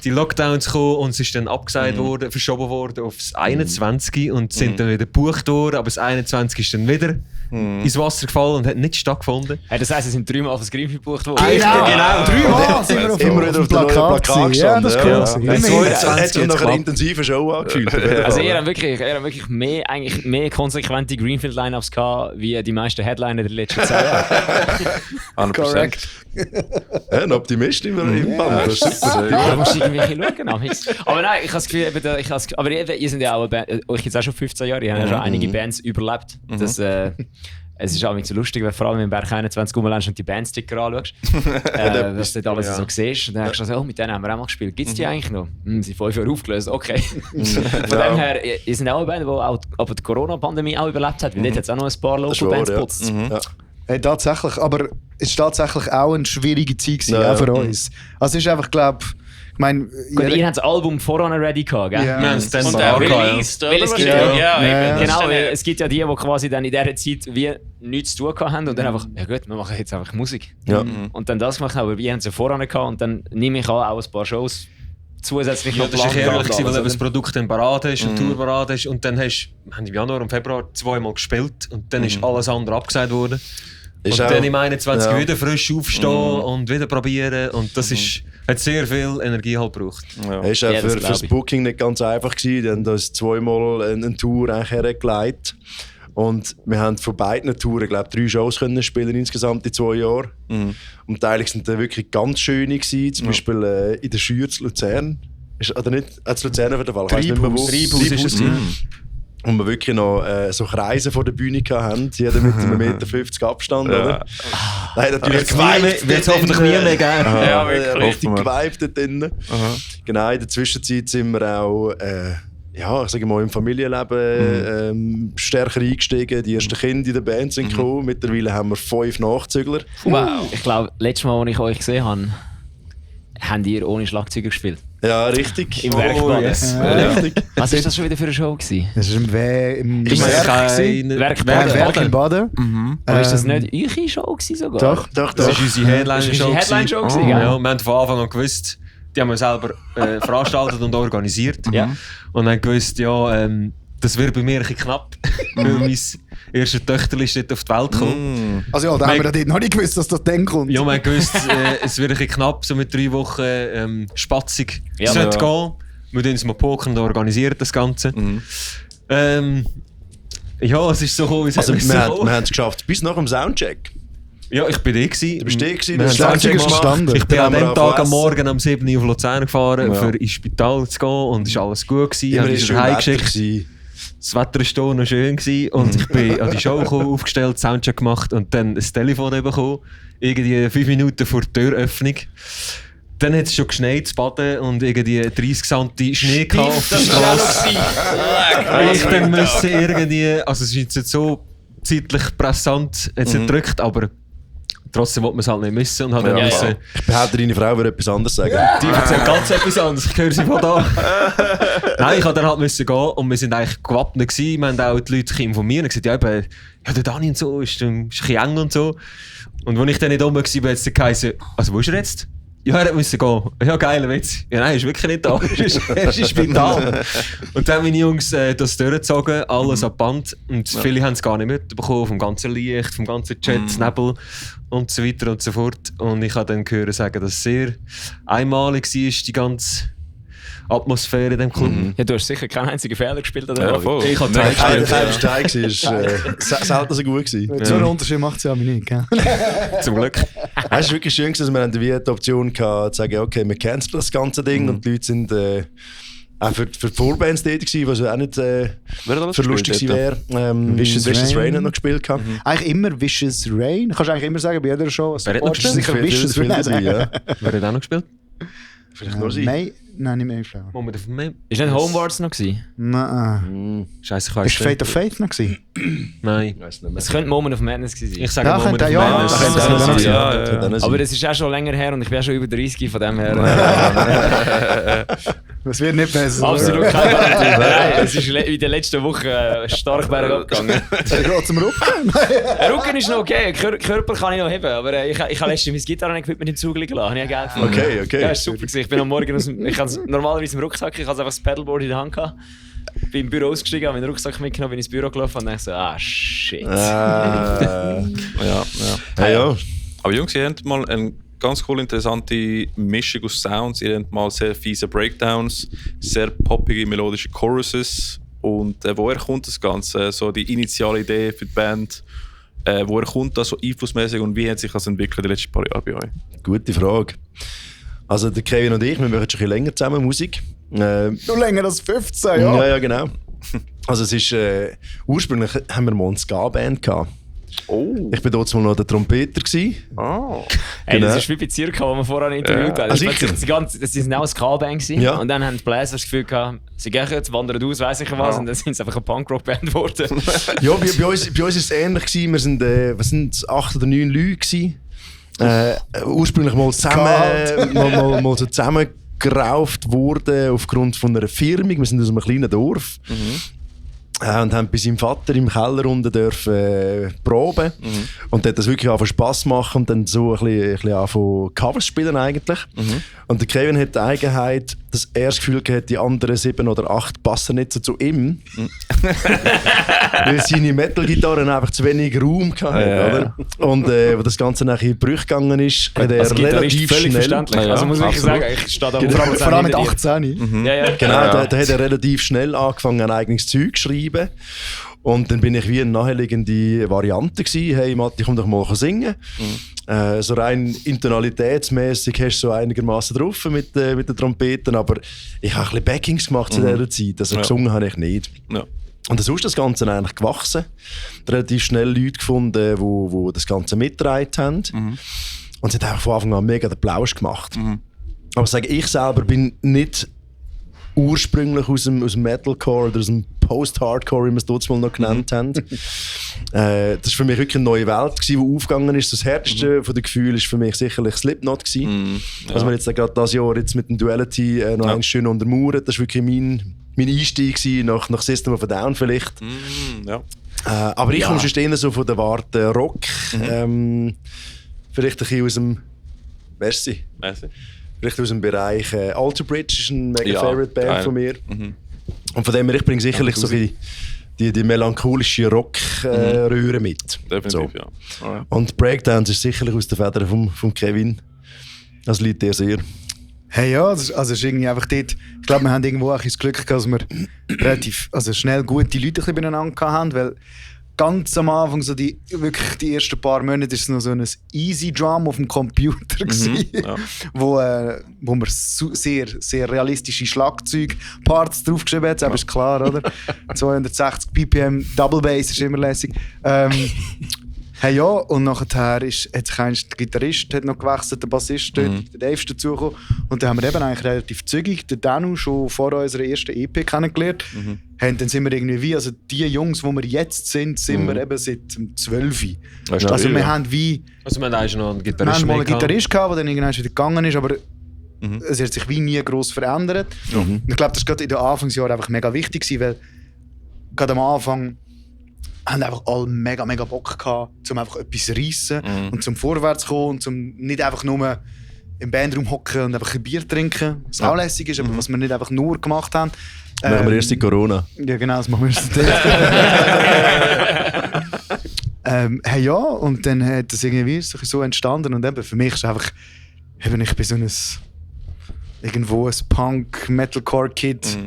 die Lockdowns gekommen und es ist dann abgesagt worden, verschoben worden aufs 21. und sind dann wieder gebucht worden, aber das 21 ist dann wieder ins Wasser gefallen und hat nicht stattgefunden. Hey, das heisst, es sind 3-mal auf das Greenfield gebucht worden. Genau. 3-mal sind wir Immer wieder auf dem Plakat gestanden. Ja, das ist cool. Es hat sich nach einer intensiven Show angefühlt. Also ihr habt wirklich mehr konsequente Greenfield-Lineups gehabt, wie die meisten Headliner der letzten 2 Jahre. Correct. Ja, ein Optimist im Band. Das ist super. Da musst du irgendwie schauen. Aber nein, ich habe das Gefühl, aber ihr seid ja auch, euch gibt es auch schon 15 Jahre, ihr habt ja schon einige Bands überlebt. Das, es ist auch nicht so lustig, wenn vor allem im Berg 21 rumläufst und die Bandsticker anschaust, was du dort alles so siehst. Und dann denkst du so, mit denen haben wir auch mal gespielt. Gibt es die eigentlich noch? Sie sind 5 Jahre aufgelöst, okay. Von dem her, ihr seid auch eine Band, die auch aber die Corona-Pandemie auch überlebt hat, weil dort hat es auch noch ein paar Local-Bands geputzt. Hey, tatsächlich, aber es ist tatsächlich auch eine schwierige Zeit gewesen, auch für uns. Also es ist einfach, glaube ich meine... Ihr habt das Album voran ready gehabt, gell? Ja. Wir haben es dann Und auch released, oder? Genau, es gibt ja die quasi dann in dieser Zeit wie nichts zu tun haben und dann einfach, ja gut, wir machen jetzt einfach Musik. Ja. Und dann das gemacht haben, aber wir haben es ja voran gehabt und dann nehme ich auch ein paar Shows zusätzlich noch das war ehrlich, weil alles, du das Produkt dann parat hast und Tour parat hast und dann wir haben im Januar und Februar 2-mal gespielt und dann ist alles andere abgesagt worden. Und dann im 21 wieder frisch aufstehen und wieder probieren und das hat sehr viel Energie halt gebraucht. Es war auch für das Booking nicht ganz einfach gewesen. Die haben uns 2-mal eine Tour hergelegt. Und wir haben von beiden Touren, glaube ich, 3 Shows können spielen insgesamt in 2 Jahren. Und teilweise sind dann wirklich ganz schöne gewesen. Zum Beispiel in der Schür zu Luzern. Oder nicht? Zu Luzern auf jeden Fall. Treibhaus ist es. Und wir wirklich noch so Kreise vor der Bühne hatten, jeder mit einem 1,50 m Abstand, oder? Nein, natürlich geweibt. Wird es hoffentlich nie mehr geben. Ja, richtig geweibt dort drinnen. Genau, in der Zwischenzeit sind wir auch, ich sage mal, im Familienleben stärker eingestiegen. Die ersten Kinder in der Band sind gekommen. Mittlerweile haben wir 5 Nachzügler. Wow. Ich glaube, letztes Mal, als ich euch gesehen habe, habt ihr ohne Schlagzeuger gespielt. Ja, richtig. Im Werkbad. Yes. Richtig. Was war das schon wieder für eine Show gewesen? Das war im Werk in Baden. Aber ist das nicht eure Show gewesen sogar? Doch. Das war unsere Headline-Show. Ja. Ja, wir haben von Anfang an gewusst, die haben wir selber veranstaltet und organisiert. Ja. Und haben gewusst, das wird bei mir ein bisschen knapp, weil mein erstes Töchterchen ist dort auf die Welt gekommen. Also ja, da haben wir dort noch nicht gewusst, dass das dann kommt. Ja, wir haben gewusst, es wird ein bisschen knapp, so mit 3 Wochen spatzig sollte gehen. Wir tun es mal pokern und organisieren das Ganze. Es ist so gekommen, wir haben es geschafft, bis nach dem Soundcheck. Ja, ich bin da gewesen. Du bist da gewesen, du hast Soundcheck verstanden. Ich bin an dem Tag am Morgen um 7 Uhr auf Luzern gefahren, für ins Spital zu gehen und es war alles gut gewesen. Immer ist schön heimgeschickt. Das Wetter war noch schön gewesen und ich bin an die Show gekommen, aufgestellt, Soundcheck gemacht und dann ein Telefon bekommen, irgendwie 5 Minuten vor der Türöffnung. Dann hat es schon geschneit zu Baden und irgendwie 30 cm Schnee auf der Straße. Ich dann musste irgendwie, also es ist jetzt nicht so zeitlich pressant jetzt gedrückt, aber trotzdem wollte man es halt nicht missen. Und dann müssen, ich behaupte, deine Frau würde etwas anderes sagen. Die erzählt ganz etwas anderes, ich höre sie von da. Nein, ich musste dann halt müssen gehen und wir sind eigentlich gewappnet gewesen. Wir haben auch die Leute informiert und gesagt, ja, der Dani und so ist ein bisschen eng und so. Und als ich dann nicht oben war, hat es dann geheißen, also wo ist er jetzt? Ja, er musste gehen. Ja, geiler Witz. Ja, nein, er ist wirklich nicht da. Er ist im Spital. Und dann haben meine Jungs das durchgezogen, alles an Band. Und viele haben es gar nicht mitbekommen, vom ganzen Licht, vom ganzen Chat, Nebel und so weiter und so fort. Und ich habe dann gehört sagen, dass es sehr einmalig war, die ganze Atmosphäre in diesem Club. Ja, du hast sicher keinen einzigen Fehler gespielt, oder? Ja, voll. Ich habe Stein selten so gut gewesen. So einen Unterschied macht es ja nicht, gell? Zum Glück. Es ist wirklich schön, dass wir die Option hatten, zu sagen, okay, wir canceln das ganze Ding und die Leute sind auch für die Vorbands tätig gewesen, was auch nicht für lustig gewesen wäre. Vicious Rain hat noch gespielt. Eigentlich immer Vicious Rain. Kannst du eigentlich immer sagen, bei jeder Show. Wer hat noch gespielt? Sicher Vicious Rain. Ja. Wer hat auch noch gespielt? Vielleicht nur sie. Nein, nicht mehr Frau. Ist nicht Homewards noch gewesen? Nein. Scheiße, ich weiß Ist Fate of Faith noch gewesen? Nein. Es könnte Moment of Madness gewesen sein. Ich sage Ja, Moment of könnte- ja, Madness. ja, Aber das ist auch schon länger her und ich bin auch schon über 30 von dem her. Das wird nicht besser. Absolut kein Garantie. Nein, es ist in der letzten Woche stark bergab gegangen. Geht zum Rücken. Rücken ist noch okay, Körper kann ich noch heben, aber ich habe letztens mein Gitarren-Equipment im Zug liegen lassen, habe ich ja Geld gefunden. Okay. Ja, ist super gewesen. Ich bin am Morgen ich habe normalerweise im Rucksack, ich hatte einfach das Pedalboard in der Hand gehabt. Bin im Büro ausgestiegen, habe meinen Rucksack mitgenommen, bin ins Büro gelaufen und dachte so, shit. Ja. Ja. Aber Jungs, ihr habt mal eine ganz cool interessante Mischung aus Sounds. Ihr habt mal sehr fiese Breakdowns, sehr poppige melodische Choruses. Und woher kommt das Ganze? So die initiale Idee für die Band. Woher kommt das so einflussmäßig und wie hat sich das entwickelt die letzten paar Jahre bei euch? Gute Frage. Also der Kevin und ich, wir machen schon ein bisschen länger zusammen Musik. Noch länger als 15 Jahre. Ja, genau. Also es ist, ursprünglich haben wir mal eine Ska-Band gehabt. Oh. Ich war dort mal noch der Trompeter gewesen. Oh. Hey, Genau. das ist wie bei Zirka, wo wir vorher interviewt haben. Also Das sind auch eine Ska-Band gewesen. Ja. Und dann haben die Bläser das Gefühl gehabt, sie gehen jetzt, wandern aus, weiss ich was, und dann sind sie einfach eine Punkrock-Band geworden. Ja, bei uns ist es ähnlich gewesen. Wir sind 8 oder 9 Leute gewesen. Ursprünglich mal zusammen, mal so zusammengerauft worden aufgrund von einer Firmung. Wir sind aus einem kleinen Dorf. Und haben bei seinem Vater im Keller unten dürfen proben. Und der hat das wirklich angefangen Spass machen und dann so ein bisschen angefangen Covers spielen eigentlich. Und der Kevin hat die Eigenheit, dass er das Gefühl hatte, die anderen 7 oder 8 passen nicht so zu ihm. Weil seine Metal-Gitarren einfach zu wenig Raum hatten, oder? Und wo das Ganze nachher in Brüche gegangen ist, hat er Als Gitarrist relativ völlig schnell... verständlich. Also muss ich sagen, ich stehe da Vor allem mit 18. Ja. Genau, da hat er relativ schnell angefangen, ein eigenes Zeug zu schreiben. Und dann bin ich wie eine naheliegende Variante gewesen. Hey Matti, komm doch mal singen. So rein intonalitätsmäßig hast du so einigermaßen drauf mit den Trompeten, aber ich habe ein bisschen Backings gemacht zu dieser Zeit. Also gesungen habe ich nicht. Ja. Und so ist das Ganze eigentlich gewachsen. Relativ schnell Leute gefunden, die das Ganze mitgetragen haben. Und es hat einfach von Anfang an mega den Plausch gemacht. Aber sage ich selber bin nicht ursprünglich aus dem Metalcore oder aus dem Post-Hardcore, wie wir es dort mal noch genannt haben. Das war für mich wirklich eine neue Welt, die aufgegangen ist. Das härteste von den Gefühlen war für mich sicherlich Slipknot. Was wir jetzt gerade dieses Jahr jetzt mit dem Duality noch ein schön untermauern. Das war wirklich mein Einstieg nach System of a Down vielleicht. Aber ich komme schon eher so von der Warte Rock. Vielleicht ein bisschen aus dem... Merci. Vielleicht aus dem Bereich Alter Bridge ist eine mega Favorite Band von mir. Und von dem her, ich bringe sicherlich so die melancholische Rock-Röhre mit. Definitiv, so. Ja. Und Breakdance ist sicherlich aus den Federn von Kevin. Das liegt dir sehr. Hey, ja, also es ist irgendwie einfach dort, ich glaube, wir haben irgendwo auch das Glück gehabt, dass wir relativ schnell gute Leute ein bisschen beieinander hatten, weil ganz am Anfang, so wirklich die ersten paar Monate, war es noch so ein Easy Drum auf dem Computer gewesen, wo man sehr, sehr realistische Schlagzeugparts draufgeschrieben hat, aber ist klar, oder? 260 ppm, Double Bass ist immer lässig. Hey, ja, und nachher hat sich der Gitarrist hat noch gewechselt, der Bassist dort, der Dave ist dazugekommen. Und dann haben wir eben eigentlich relativ zügig den Danu schon vor unserer ersten EP kennengelernt. Dann sind wir irgendwie also die Jungs, die wir jetzt sind wir eben seit 12. Also wir haben wie... Also wir haben noch einen Gitarrist. Wir haben mal einen Gitarrist gehabt, der dann irgendwann wieder gegangen ist, aber es hat sich wie nie gross verändert. Und ich glaube, das war gerade in den Anfangsjahren einfach mega wichtig, weil gerade am Anfang haben einfach alle mega Bock gehabt, um einfach etwas zu reissen und zum vorwärts zu kommen und zum nicht einfach nur im Bandraum hocken und einfach ein Bier trinken, was auch lässig ist, aber was wir nicht einfach nur gemacht haben. Das machen wir erst in Corona. Ja genau, das machen wir erst in hey, ja, und dann hat das irgendwie so entstanden und eben für mich ist einfach, ich bin so ein Punk-Metalcore-Kid.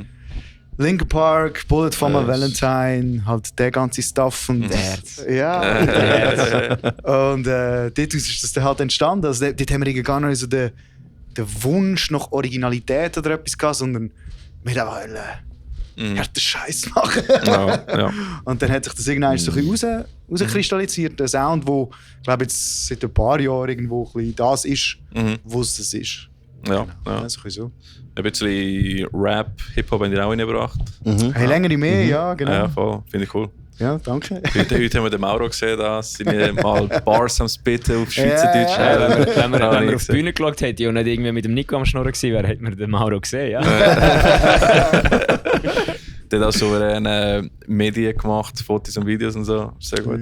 Linkin Park, Bullet for my Valentine, halt der ganze Stuff und ja. Und dort ist das dann halt entstanden. Also dort haben wir gar nicht so den Wunsch nach Originalität oder etwas gehabt, sondern wir wollten harten Scheiß machen. Ja. Und dann hat sich das irgendwann so ein bisschen rauskristallisiert, der Sound, wo ich glaube jetzt seit ein paar Jahren irgendwo ein bisschen das ist, was es ist. Ja. So. Ein bisschen Rap, Hip-Hop haben die auch reingebracht. Hey, längere mehr, ja, genau. Ja, voll. Finde ich cool. Ja, danke. Heute haben wir den Mauro gesehen, da sind wir mal Bars am Spitten auf Schweizerdeutsch. Wenn wir auf die Bühne geschaut hätten und nicht irgendwie mit dem Nico am Schnurren gewesen wäre, hätten wir den Mauro gesehen, ja. Der hat auch souveräne Medien gemacht, Fotos und Videos und so. Sehr gut.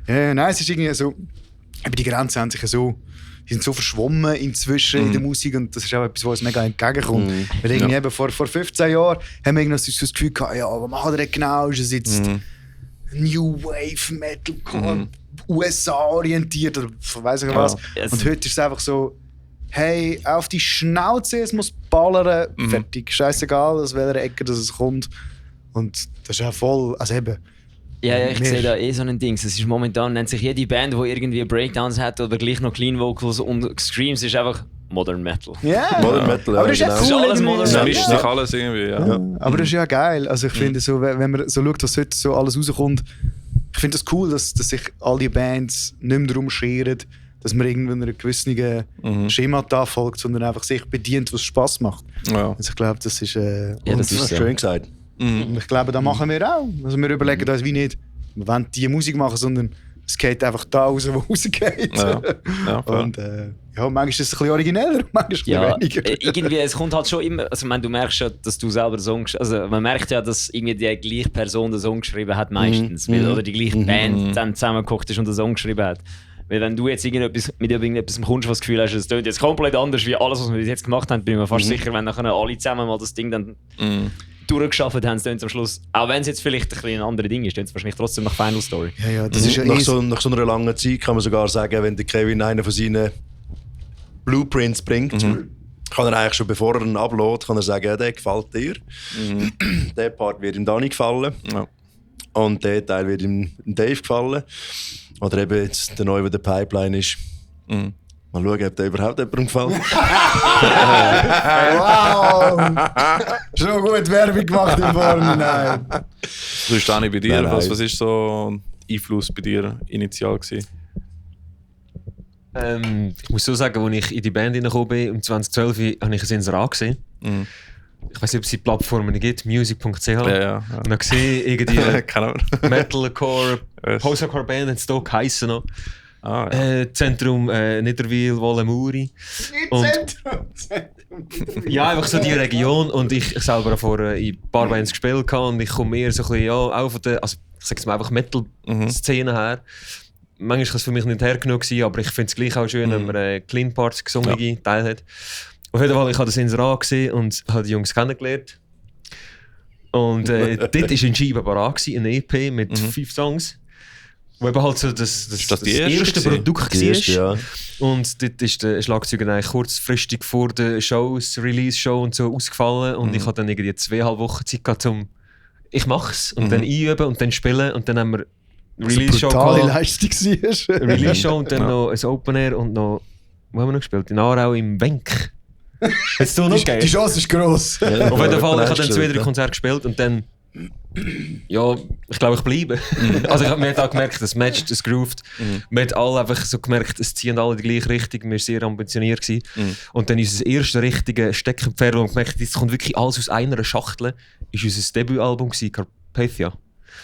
Ja, nein, es ist irgendwie so, aber die Grenzen haben sich so, die sind so verschwommen inzwischen in der Musik und das ist auch etwas, was uns mega entgegenkommt. Weil irgendwie eben vor 15 Jahren haben wir irgendwie so das Gefühl gehabt, ja, was machen wir denn genau? Ist es jetzt New Wave, Metalcore, USA-orientiert oder weiss ich was? Und heute ist es einfach so, hey, auf die Schnauze, es muss ballern, fertig, scheißegal, aus welcher Ecke es kommt. Und das ist ja voll, also eben. Ja, ich sehe da so ein Ding. Es ist momentan, nennt sich jede Band, die irgendwie Breakdowns hat oder gleich noch Clean Vocals und Screams, ist einfach Modern Metal. Ja, Modern Metal, aber das ist ja genau. cool. Alles Modern Das Metal. mischt sich alles irgendwie, ja. Aber das ist ja geil. Also ich finde so, wenn man so schaut, was heute so alles rauskommt, ich finde es das cool, dass sich all die Bands nicht mehr darum scheren, dass man irgendwie einer gewissen Schemata folgt, sondern einfach sich bedient, was Spass macht. Ja. Also ich glaube, das ist, Das ist schön gesagt. und ich glaube, das machen wir auch. Also wir überlegen uns wie nicht, wir wollen die Musik machen, sondern es geht einfach da raus, wo rausgeht. Ja, und manchmal ist es ein bisschen origineller, manchmal ein bisschen weniger. Irgendwie, es kommt halt schon immer, also du merkst ja, dass du selber den Song, also man merkt ja, dass irgendwie die gleiche Person den Song geschrieben hat meistens, oder die gleiche Band dann zusammengekocht ist und den Song geschrieben hat. Weil wenn du jetzt mit irgendetwas kommst, was das Gefühl hast, es klingt jetzt komplett anders wie alles, was wir bis jetzt gemacht haben, bin ich mir fast sicher, wenn nachher alle zusammen mal das Ding dann durchgeschafft haben, dann am Schluss, auch wenn es jetzt vielleicht ein anderes Ding ist, dann es wahrscheinlich trotzdem nach Final Story. Ja, das ist ja nach so einer langen Zeit kann man sogar sagen, wenn der Kevin einen von seinen Blueprints bringt, kann er eigentlich schon, bevor er ihn uploadet, kann er sagen, ja, der gefällt dir. Der Part wird ihm Dani gefallen. Ja. Und der Teil wird ihm Dave gefallen. Oder eben jetzt der neue, der Pipeline ist. Mal schauen, ob der überhaupt jemandem gefällt. Wow! Schon gut Werbung gemacht im Vorhinein. Du bist Dani bei dir. Nein. Was war so ein Einfluss bei dir initial gewesen? Ich muss so sagen, als ich in die Band hineingekommen bin, um 2012, habe ich ein Inserat gesehen. Ich weiß nicht, ob es die Plattformen gibt, music.ch. Ja. Und dann gesehen, irgendwie Keine Ahnung. Metalcore, Post-Hardcore Band hat es da geheissen noch. Ja. Zentrum Niederwil, Wollemuri. Ja, einfach so die Region. Und ich selber habe vorher in ein paar Bands gespielt und ich komme mehr so ein bisschen, auch von der, also ich sage jetzt mal einfach Metal-Szene her. Manchmal war es für mich nicht hergenommen, aber ich finde es gleich auch schön, wenn man Clean Parts gesungen Teil hat. Auf jeden Fall, ich habe das Inserat gesehen und habe die Jungs kennengelernt. Und dort war ein Scheibenapparat, ein EP mit 5 Songs. Wo eben halt so das erste Produkt war. Und dort ist der Schlagzeuger eigentlich kurzfristig vor der Release-Show und so ausgefallen. Und ich hatte dann irgendwie 2,5 Wochen Zeit gehabt, ich mach's und dann einüben und dann spielen. Und dann haben wir Release-Show brutale Leistung war. Release-Show und dann noch ein Open Air und noch, wo haben wir noch gespielt? In Aarau im Wenk. Hast du noch Die Chance ist gross. Auf jeden Fall, ich habe dann 2-3 Konzerte gespielt und dann Ja, ich glaube, ich bleibe. Also man hat auch gemerkt, das matcht, das grooved. Man hat alle einfach so gemerkt, es ziehen alle die gleiche Richtung. Wir waren sehr ambitioniert. Und dann unser erstes richtige Steckenpferd, wo wir gemerkt haben, es kommt wirklich alles aus einer Schachtel, ist unser Debütalbum Carpathia.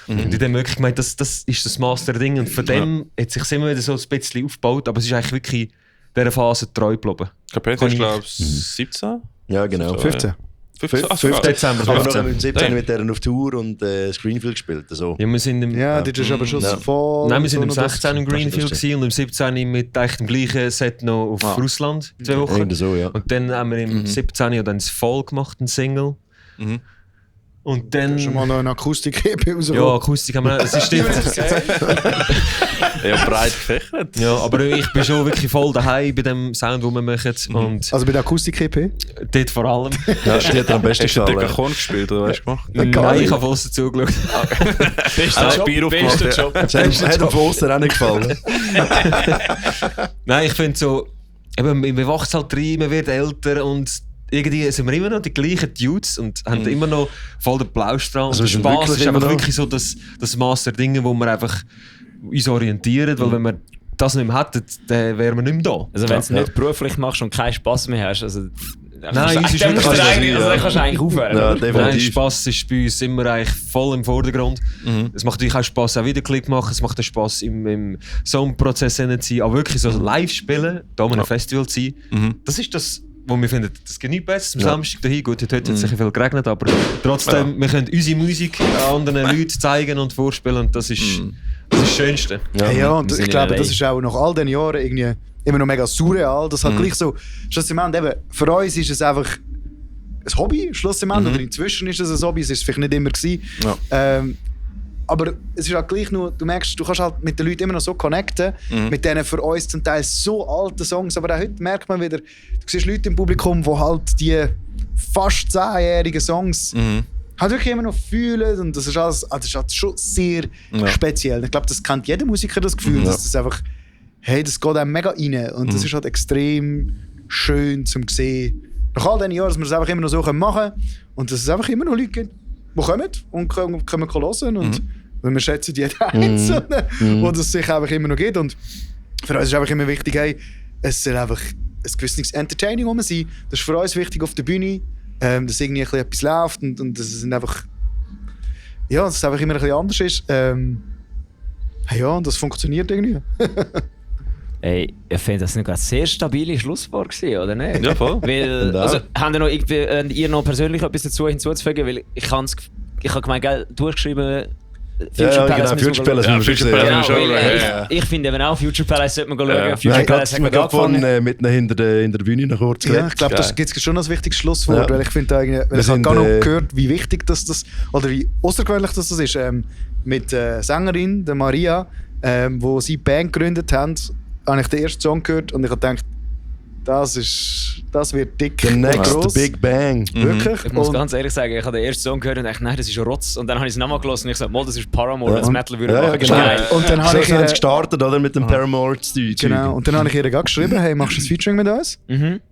Und in dem wirklich gemeint, das ist das Master-Ding. Und von dem hat sich immer wieder so ein bisschen aufgebaut, aber es ist eigentlich wirklich dieser Phase treu geblieben. Carpathia ist, glaube ich, 17? Ja, genau. 15. 15 Dezember. Aber noch im 17 mit deren auf Tour und Greenfield gespielt. So. Ja, wir sind im, das ist aber schon voll. Nein, wir sind im 16 im Greenfield und im 17 mit dem gleichen Set noch auf Russland 2 Wochen. So, ja. Und dann haben wir im 17 ja dann das Fall gemacht, ein Single. Und dann... Schon mal noch eine Akustik-EP rausgekommen. Ja, Akustik haben wir... Das ist stimmt. Ja, breit gefächert. Ja, aber ich bin schon wirklich voll daheim bei dem Sound, den wir machen. Und also bei der Akustik-EP? Dort vor allem. Ja, die hat am besten gefallen. Hast du den gefallen. gespielt oder was hast du gemacht? Nein, ich habe von außen zugeschaut. Bester Job. Hat ihm von außen auch nicht gefallen. Nein, ich finde so... Eben, man wächst halt rein, man wird älter und... Irgendwie sind wir immer noch die gleichen Dudes und haben immer noch voll den Plausch dran. Also und der Spass ist einfach wirklich so das Master-Ding, wo wir einfach uns orientieren, weil wenn wir das nicht mehr hätten, dann wären wir nicht mehr da. Also wenn du es nicht beruflich machst und keinen Spass mehr hast, also... Nein, uns ist dann kannst du eigentlich aufhören. Ja, definitiv. Nein, Spass ist bei uns immer eigentlich voll im Vordergrund. Es macht natürlich auch Spass, auch Videoclip machen. Es macht auch Spass im Songprozess zu sein. Aber wirklich so live spielen, da an einem Festival zu sein, das ist das, wo wir finden, das geht nicht besser. Am Samstag dahin, gut, heute hat es sicher viel geregnet, aber trotzdem, wir können unsere Musik anderen Leuten zeigen und vorspielen und das ist das Schönste. Ja, und ich glaube, das ist auch nach all den Jahren irgendwie immer noch mega surreal. Das halt gleich so, schlussendlich eben, für uns ist es einfach ein Hobby, schlussendlich, oder inzwischen ist es ein Hobby, es ist vielleicht nicht immer gewesen. Ja. Aber es ist halt gleich nur, du merkst, du kannst halt mit den Leuten immer noch so connecten, mit denen für uns zum Teil so alten Songs, aber auch heute merkt man wieder, du siehst Leute im Publikum, die halt die fast 10-jährigen Songs halt wirklich immer noch fühlen und das ist alles, also das ist halt schon sehr speziell. Ich glaube, das kennt jeder Musiker, das Gefühl, dass das einfach, hey, das geht einem mega rein und das ist halt extrem schön zum sehen. Nach all diesen Jahren, dass wir das einfach immer noch so machen können und dass es einfach immer noch Leute gibt, die kommen und können hören und wir schätzen jeden Einzelnen, wo das sich einfach immer noch gibt und für uns ist einfach immer wichtig, hey, es soll einfach ein gewisses Entertaining sein. Das ist für uns wichtig auf der Bühne, dass irgendwie etwas läuft und dass es einfach, ja, dass es einfach immer ein bisschen anders ist. Ja, und das funktioniert irgendwie. Ey, ich finde das nicht ein sehr stabiles Schlusswort gewesen, oder nicht? Ja, voll. Weil, also, habt ihr noch irgendwie, ihr noch persönlich etwas dazu hinzuzufügen? Weil ich habe gemeint, gell, du hast geschrieben, Future Palace. Future Palace. Ich finde eben auch, Future Palace sollte man schauen. Future Palace hat mir gerade vorhin mit hinter der Bühne noch kurz geredet. Ja, ich glaube, das gibt schon ein wichtiges Schlusswort, weil ich finde, weil ich habe gar noch gehört, wie wichtig das oder wie außergewöhnlich das ist. Mit der Sängerin, der Maria, wo sie die Band gegründet haben, habe ich den ersten Song gehört und ich habe gedacht, das wird dick. The next Big Bang. Wirklich? Ich muss ganz ehrlich sagen, ich habe den ersten Song gehört und dachte, nein, das ist Rotz. Und dann habe ich es nochmal gehört und ich gesagt, das ist Paramore, das Metal würde machen. Genau. Und dann habe ich gestartet, oder, mit dem Paramore Studio. Genau. Und dann habe ich ihr geschrieben, hey, machst du ein Featuring mit uns?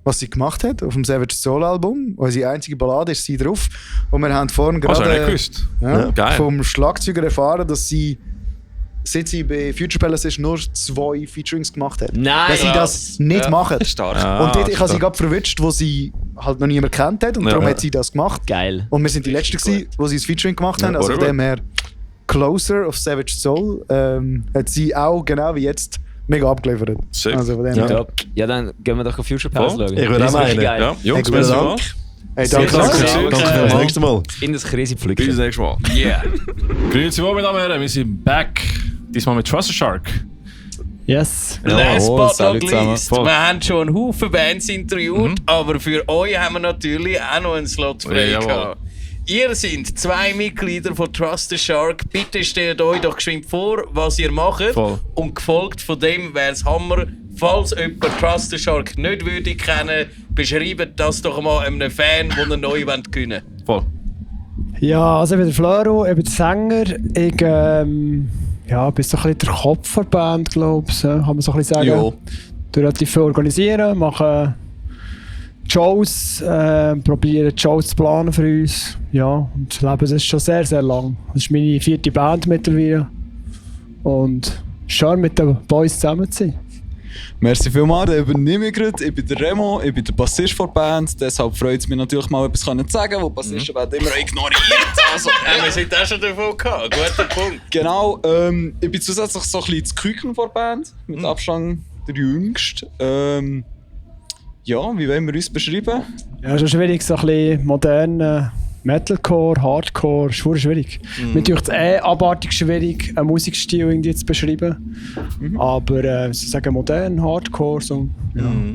Was sie gemacht hat auf dem Savage Soul Album. Unsere einzige Ballade ist sie drauf. Und wir haben vorhin gerade vom Schlagzeuger erfahren, dass sie, seit sie bei Future Palace ist, nur 2 Featurings gemacht hat. Nein! Dass sie das nicht machen. Stark. Und dort, ich habe sie gerade verwünscht, wo sie halt noch niemand kennt hat und darum hat sie das gemacht. Geil. Und wir sind die Letzten gewesen, wo sie das Featuring gemacht haben. Also von dem her, Closer of Savage Soul hat sie auch genau wie jetzt mega abgeliefert. Also von dem her. Ja, dann gehen wir doch auf Future Palace schauen. Ich würde auch meinen. Ja, Jungs, bis dann. Hey, danke. Danke fürs nächste Mal. In das Krise pflücken. Bis nächstes Mal. Yeah. Grüezi wohl, meine Damen und Herren. Wir sind back. Diesmal mit Trust the Shark. Yes. Last but not least. Wir haben schon einen Haufen Bands interviewt, aber für euch haben wir natürlich auch noch einen Slot frei gehabt. Ihr seid 2 Mitglieder von Trust the Shark. Bitte stellt euch doch geschwind vor, was ihr macht. Voll. Und gefolgt von dem wäre es Hammer. Falls jemand Trust the Shark nicht würde kennen, beschreibt das doch mal einem Fan, der ihn neu gewinnen will. Voll. Ja, also ich bin der Floro, ich bin der Sänger. Ich bin so ein bisschen der Kopf der Band, glaube ich. Kann man so ein bisschen sagen. Jo. Du relativ viel organisieren, machen Shows, probieren Shows zu planen für uns. Ja, und das Leben ist schon sehr, sehr lang. Das ist meine 4. Band mittlerweile. Und schön mit den Boys zusammen zu sein. Merci vielmals, ich übernehme gerade. Ich bin der Remo, ich bin der Bassist der Band. Deshalb freut es mich natürlich mal etwas zu sagen, wo Bassisten werden immer ignoriert. Also, wir sind auch schon davon gehabt. Guter Punkt. Genau, ich bin zusätzlich so ein bisschen das Küken der Band. Mit Abstand der Jüngste. Ja, wie wollen wir uns beschreiben? Ja, schon schwierig, so ein bisschen modern Metalcore, Hardcore, ist verdammt schwierig. Mir ist es abartig schwierig, einen Musikstil irgendwie zu beschreiben. Aber sie sagen modern, Hardcore, so.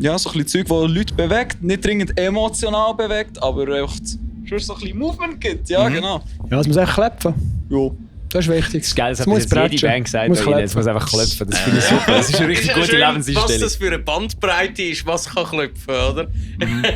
Ja, so ein bisschen Zeug, das Leute bewegt, nicht dringend emotional bewegt, aber echt schon so ein bisschen Movement gibt. Ja, genau. Ja, es muss echt klepfen. Ja. Das ist wichtig. Das ist geil, das hat jede Band gesagt, es muss einfach klopfen. Das finde ich super. Das ist eine richtig gute Lebenseinstellung. Was das für eine Bandbreite ist, was kann klopfen, oder?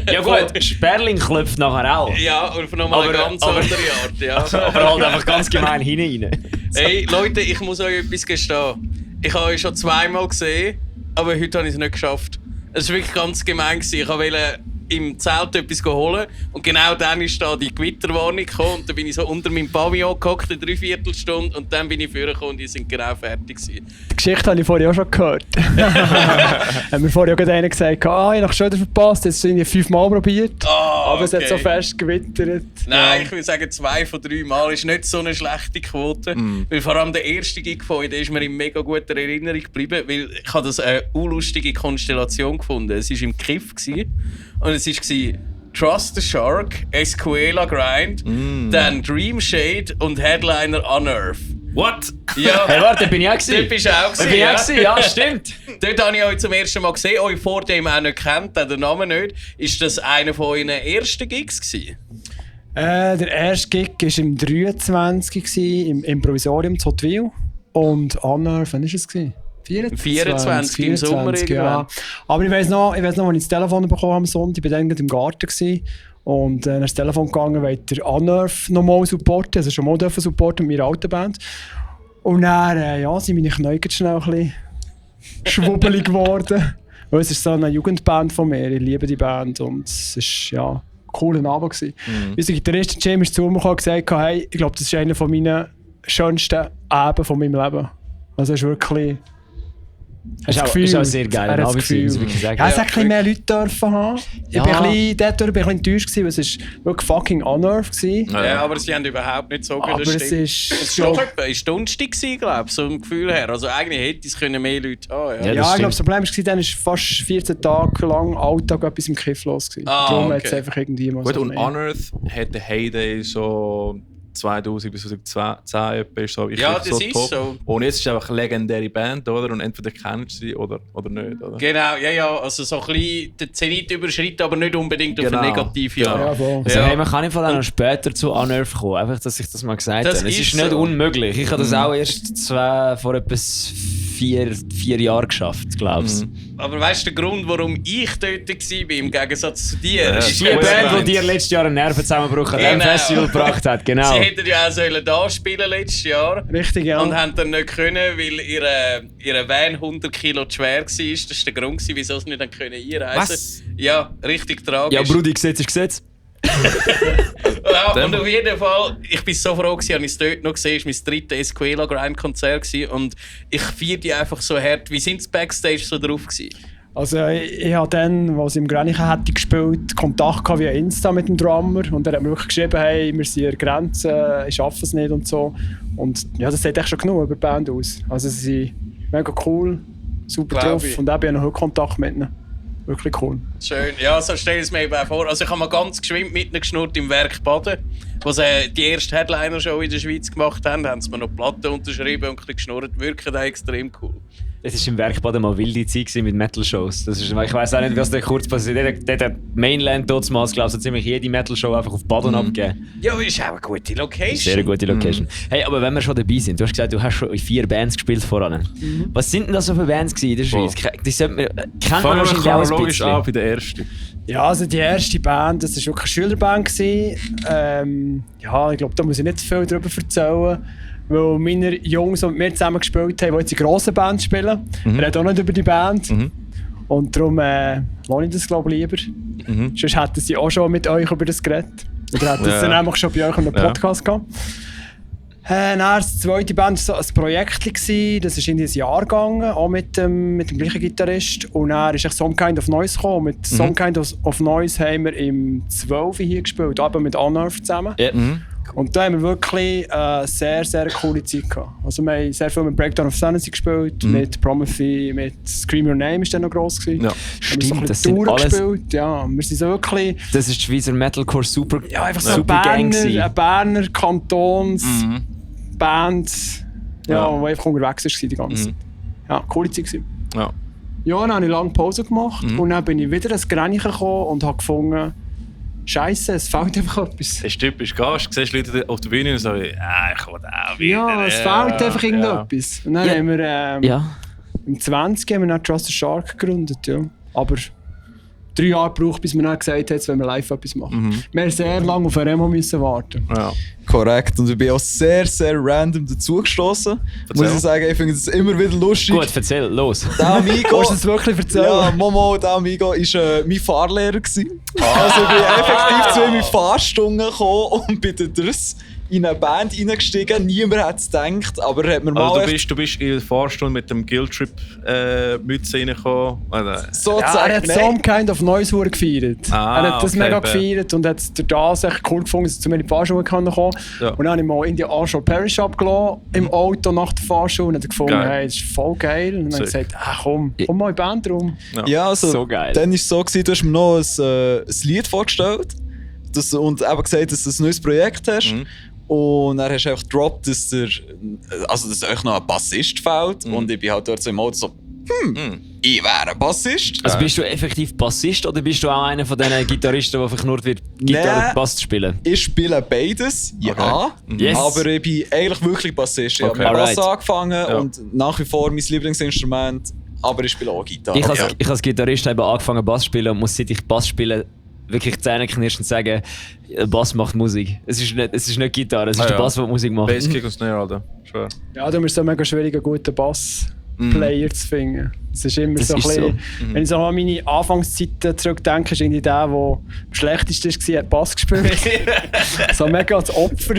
Ja gut, Sperling klopft nachher auch. Ja, auf nochmal eine ganz andere Art. Ja. Aber halt einfach ganz gemein hinein. Hey Leute, ich muss euch etwas gestehen. Ich habe euch schon zweimal gesehen, aber heute habe ich es nicht geschafft. Es war wirklich ganz gemein. Ich wollte im Zelt etwas holen und genau dann ist da die Gewitterwarnung gekommen und dann bin ich so unter meinem Pavillon gehockt, eine 3/4 Stunde und dann bin ich vorgekommen und die sind genau fertig gewesen. Die Geschichte habe ich vorher auch schon gehört. Haben wir vorher auch gerade einen gesagt, ich habe noch schon verpasst, jetzt sind wir 5 Mal probiert, aber es hat so fest gewittert. Nein, ich würde sagen 2 von 3 Mal ist nicht so eine schlechte Quote, weil vor allem der erste Gig von euch, der ist mir in mega guter Erinnerung geblieben, weil ich habe das eine unlustige Konstellation gefunden. Es war im Kiff und es war Trust the Shark, Escuela Grind, dann Dream Shade und Headliner Unearth. What? Ja. Hey, warte, bin ich auch gewesen. Dort bist du auch gewesen. Bin ich auch gewesen, ja, stimmt. Dort habe ich euch zum ersten Mal gesehen, euch vor dem auch nicht kennt, den Namen nicht. Ist das einer von euren ersten Gigs gewesen? Der erste Gig war im 23 im Improvisorium zu Hotwil. Und Unearth, wann war es? 24 im Sommer irgendwann. Ja. Aber ich weiss noch, als ich das Telefon bekommen habe am Sonntag, ich war dann im Garten gewesen, und dann ist das Telefon gegangen, weil der Unearth nochmal supporten, also schon mal supporten mit meiner alten Band. Und dann sind meine Knie schnell ein bisschen schwubbelig geworden. Weil es ist so eine Jugendband von mir, ich liebe die Band und es war ein cooler Abend gewesen. Unser Gitarrist Jim ist zu mir gekommen und gesagt, hey, ich glaube, das ist einer meiner schönsten Abende von meinem Leben. Also es ist wirklich... Das ist auch sehr geil. Es hat ein bisschen mehr Leute dürfen haben. Ja. Ich bin ein bisschen enttäuscht, weil es wirklich fucking Unearth war. Ja, aber sie haben überhaupt nicht so gut. Aber es ist doch etwa eine Stunde gewesen, glaube ich, so im Gefühl her. Also eigentlich hätte es mehr Leute haben. Ja, ich glaube, das Problem war, dann war fast 14 Tage lang Alltag etwas im Kiff los. Darum hat es einfach irgendwie mal gut, so und Unearth hat der Heyday so 2000 bis 2010 etwa ist so, ja, das so ist top. so. Und jetzt ist es einfach eine legendäre Band, oder? Und entweder kennst du sie oder nicht, oder? Genau, ja, also so ein bisschen den Zenit überschritten, aber nicht unbedingt auf eine negative Art. Also, hey, man kann einfach dann noch später zu Unearth kommen, einfach, dass ich das mal gesagt habe. Es ist nicht unmöglich. Ich habe das auch erst vor etwas 4 Jahren geschafft, glaubst du. Aber weißt du, der Grund, warum ich dort war, im Gegensatz zu dir? Ja, ist die Band, die dir letztes Jahr einen Nervenzusammenbruch an diesem Festival gebracht hat, genau. Sie hätten ja auch da spielen letztes Jahr. Richtig, ja. Und haben dann nicht können, weil ihre Van 100 Kilo zu schwer war. Das war der Grund, wieso sie nicht einreisen konnten. Was? Ja, richtig tragisch. Ja, Brudi, Gesetz ist Gesetz. Ja, und auf jeden Fall, ich war so froh, dass ich es dort noch gesehen habe. Es war mein 3. Escuela Grind Konzert und ich feiere die einfach so hart. Wie sind sie Backstage so drauf gewesen? Also ich habe dann, als ich im Grenichen hätte gespielt, Kontakt via Insta mit dem Drummer und er hat mir wirklich geschrieben, hey, wir sind an der Grenze, ich schaffe es nicht und so. Und ja, das sieht echt schon genug über die Band aus. Also sie sind mega cool, super drauf und ich habe noch heute Kontakt mit ihnen. Wirklich cool. Schön. Ja, so stell ich es mir eben auch vor. Also ich habe mal ganz geschwind mitgeschnurrt im Werk Baden, wo sie die erste Headliner-Show in der Schweiz gemacht haben. Haben sie mir noch Platten unterschrieben und ein bisschen geschnurrt. Wirken extrem cool. Es war im Werk Baden mal wilde Zeit mit Metal-Shows. Ich weiss auch nicht, was da kurz passiert. Dort hat Mainland damals, glaube ich, so ziemlich jede Metal-Show einfach auf Baden abgegeben. Ja, ist auch eine gute Location. Sehr gute Location. Hey, aber wenn wir schon dabei sind, du hast gesagt, du hast schon in 4 Bands gespielt voran. Was sind denn das so für Bands in der Schweiz? Die kennt man wahrscheinlich auch ein bisschen. An bei der ersten. Ja, also die erste Band, das war wirklich eine Schülerband. Ja, ich glaube, da muss ich nicht viel darüber erzählen. Weil meine Jungs, die mit mir zusammen gespielt haben, die jetzt in grossen Bands spielen, reden auch nicht über die Band. Und darum lohne ich das, glaube ich, lieber. Sonst hätten sie auch schon mit euch über das geredet. Oder hätten sie nämlich schon bei euch in einem Podcast gehabt. Dann das zweite Band war so ein Projekt, das ist in dieses Jahr gegangen, auch mit dem gleichen Gitarrist. Und dann ist Some Kind of Noise gekommen. Mit Some Kind of Noise haben wir im 12. hier gespielt, aber mit Unearth zusammen. Und da haben wir wirklich sehr, sehr coole Zeit gehabt. Also wir haben sehr viel mit Breakdown of Sanity gespielt, mit Promethy, mit Scream Your Name war dann noch gross gewesen. Ja. Stimmt, das sind alles... gespielt. Ja, wir sind so wirklich... Das ist die Schweizer Metalcore super. Ja, einfach so eine Berner Kantonsband, die einfach unterwegs war die ganze Zeit. Ja, coole Zeit gewesen. Ja, dann habe ich lange Pause gemacht und dann bin ich wieder ins Grenchen gekommen und habe gefunden, Scheiße, es fehlt einfach etwas. Das ist typisch, gehst, siehst Leute auf der Bühne und sagst, ich will auch wieder. Ja, es fehlt einfach irgendetwas. Und dann haben wir im 20 haben wir dann Trust the Shark gegründet. Ja. Aber 3 Jahre gebraucht, bis wir dann gesagt haben, jetzt wollen wir live etwas machen. Wir mussten sehr lange auf Remo warten. Ja. Korrekt. Und ich bin auch sehr, sehr random dazugestossen. Muss ich sagen, ich finde es immer wieder lustig. Gut, erzähl, los. Der Amigo... Kannst du es wirklich erzählen? Ja, Momo, der Amigo war mein Fahrlehrer gewesen. Also ich bin effektiv zu ihm in Fahrstunden gekommen und bin daraus in eine Band reingestiegen. Niemand hat es gedacht, aber er hat mir mal... Also du bist in der Fahrstunde mit dem Guilt-Trip Mütze reingekommen? So er hat Some Kind of Noise gefeiert. Er hat das mega gefeiert und hat es durch das echt cool gefunden, dass er zu mir in die Fahrschule kommen kann. Ja. Und dann habe ich mal in die Arschel Parish abgelassen, im Auto nach der Fahrschule, und hat gefunden, hey, das ist voll geil. Und dann habe ich gesagt, komm mal in die Band rum. Ja, also, so geil. Dann war es so, du hast mir noch ein Lied vorgestellt und eben gesagt, dass du ein neues Projekt hast. Und dann hast du einfach gedroppt, dass euch noch ein Bassist fehlt. Und ich bin halt dort so im Auto so, ich wäre ein Bassist. Also bist du effektiv Bassist oder bist du auch einer von diesen Gitarristen, der verknurrt wird, Gitarre und Bass zu spielen? Ich spiele beides, ja. Yes. Aber ich bin eigentlich wirklich Bassist. Ich habe mit Bass angefangen und nach wie vor mein Lieblingsinstrument, aber ich spiele auch Gitarre. Ich als Gitarrist habe angefangen Bass zu spielen und muss, seit ich Bass spiele, wirklich Zähne knirschen und sagen, Bass macht Musik. Es ist nicht Gitarre, es ist der Bass, der Musik macht. Basskick und Snare, Alter. Schwer. Ja, du musst so mega schwierig, einen guten Bass-Player zu finden. Das ist immer so ein bisschen... Wenn ich so an meine Anfangszeiten zurückdenke, ist irgendwie der am schlechtesten war, hat Bass gespielt. So mega als Opfer.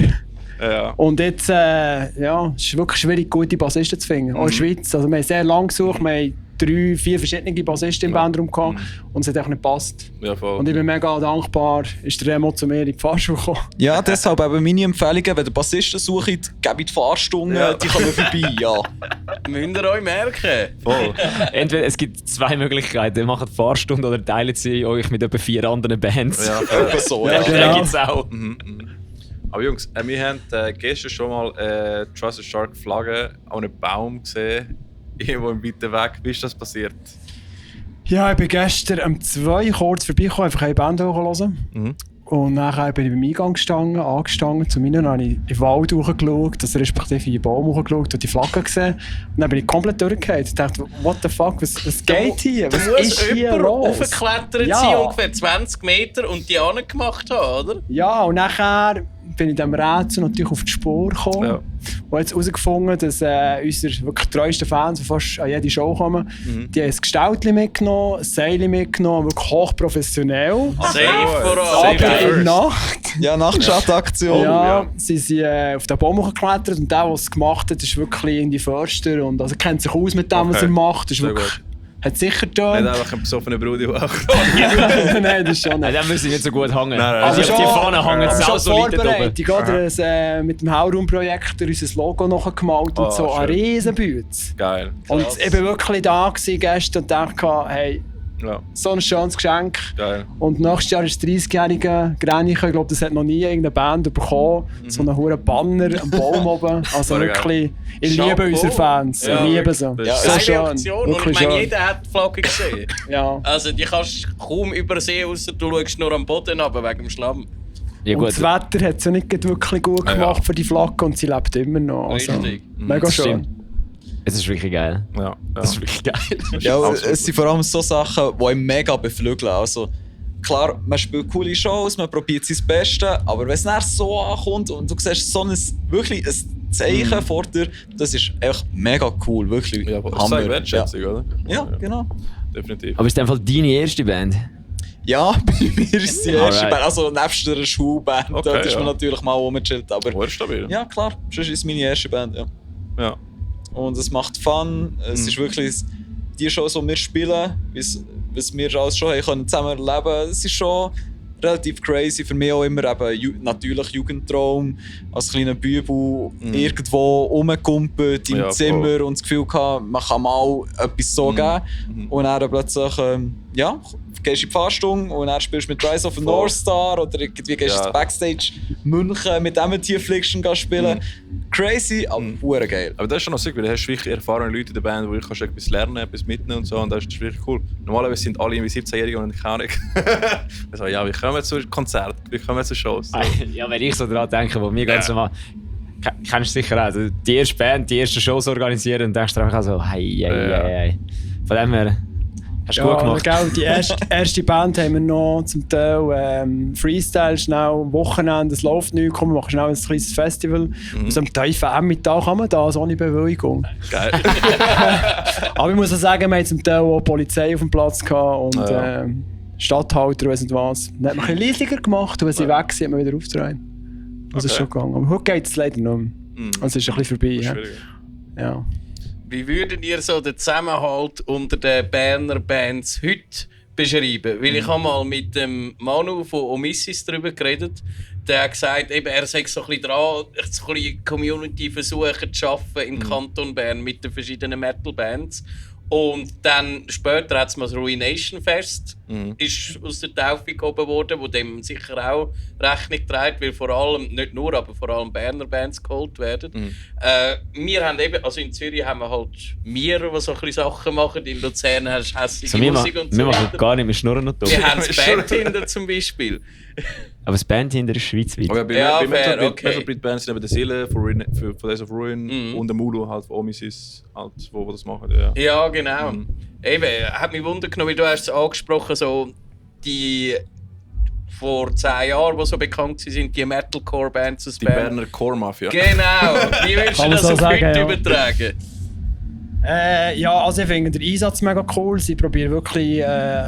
Ja. Und jetzt, es ist wirklich schwierig, gute Bassisten zu finden. Auch in der Schweiz. Also wir haben sehr lange gesucht, wir haben 3-4 verschiedene Bassisten im Bandraum gehabt und es hat einfach nicht gepasst. Ja, voll. Und ich bin mega dankbar, ist der Remo zu mir in die Fahrschule gekommen. Ja, deshalb eben meine Empfehlungen, wenn ihr Bassisten sucht, gebt die Fahrstunden, die kommen vorbei, ja. Müsst ihr euch merken. Voll. Entweder es gibt 2 Möglichkeiten, ihr macht Fahrstunden oder teilen sie euch mit etwa 4 anderen Bands. Ja, so. Ja, genau. Gibt's auch. Aber Jungs, wir haben gestern schon mal Trust the Shark Flagge an einem Baum gesehen, irgendwo im weiten Weg. Wie ist das passiert? Ja, ich bin gestern um 2 kurz vorbeigekommen, einfach eine Band hören. Und nachher bin ich beim Eingang angestanden zu mir, dann habe ich in den Wald hochgeschaut, also respektive in den Baum hochgeschaut und die Flagge gesehen. Und dann bin ich komplett durchgefallen. Ich dachte, what the fuck, was geht hier? Was ist hier los? Aufgeklettert sein, ungefähr 20 Meter und die angemacht haben, oder? Ja, und nachher bin ich diesem Rätsel natürlich auf die Spur gekommen. Ja. Und jetzt herausgefunden, dass unsere wirklich treuesten Fans, die fast an jede Show kommen, die haben ein Gestaltchen mitgenommen, ein Seil mitgenommen, wirklich hochprofessionell. Safe voran. Aber in Nacht. Ja, Nachtschattaktion. Ja, sie sind auf den Baum geklettert und der es gemacht hat, ist wirklich in die Förster. Und also kennt sich aus mit dem, was er macht. Ist wirklich, hat sicher getan. Nicht einfach ein besoffener Brudi auch. Nein, das schon nicht. Dann müssen sie nicht so gut hängen. Also die Fahne hängen schon so solide Vorbereitung, oder? Mit dem Hellraum-Projektor unser Logo noch gemalt und so. Ein Riesenbüt. Geil. Und ich war wirklich da gestern und dachte, hey, so ein schönes Geschenk. Geil. Und nächstes Jahr ist 30-jährige Grenchen. Ich glaube, das hat noch nie irgendeine Band bekommen. So einen hohen Banner am Baum oben. Also wirklich, ich liebe unsere Fans. Ich liebe sie. Ja, so schön. Reaktion. Und ich meine, jeder hat die Flagge gesehen. Ja. Also die kannst du kaum übersehen, außer du schaust nur am Boden runter wegen dem Schlamm. Ja, und das Wetter hat sie nicht wirklich gut gemacht für die Flagge und sie lebt immer noch. Also, richtig. Mega schön. Es ist wirklich geil. Ja. Das ist wirklich geil. Ja, es sind vor allem so Sachen, die einen mega beflügeln. Also, klar, man spielt coole Shows, man probiert sein Bestes, aber wenn es dann so ankommt und du siehst so wirklich ein Zeichen vor dir, das ist echt mega cool, wirklich. Ja, das zeigt Wertschätzung, oder? Ja, genau. definitiv. Aber ist das in dem Fall deine erste Band? Ja, bei mir ist die erste Alright. Band, also nebst der Schulband, Okay, dort ist ja. man natürlich mal rumgechillt, aber... stabil. Ja, klar, das ist meine erste Band, ja. Ja. Und es macht Fun, es ist wirklich die Shows, die wir spielen, was wir alles schon haben können zusammen erleben, es ist schon relativ crazy, für mich auch immer eben natürlich Jugendtraum, als kleiner Bübel irgendwo rumgekumpelt im Ja, Zimmer voll. und das Gefühl gehabt, man kann mal etwas so geben und dann plötzlich, gehst in die Fahrstunde und dann spielst du mit Rise of the North Star oder irgendwie gehst du Backstage München mit dem Tiefliegsten spielen. Crazy, aber pure geil. Aber das ist schon noch sick, weil du hast wirklich erfahrene Leute in der Band, wo du kannst etwas lernen, etwas mitnehmen und so, und das ist wirklich cool. Normalerweise sind alle irgendwie 17-Jährige und keine Ahnung. Also, ja, wie kommen wir zu Konzerten, wie kommen wir zu Shows? So. Ja, wenn ich so daran denke, wo wir ganz normal... Kennst du sicher auch, also die erste Band, die ersten Shows organisieren und denkst du einfach so, hey. Von dem her... Hast du gut gemacht. Gell, die erste Band haben wir noch zum Teil Freestyle, schnell Wochenende, es läuft nichts, komm, wir machen schnell ein kleines Festival. Und so am tiefen Emmental kann man das ohne Bewilligung. Geil. Aber ich muss auch sagen, wir hatten zum Teil auch Polizei auf dem Platz gehabt und Stadthalter, weiss nicht was. Dann hat man ein bisschen leisiger gemacht und wenn sie weg sind, hat man wieder aufzuräumen. Das ist schon gegangen. Aber heute geht es leider nicht mehr. Also es ist ein bisschen vorbei. Ja. Wie würdet ihr so den Zusammenhalt unter den Berner Bands heute beschreiben? Weil ich habe mal mit dem Manu von Omissis darüber geredet. Der hat gesagt, eben, er sei so ein bisschen dran, so ein bisschen Community versuchen zu schaffen im Kanton Bern mit den verschiedenen Metal-Bands. Und dann später hat es mal das Ruination Fest ist aus der Taufe gehoben worden, wo dem sicher auch Rechnung trägt, weil vor allem, nicht nur, aber vor allem Berner Bands geholt werden. Wir haben eben, also in Zürich haben wir halt wir, die so ein bisschen Sachen machen, in Luzern hast du hässliche Also Musik und so wir machen weiter. gar nicht, wir schnurren noch dumm. Wir haben das Bandhinder zum Beispiel. Aber das Bandhinder ist schweizweit. Aber bei fair, Metal Beat Bands sind eben der Seele von Days of Ruin und der Mulu halt von Omisys, halt, wo das machen. Ja, genau. Eben, hat mich Wunder genommen, wie du hast es angesprochen, so die vor 10 Jahren, die so bekannt sind, die Metalcore-Bands aus Die Bern. Berner Core Mafia. Genau. Wie würdest du Kann man das so auf sagen, heute ja. übertragen? Ja, also ich finde den Einsatz mega cool. Sie probieren wirklich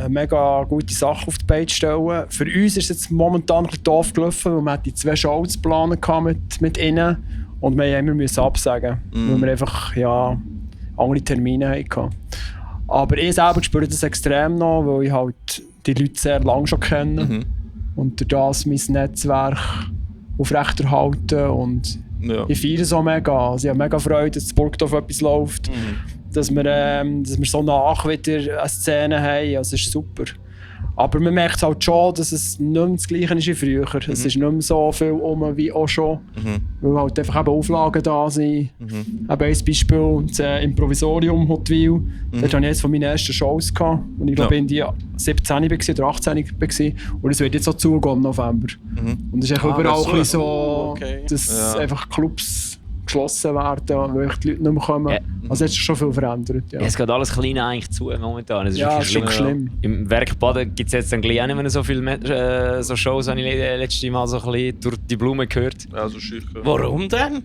mega gute Sachen auf die Beine zu stellen. Für uns ist es jetzt momentan ein bisschen doof gelaufen, weil wir hatten 2 Shows zu planen mit ihnen und wir haben immer absagen, weil wir einfach andere Termine hatten. Aber ich selber spüre das extrem noch, weil ich halt die Leute sehr lange schon kenne und durch das mein Netzwerk aufrechterhalten und ich feiere so mega. Also ich habe mega Freude, dass in Burgdorf etwas läuft, dass wir so nach wieder eine Szene haben. Also es ist super. Aber man merkt halt schon, dass es nicht mehr das Gleiche ist wie früher. Es ist nicht mehr so viel wie auch schon. Weil halt einfach eben Auflagen da sind. Eben ein Beispiel, das Improvisorium Hotwil. Dort hatte ich eines von meinen ersten Shows gehabt. Und ich glaube, in die 17 war oder 18 war. Und es wird jetzt auch zugehen im November. Und es ist überall das ein bisschen so, dass einfach Clubs geschlossen werden, weil die Leute nicht mehr kommen. Also es ist schon viel verändert. Ja. Es geht alles klein eigentlich zu momentan. Es ist Ja, wirklich ist wirklich schlimm. Im Werk Baden gibt es jetzt dann gleich auch nicht mehr so viele so Shows, habe ich letztes Mal so ein bisschen durch die Blume gehört. Also sicher. Warum denn?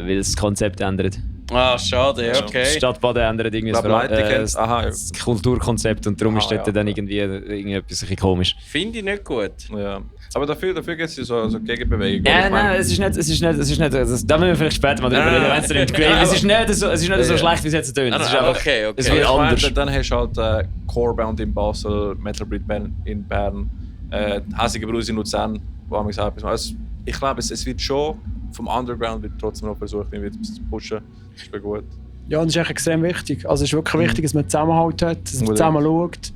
Weil das Konzept ändert. Ah, schade, okay. Die Stadt Baden ändert irgendwie das Kulturkonzept und darum ist dort dann irgendwie etwas ein bisschen komisch. Finde ich nicht gut. Ja. Aber dafür gibt es so Gegenbewegung. Nein, es ist nicht, da müssen wir vielleicht später mal drüber reden, wenn es nicht great ist. Es ist nicht so schlecht, wie es jetzt tönt. Es ist einfach, es wird anders. Dann hast du halt Core-Band in Basel, Metal Beat Band in Bern, Hässige Brus in Luzern, wo man gesagt hat, ich glaube, es wird schon vom Underground wird trotzdem noch versucht, etwas zu pushen. Das ist gut. Ja, und das ist echt extrem wichtig. Also es ist wirklich wichtig, dass man Zusammenhalt hat, dass man zusammen schaut,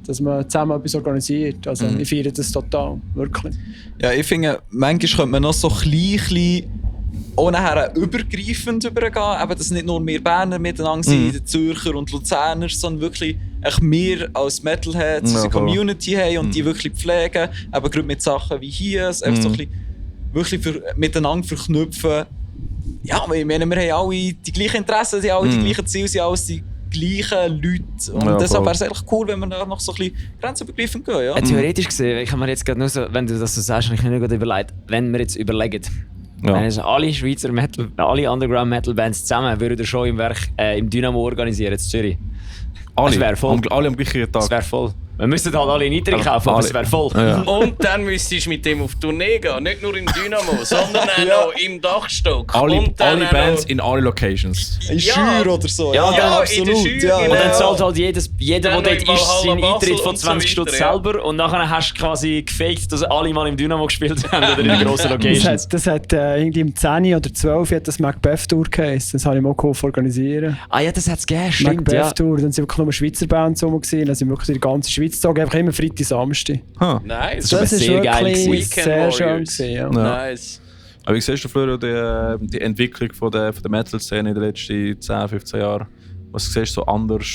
dass man zusammen etwas organisiert. Also ich feiere das total, wirklich. Ja, ich finde, manchmal könnte man noch so klein auch nachher übergreifend übergehen, eben, dass nicht nur wir Berner miteinander sind, die Zürcher und Luzerner, sondern wirklich wir als Metalheads unsere Community haben und die wirklich pflegen, aber gerade mit Sachen wie hier, also einfach so ein bisschen wirklich miteinander verknüpfen. Ja, ich meine, wir haben alle die gleichen Interessen, die alle die gleichen Ziele, sind alles die gleichen Leute. Und deshalb wäre es eigentlich cool, wenn wir da noch so ein bisschen grenzübergreifend gehen. Ja? Theoretisch gesehen, ich habe mir jetzt gerade nur so, wenn du das so sagst, habe ich mir gerade überlegt, wenn wir jetzt überlegen, wenn alle Schweizer alle Underground Metal Bands zusammen würden schon im Werk im Dynamo organisieren in Zürich. Es wäre voll. Alle am gleichen Tag. Es wäre voll. Wir müssten halt alle niedrig kaufen, aber es wäre voll. Ja. Und dann müsstest du mit dem auf Tournee gehen. Nicht nur im Dynamo, sondern auch noch im Dachstock. Alle dann Bands in alle Locations. In Schür oder so. Ja, Ja, in der absolut. Schür, Ja. Und dann zahlt halt jeder, der Dann dort noch im ist, seinen Valhalla Eintritt Basel von und so 20 Stutz weiter, ja. selber. Und nachher hast du quasi gefaked, dass alle mal im Dynamo gespielt haben oder in den grossen Das Locations. hat irgendwie im 10 oder 12 hat das Macbeth-Tour geheißen. Das habe ich mal geholfen organisieren. Ah ja, das hat es gegeben, stimmt. Ja. Macbeth-Tour. Dann sind wirklich nur Schweizer Bands rum gewesen. Dann sind wirklich die ganze Schweiz gezogen. Einfach immer Freitag, Samstag. Nice. Das ist sehr geil wirklich gewesen. sehr schön gewesen, ja. Nice. Aber wie siehst du, Florian, die Entwicklung von der Metal-Szene in den letzten 10, 15 Jahren? Was siehst du so anders?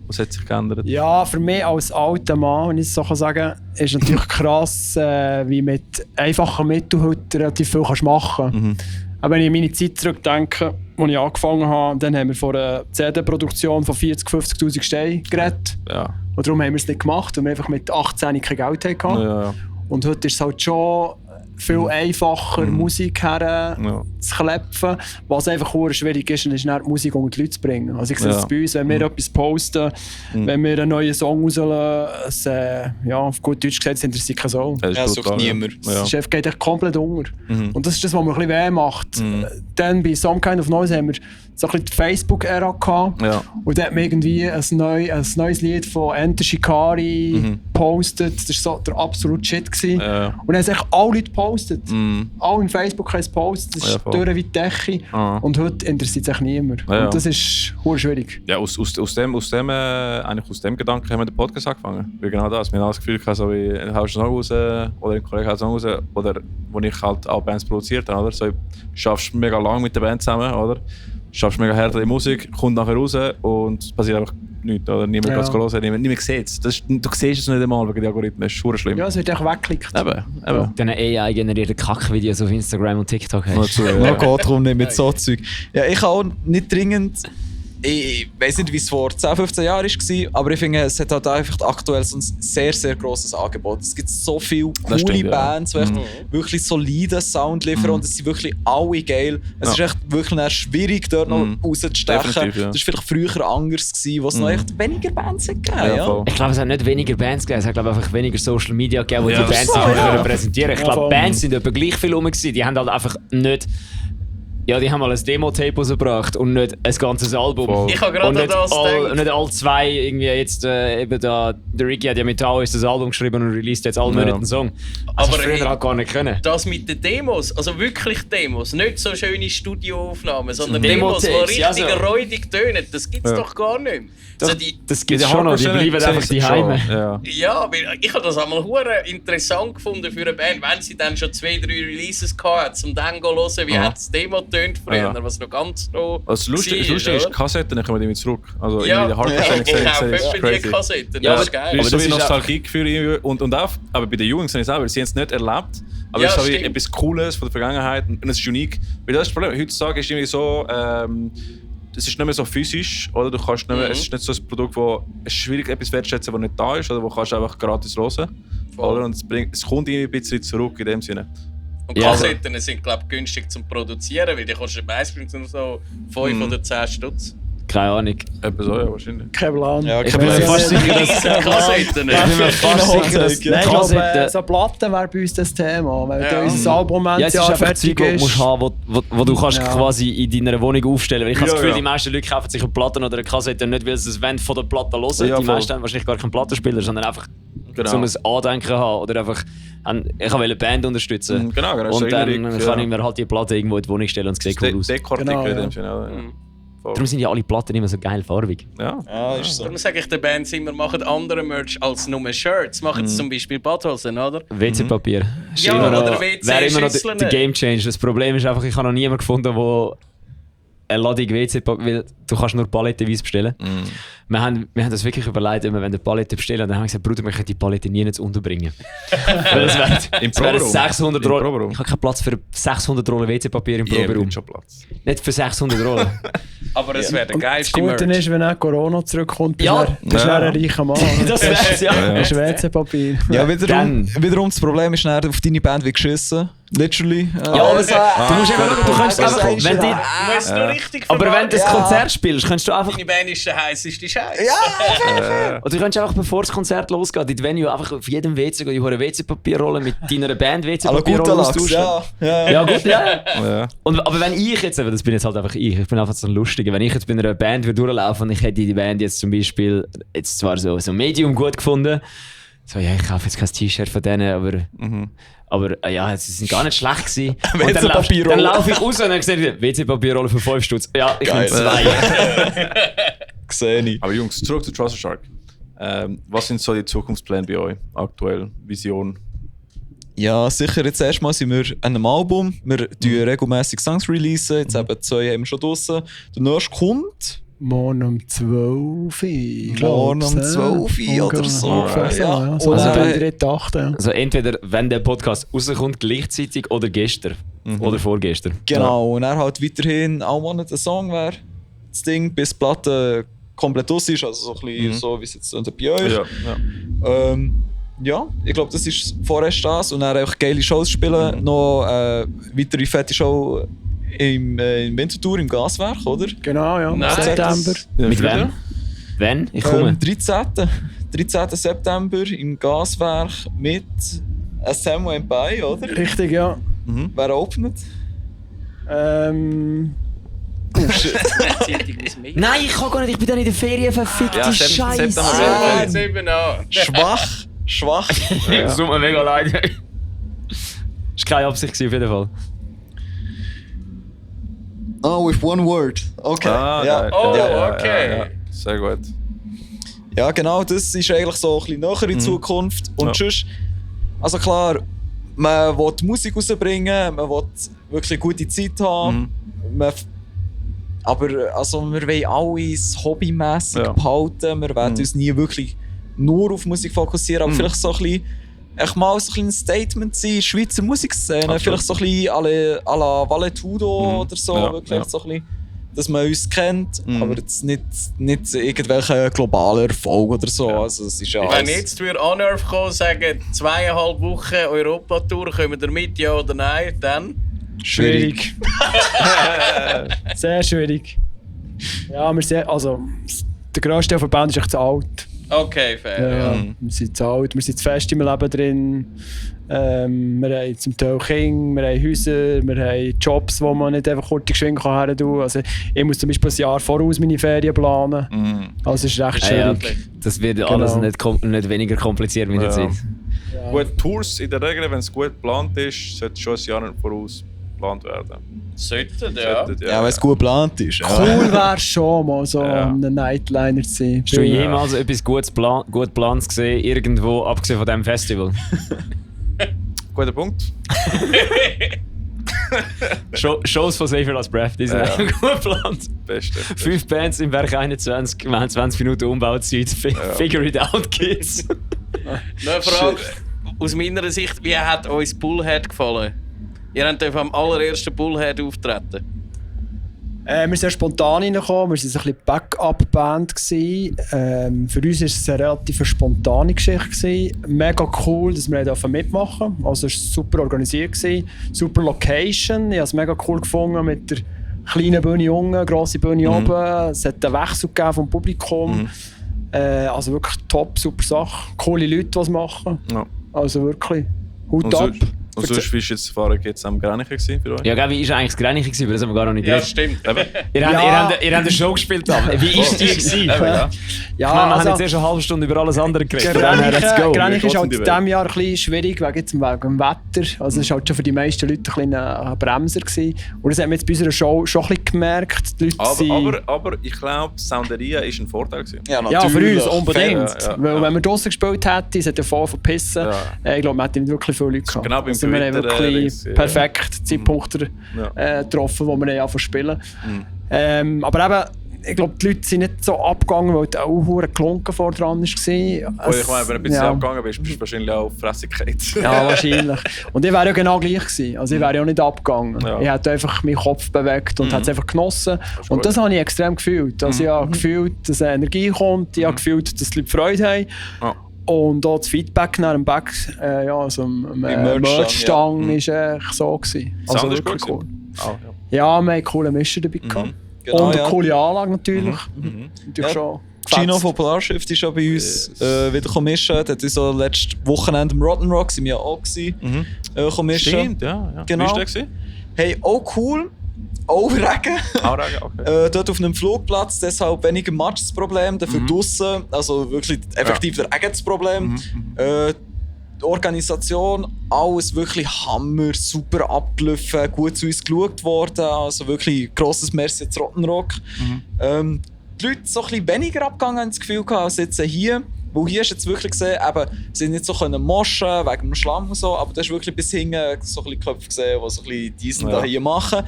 Was hat sich geändert? Ja, für mich als alter Mann, wenn ich es so sagen kann, ist natürlich krass, wie mit einfachen Mitteln heute relativ viel kannst machen kannst. Aber wenn ich an meine Zeit zurückdenke, als ich angefangen habe, dann haben wir von einer CD-Produktion von 40.000, 50.000 Steinen geredet. Ja. Und darum haben wir es nicht gemacht, weil wir einfach mit 18 kein Geld hatten. Ja. Und heute ist es halt schon viel einfacher, Musik zu klepfen. Was einfach sehr schwierig ist, ist dann die Musik unter die Leute zu bringen. Also ich sehe es bei uns, wenn wir etwas posten, wenn wir einen neuen Song rauslassen, auf gut Deutsch gesagt, es interessiert keine Sau. Ja, sucht niemand. Der Chef geht echt komplett unter. Und das ist das, was mir ein bisschen weh macht. Dann bei Some Kind of Noise haben wir so ein bisschen die Facebook-Ära gehabt. Ja. Und da hat man irgendwie ein neues Lied von Enter Shikari gepostet. Das war so der absolute Shit gewesen. Ja. Und dann haben sich alle Leute gepostet. Alle in Facebook haben es gepostet. Das ist Ja, voll. durch wie die Decke. Und heute interessiert sich niemand. Ja. Und das ist sehr schwierig. Ja, aus dem Gedanken haben wir den Podcast angefangen. Weil genau das. Wir haben das Gefühl, so wie haust du einen Song raus oder ein Kollege haut einen Song raus, oder wo ich halt auch Bands produziert habe. Oder? So, du schaffst mega lang mit der Band zusammen, oder? Schaffst mega hart die Musik, kommt nachher raus und es passiert einfach nichts. Oder? Niemand kann es hören, niemand sieht es. Du siehst es nicht einmal wegen den Algorithmen, das ist verdammt schlimm. Ja, es wird echt weggeklickt. Eben. Dann AI-generierte Kackvideos auf Instagram und TikTok hast. Ja, geht darum nicht mit so Zeug. Ja, ich habe auch nicht dringend. Ich weiß nicht, wie es vor 10, 15 Jahren war, aber ich finde, es hat halt einfach aktuell so ein sehr, sehr grosses Angebot. Es gibt so viele coole Bands, die echt wirklich soliden Sound liefern und es sind wirklich alle geil. Es ist echt wirklich schwierig, dort noch rauszustechen. Definitiv, ja. Das war vielleicht früher anders, wo es noch echt weniger Bands hat gegeben. Ja. Ich glaube, es hat nicht weniger Bands gegeben, es hat glaube ich, einfach weniger Social Media gegeben, die die Bands so, nicht präsentieren können. Ich glaube, Bands sind etwa gleich viel rum gewesen. Die haben halt einfach nicht... Ja, die haben mal ein Demo-Tape rausgebracht und nicht ein ganzes Album. Ich habe gerade an das gedacht. Nicht alle zwei, irgendwie jetzt eben da, der Ricky hat ja mit Taoist das Album geschrieben und released jetzt alle Monate einen Song. Also Aber früher halt gar nicht können. Das mit den Demos, also wirklich Demos, nicht so schöne Studioaufnahmen, sondern Demos, die Demo-Tapes, richtig ja, so. räudig tönen, das gibt es doch gar nicht mehr. Doch, Also das gibt es schon noch, die bleiben einfach die Heime. Ja, aber ich habe das einmal hure interessant gefunden für eine Band, wenn sie dann schon 2, 3 Releases hatten, um dann zu hören, wie hat das Demo tönt früher, was noch ganz noch Also das Lustige ist, Kassetten kommen wir damit zurück. Also ja, in der Hardcore-Szene ich kaufe ist etwa die crazy. Kassetten, Ja, das ist geil. aber das ist Nostalgiegefühl und auch, aber bei den Jungs sind es auch, sie haben es nicht erlebt, aber Ja, es ist so wie stimmt. etwas Cooles von der Vergangenheit und es ist unique. Weil das ist das Problem, heutzutage ist irgendwie so, es ist nicht mehr so physisch, oder? Du kannst nicht mehr, es ist nicht so ein Produkt, wo es ist schwierig etwas wertschätzen, das nicht da ist, oder wo kannst du einfach gratis hören. Oder? Und es kommt irgendwie ein bisschen zurück in dem Sinne. Und Kassetten sind, glaube ich, günstig zum Produzieren, weil die kostet meistens nur so 5 oder 10 Stutz. Keine Ahnung. Etwas so, ja, wahrscheinlich. Kein Plan. Ja, Ich bin mir fast sicher, dass... Kassetten. Ich bin mir fast sicher, dass Nein, ich glaube, Kassetten... so Platten wäre bei uns das Thema. Wenn Ja. unser Album Ja, es ist Jahr einfach Zeug, fertig das du musst ist. haben, wo du kannst quasi in deiner Wohnung aufstellen. Weil ich habe das Gefühl, Ja. die meisten Leute kaufen sich eine Platte oder eine Kassette nicht, weil sie es wollen von der Platte hören. Ja, Die voll. meisten haben wahrscheinlich gar keinen Plattenspieler, sondern einfach Genau. um ein Andenken haben. Oder einfach, ich wollte eine Band unterstützen. Genau, das ist Und dann Erinnerung, kann ja. ich mir halt die Platte irgendwo in die Wohnung stellen und es sieht cool aus. Dekorartikel Genau, in ja. dem Sinne. Ja. Voll. Darum sind ja alle Platten immer so geil farbig. Ja. Ja, ist so. Darum sage ich den Bands immer, machen andere Merch als nur Shirts. Machen sie zum Beispiel Badhosen, oder? WC-Papier. Ja, oder WC wäre immer noch Schüsseln. der Game Changer. Das Problem ist einfach, ich habe noch niemanden gefunden, der eine Ladung WC-Papier, weil du kannst nur palettenweise bestellen. Wir haben das wirklich überlegt, wenn wir eine Palette bestellen, und dann haben wir gesagt, Bruder, wir können die Palette nie nicht unterbringen. Weil das Im wären Proberaum. 600 Im Rollen. Proberaum. Ich habe keinen Platz für 600 Rollen WC-Papier im Jeder Proberaum. hat schon Platz. Nicht für 600 Rollen. Aber es wäre der Und das geilste Gute Merch. ist, wenn auch Corona zurückkommt, bist Ja. du dann ein reicher Mann. Das wär's, ja. Das ist WC-Papier. Ja, Dann. wiederum das Problem ist dann auf deine Band wie geschissen. Literally. Ja, aber du musst einfach, du kannst einfach, wenn du musst nur richtig aber wenn du das Konzert spielst, kannst du einfach... Deine Band ist der heisseste Scheiß. Ja, oder du kannst einfach, bevor das Konzert losgeht, in die Venue einfach auf jedem WC gehen, die WC-Papierrolle mit deiner Band WC-Papierrolle austauschen. Ja, gut, ja. Aber wenn ich jetzt, das bin jetzt halt einfach ich bin einfach so ein Lustiger, wenn ich jetzt bei einer Band würde durchlaufen und ich hätte die Band jetzt zum Beispiel, jetzt zwar so Medium gut gefunden, so, ja, ich kaufe jetzt kein T-Shirt von denen, aber ja, sie sind gar nicht schlecht gewesen. Und dann laufe ich raus und dann sehe ich, WC-Papierrolle für 5 Stutz. Ja, ich nehme 2. Sehe ich. Aber Jungs, zurück zu Trouser Shark. Was sind so die Zukunftspläne bei euch aktuell? Vision? Ja, sicher. Jetzt erstmal sind wir an einem Album. Wir regelmäßig Songs releasen. Jetzt eben 2 haben wir schon draussen. Der nächste kommt... Morgen um 12 Uhr. Morgen um 12 Uhr oder so. Ja. So also der 3.8. Ja. Also entweder, wenn der Podcast rauskommt, gleichzeitig oder gestern. Oder vorgestern. Genau, und er halt weiterhin auch mal nicht ein Song wäre. Das Ding, bis die Platte komplett aus ist. Also so ein bisschen so, wie es jetzt bei euch. Ja, ich glaube, das ist vorerst das. Und dann einfach geile Shows spielen. Noch weitere fette Show im Winterthur im Gaswerk, oder? Genau, ja. Nice. September. Mit wem? Wann? Ich komme. 13. September im Gaswerk mit Samu and Bai, oder? Richtig, ja. Wer opnet? Nein, ich kann gar nicht, ich bin dann in der Ferien, verfickte Scheiße. Schwach. Das tut mir mega leid. Das war keine Absicht auf jeden Fall. Oh, with one word. Okay. Okay. Ja. Sehr gut. Ja, genau, das ist eigentlich so ein bisschen näher in Zukunft. Und sonst, also klar, man will Musik rausbringen, man will wirklich gute Zeit haben. Aber also, wir wollen alles hobbymässig behalten. Wir werden uns nie wirklich nur auf Musik fokussieren, aber vielleicht so ein bisschen mal so ein Statement sein, Schweizer Musikszene, absolut. Vielleicht so ein bisschen à la Valetudo oder so, wirklich so ein bisschen, dass man uns kennt, aber jetzt nicht irgendwelche globalen Erfolg oder so. Also, es ist ja wenn jetzt wir Unearth kommen und sagen, 2,5 Wochen Europatour, kommen wir mit, ja oder nein, dann? Schwierig. Sehr schwierig. Ja, der grösste Teil der Band ist echt zu alt. Okay, fair. Ja. Wir sind zu alt, wir sind zu fest im Leben drin. Wir haben zum Teil Kinder, wir haben Häuser, wir haben Jobs, wo man nicht einfach kurz geschwind her tun kann. Also, ich muss zum Beispiel ein Jahr voraus meine Ferien planen. Also es ist recht schwierig. Ja. Das wird alles nicht weniger kompliziert mit der Zeit. Ja. Gut, Tours in der Regel, wenn es gut geplant ist, sollte schon ein Jahr voraus geplant werden. Sollten, ja, wenn es gut geplant ist. Ja. Cool wäre schon mal so ein Nightliner zu sein. Hast du jemals etwas gut geplant gesehen, irgendwo, abgesehen von diesem Festival? Guter Punkt. Shows von Safer als Breath, die sind gut geplant. Beste. 5 Bands im Werk 21, wir haben 20 Minuten Umbauzeit. Figure it out, kids. Noch eine Frage aus meiner Sicht, wie hat uns Bullhead gefallen? Ihr habt am allerersten Bullhead auftreten. Wir sind sehr spontan reingekommen, wir waren ein bisschen Backup-Band. Für uns war es eine relativ spontane Geschichte. Mega cool, dass wir mitmachen durften. Also es war super organisiert, super Location. Ich habe es mega cool gefunden mit der kleinen Bühne unten, grosse Bühne oben. Es hat einen Wechsel gegeben vom Publikum. Also wirklich top, super Sache. Coole Leute, die es machen. Ja. Also wirklich, Hut ab. Und sonst, wie war jetzt die Erfahrung jetzt am Granichen für euch? Ja, wie war eigentlich das Granichen? Das haben wir gar noch nicht gehört. Ja, stimmt. Ihr habt eine Show gespielt. Wie war die? Wir haben jetzt erst eine halbe Stunde über alles andere geredet. Granichen ist halt in diesem Jahr ein bisschen schwierig wegen dem Wetter. Also es war halt schon für die meisten Leute ein Bremser gewesen. Und das haben wir jetzt bei unserer Show schon ein bisschen gemerkt. Die Leute aber ich glaube, Sounderia war ein Vorteil gewesen. Ja, für uns unbedingt. Weil wenn wir draussen gespielt hätten, es hat ja voll verpissen. Ich glaube, wir hätten nicht wirklich viele Leute gehabt. Genau, wir haben wirklich perfekt Zeitpunkte getroffen, wo wir anfangen zu spielen. Aber eben, ich glaube, die Leute sind nicht so abgegangen, weil die auch hure klunken vor dran war. Ich meine, wenn du ein bisschen abgegangen bist, bist du wahrscheinlich auch auf Fressigkeit. Ja, wahrscheinlich. Und ich wäre ja genau gleich gewesen. Also ich wäre ja auch nicht abgegangen. Ja. Ich hätte einfach meinen Kopf bewegt und hätte es einfach genossen. Und das habe ich extrem gefühlt. Also ich habe gefühlt, dass Energie kommt, ich habe gefühlt, dass die Leute Freude haben. Und auch das Feedback nach dem Back, also am Merch-Stang war echt so gewesen. Also wirklich cool. Oh, ja, wir haben eine coole Mischer dabei gehabt. Genau, und eine coole Anlage natürlich. Natürlich schon. Gino von Polarshift ist ja bei uns wieder mischen. Der hat uns so letztes Wochenende im Rotten Rock, sind wir ja auch gewesen, mischen. Stimmt, ja. Genau. Wie war der gewesen? Hey, auch cool. Auch Regen. Auch Regen, okay. Dort auf einem Flugplatz, deshalb weniger Matsch das Problem, dafür draussen, also wirklich effektiv der Regen das Problem. Die Organisation, alles wirklich hammer, super abgelaufen, gut zu uns geschaut worden, also wirklich grosses Merci an Rottenrock. Die Leute so ein bisschen weniger abgegangen, haben das Gefühl gehabt, als jetzt hier. Weil hier hast du jetzt wirklich gesehen, sie sind nicht so moschen wegen dem Schlamm und so, aber du hast wirklich bis hinten so ein bisschen Köpfe gesehen, die so ein bisschen diesen da hier machen.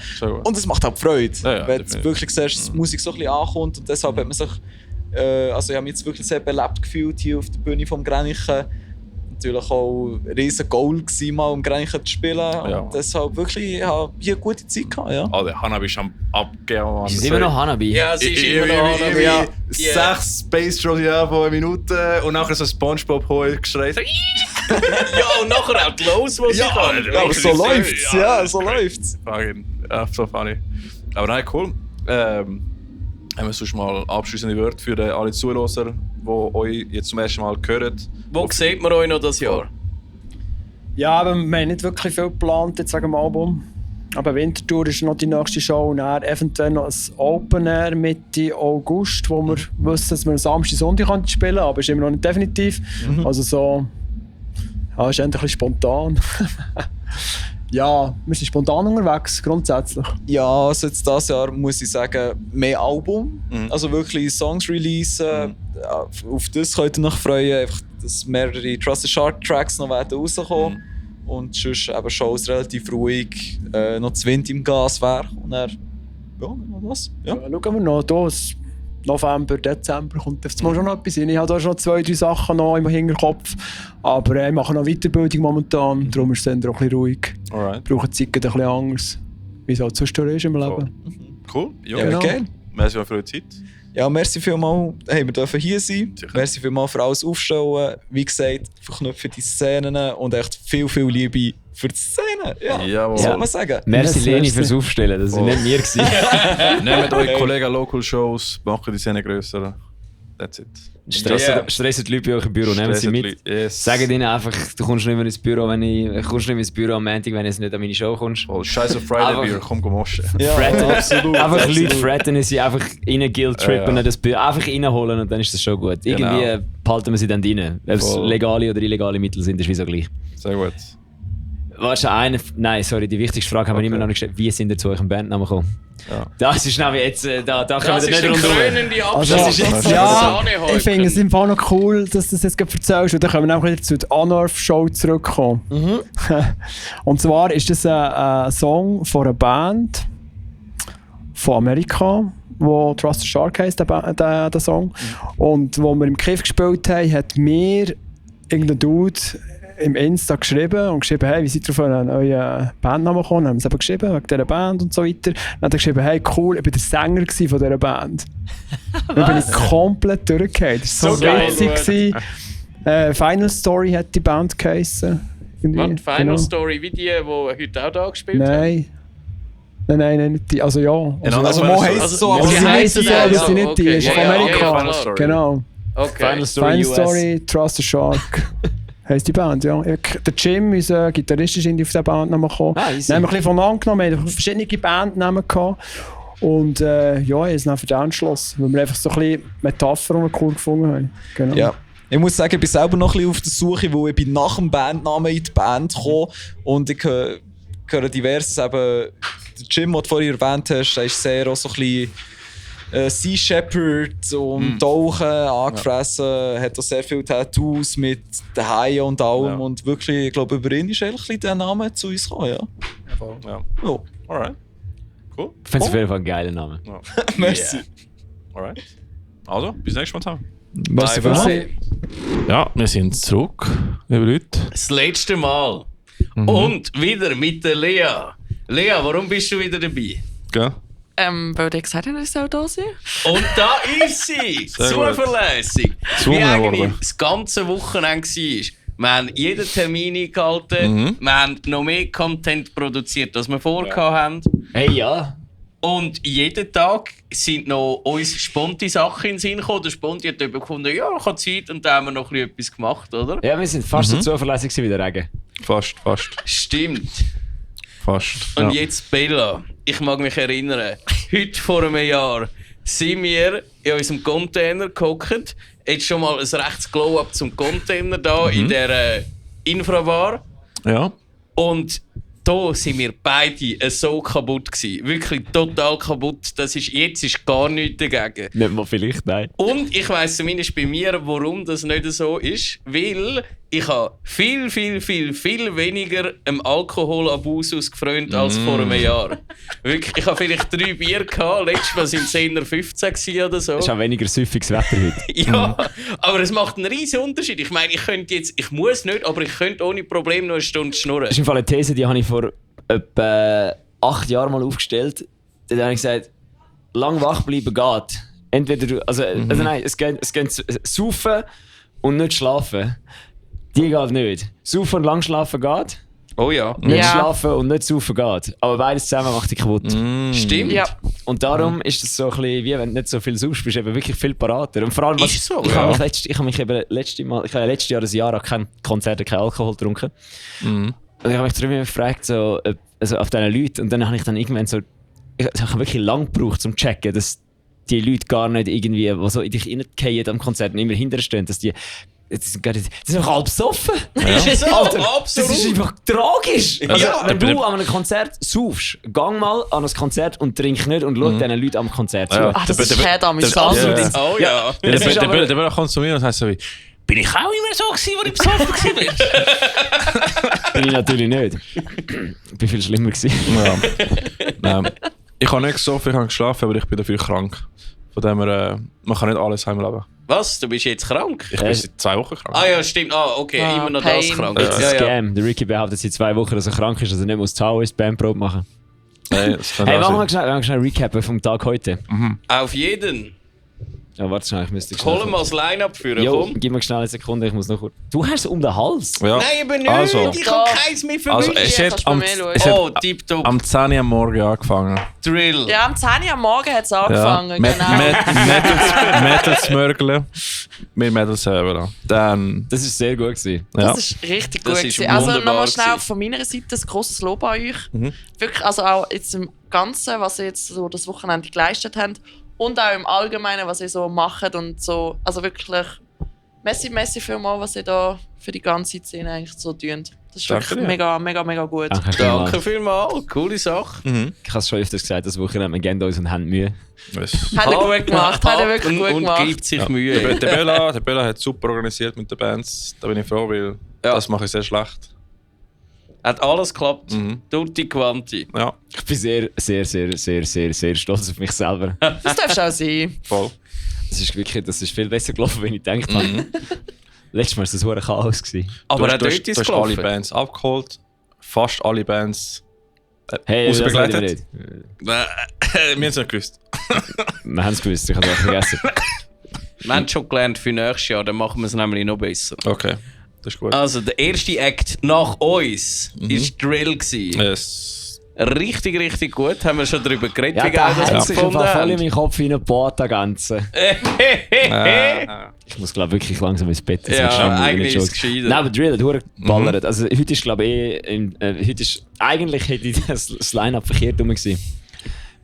Und es macht halt Freude, wenn du wirklich siehst, dass die Musik so ein bisschen ankommt. Und deshalb hat man sich, also ich habe mich jetzt wirklich sehr belebt gefühlt hier auf der Bühne vom Grenichen. Natürlich auch ein riesen Goal gewesen, mal im Grenichen zu spielen. Ja. Und deshalb wirklich, ich habe hier eine gute Zeit gehabt. Ja. Oh, der Hanabi ist am Abgehen. Sie ist immer noch Hanabi. Ja, sie ist immer noch Hanabi. Ja. 6 Space Trolls pro eine Minute und nachher so Spongebob geschreit. Ja, und nachher auch die Lows, die sie kann. Ja, aber so läuft's, so läuft's. Ja, so funny. Aber nein, cool. Haben wir sonst mal abschließende Wörter für alle Zuhörer, die euch jetzt zum ersten Mal hören? Wo sieht man euch noch das Jahr? Ja, aber wir haben nicht wirklich viel geplant jetzt wegen dem Album. Aber Winterthur ist noch die nächste Show und dann eventuell noch ein Open Air Mitte August, wo wir wissen, dass wir am Samstag, Sonntag spielen können, aber ist immer noch nicht definitiv. Also so, ja, ist endlich ein bisschen spontan. Ja, wir sind spontan unterwegs, grundsätzlich. Ja, also jetzt dieses Jahr muss ich sagen, mehr Album. Also wirklich Songs releasen. Auf das könnt ihr noch freuen, einfach, dass mehrere Trusted Shark Tracks noch rauskommen. Und sonst eben Shows relativ ruhig. Noch das Wind im Gaswerk. Und dann, ja, noch das. Ja. Schauen wir noch, da November, Dezember kommt jetzt mal schon noch etwas rein. Ich habe da schon 2-3 Sachen noch im Hinterkopf. Aber ich mache noch Weiterbildung momentan, darum ist es dann auch ein bisschen ruhig. Ich brauche die Zeit ein bisschen anders, wie es halt sonst ist im Leben. Cool, ja, okay. Merci für eure Zeit. Ja, merci vielmals, hey, wir dürfen hier sein. Merci vielmals für alles Aufstellen. Wie gesagt, verknüpfen die Szenen und echt viel, viel Liebe für die Szene. Ja, soll man sagen. Merci Leni fürs Aufstellen, das war nicht mir gewesen. Nehmt eure Kollegen Local Shows, machen die Szene grösser. That's it. Stressen die Leute bei euch im Büro, nehmen sie mit. Sagen ihnen einfach, du kommst nicht mehr ins Büro, am Montag, wenn du nicht an meine Show kommst. Oh, scheiß auf Friday Bier, komm moschen. Ja, absolut. Einfach Leute fretten, sie einfach rein guilt-trippen, das Bier einfach reinholen und dann ist das schon gut. Irgendwie behalten wir sie dann rein. Ob es legale oder illegale Mittel sind, ist wie so gleich. Sehr gut. Die wichtigste Frage haben wir immer noch nicht gestellt. Wie sind ihr zu eurem Bandnamen gekommen? Ja. Das ist nämlich jetzt, da können wir nicht rundherum. Ja, ich finde es im Fall noch cool, dass du das jetzt erzählst. Und dann können wir nämlich wieder zu der Unearth-Show zurückkommen. Und zwar ist das ein Song von einer Band von Amerika, wo Trusted Shark heisst, der Song. Und wo wir im Kiff gespielt haben, hat mir irgendein Dude im Insta geschrieben, hey, wie seid ihr auf einen neuen Bandnamen gekommen? Dann haben wir es eben geschrieben, wegen dieser Band und so weiter. Dann hat er geschrieben, hey, cool, ich war der Sänger von dieser Band. Dann bin ich komplett durchgefallen. Das war so witzig. Final Story hat die Band geheissen. Final Story wie die heute auch da gespielt haben? Nein, nicht die. Also ja. Also man heisst es so, aber sie heißen so, aber sie nicht die. Ist von Amerika. Final Story. Genau. Okay. Final Story, Trusted Shark. Heisst die Band, ja. Der Jim, unser Gitarrist, ist auf diese Bandnamen gekommen. Dann haben wir ein bisschen voneinander genommen, wir hatten verschiedene Bandnamen gehabt. Und ja, ich habe es dann für den entschlossen, weil wir einfach so ein bisschen Metaphern cool gefunden haben. Genau. Ja. Ich muss sagen, ich bin selber noch ein bisschen auf der Suche, weil ich bin nach dem Bandnamen in die Band gekommen und ich höre diverses, eben der Jim, den du vorhin erwähnt hast, der ist sehr auch so ein bisschen Sea Shepherd und Tauchen angefressen, hat auch sehr viele Tattoos mit den Haien und allem und wirklich, ich glaube, über ihn ist eigentlich der Name zu uns gekommen, Ja. Oh, alright. Cool. Ich finde es auf jeden Fall ein geiler Name. Ja. Merci. Alright. Also, bis nächstes Mal zusammen. Merci. Ja, wir sind zurück, liebe Leute. Das letzte Mal. Und wieder mit der Lea. Lea, warum bist du wieder dabei? Gell? weil ihr gesagt habt, ich soll da sein. Und da ist sie! Zuverlässig! Wie eigentlich das ganze Wochenende war. Wir haben jeden Termin eingehalten. Wir haben noch mehr Content produziert, als wir vorher haben. Hey, ja. Und jeden Tag sind noch uns sponti Sachen in den Sinn gekommen. Der Sponti hat jemand gefunden, ja, ich habe Zeit, und da haben wir noch etwas gemacht, oder? Ja, wir sind fast so zuverlässig wie der Regen. Fast. Stimmt. Fast. Und jetzt Bella. Ich mag mich erinnern, heute vor einem Jahr sind wir in unserem Container gehockt. Jetzt schon mal ein rechtes Glow-Up zum Container da in der Infrabar. Ja. Und da sind wir beide so kaputt gewesen. Wirklich total kaputt. Jetzt ist gar nichts dagegen. Nicht mal vielleicht, nein. Und ich weiss zumindest bei mir, warum das nicht so ist. Weil ich habe viel weniger im Alkoholabus ausgefreut als vor einem Jahr. Wirklich, ich habe vielleicht 3 Bier gehabt. Letztes Mal waren es eher 15 oder so. Es ist auch weniger süffiges Wetter heute. Ja, aber es macht einen riesen Unterschied. Ich meine, ich muss nicht, aber ich könnte ohne Problem noch eine Stunde schnurren. Das ist im Fall eine These, die habe ich vor etwa 8 Jahren mal aufgestellt. Da habe ich gesagt, lang wach bleiben geht. Entweder du, also nein, es geht saufen und nicht schlafen. Die geht nicht. Saufen und lang schlafen geht. Oh ja. Nicht schlafen und nicht saufen geht. Aber beides zusammen macht dich kaputt. Stimmt. Ja. Und darum ist es so ein bisschen, wie wenn du nicht so viel saufst, bist du eben wirklich viel parater. Und vor allem, Ist so, ich ja. habe letztes Jahr ein Jahr kein Konzert, kein Alkohol getrunken. Und ich habe mich darüber gefragt, so, also auf diesen Leuten. Und dann habe ich dann irgendwann so, ich habe wirklich lange gebraucht, um zu checken, dass die Leute gar nicht irgendwie, die so in dich reingehen am Konzert und immer hinterher stehen, dass die sind doch halb besoffen. Ja. Ist so, Alter, absolut. das ist einfach tragisch. Also, Ja. wenn du an einem Konzert saufst, gang mal an ein Konzert und trink nicht und schau diesen Leuten am Konzert zu. Ach, das ist kein amüsant. Oh ja. Der will kommt zu mir und heißt so wie, bin ich auch immer so gewesen, wo ich besoffen war? Bin ich natürlich nicht. Ich bin viel schlimmer gewesen. Ja. Ich habe nicht gesoffen, ich habe geschlafen, aber ich bin dafür krank. Von dem her, man kann nicht alles heimleben. Was? Du bist jetzt krank? Ich bin seit 2 Wochen krank. Ah ja, stimmt. Ah, okay, immer noch das krank. It's a scam. Der Ricky behauptet seit 2 Wochen, dass er krank ist, dass er nicht muss zu Hause ist, Bandprobe machen. Hey, das kann hey, machen wir schnell Recap vom Tag heute. Auf jeden. Ja, warte schnell, ich müsste Hol mal das Line-Up führen, komm. Gib mir schnell eine Sekunde, ich muss noch kurz... Du hast es um den Hals? Ja. Nein, aber nicht. Also. Ich habe keins mehr für Also, mich. es hat tipptopp. am 10 Uhr am Morgen angefangen. Drill. Ja, am 10 Uhr am Morgen hat es angefangen, genau. Metals Mörgle. Wir Metals selber. Dann... Das war sehr gut gewesen. Ja. Das ist richtig gut Das ist gewesen. Also wunderbar nochmal schnell gewesen. von meiner Seite ein grosses Lob an euch. Wirklich, also auch jetzt im Ganzen, was ihr jetzt so das Wochenende geleistet habt und auch im Allgemeinen, was ihr so macht und so. Also wirklich messi vielmal, was ihr da für die ganze Szene eigentlich so tut. Das ist Danke wirklich dir. mega gut. Danke vielmals. Coole Sache. Ich habe es schon öfters gesagt, das Wochenende, wir geben uns und haben Mühe. Hat er gut gemacht, hat er wirklich gut gemacht. Und gibt sich Mühe. Der Bella hat super organisiert mit den Bands. Da bin ich froh, weil das mache ich sehr schlecht. Hat alles geklappt. Tutti quanti. Ja. Ich bin sehr stolz auf mich selber. Das darfst du auch sein. Voll. Das ist viel besser gelaufen, als ich gedacht habe. Letztes Mal war das ein Chaos gewesen. Aber du auch dort ist es hast alle gelaufen. Bands abgeholt. Fast alle Bands Hey, das ausbegleitet. reden Wir haben es nicht gewusst. Wir haben es gewusst, ich habe es auch vergessen. Wir haben schon gelernt für nächstes Jahr, dann machen wir es nämlich noch besser. Okay, das ist gut. Also, der erste Act nach uns war Drill gewesen. Yes. Richtig gut. Haben wir schon darüber geredet, Ja, wie geil da hat das sich gefunden einfach voll in haben. meinen Kopf hineingebohrt, der Ganze. Ich muss, glaube wirklich langsam ins Bett. Das Ja, wird schon eigentlich nicht ist es schuld. gescheiter. Nein, aber Drill hat durchgeballert. Also heute ist, glaube ich, eigentlich hätte ich das Line-Up verkehrt rum gewesen.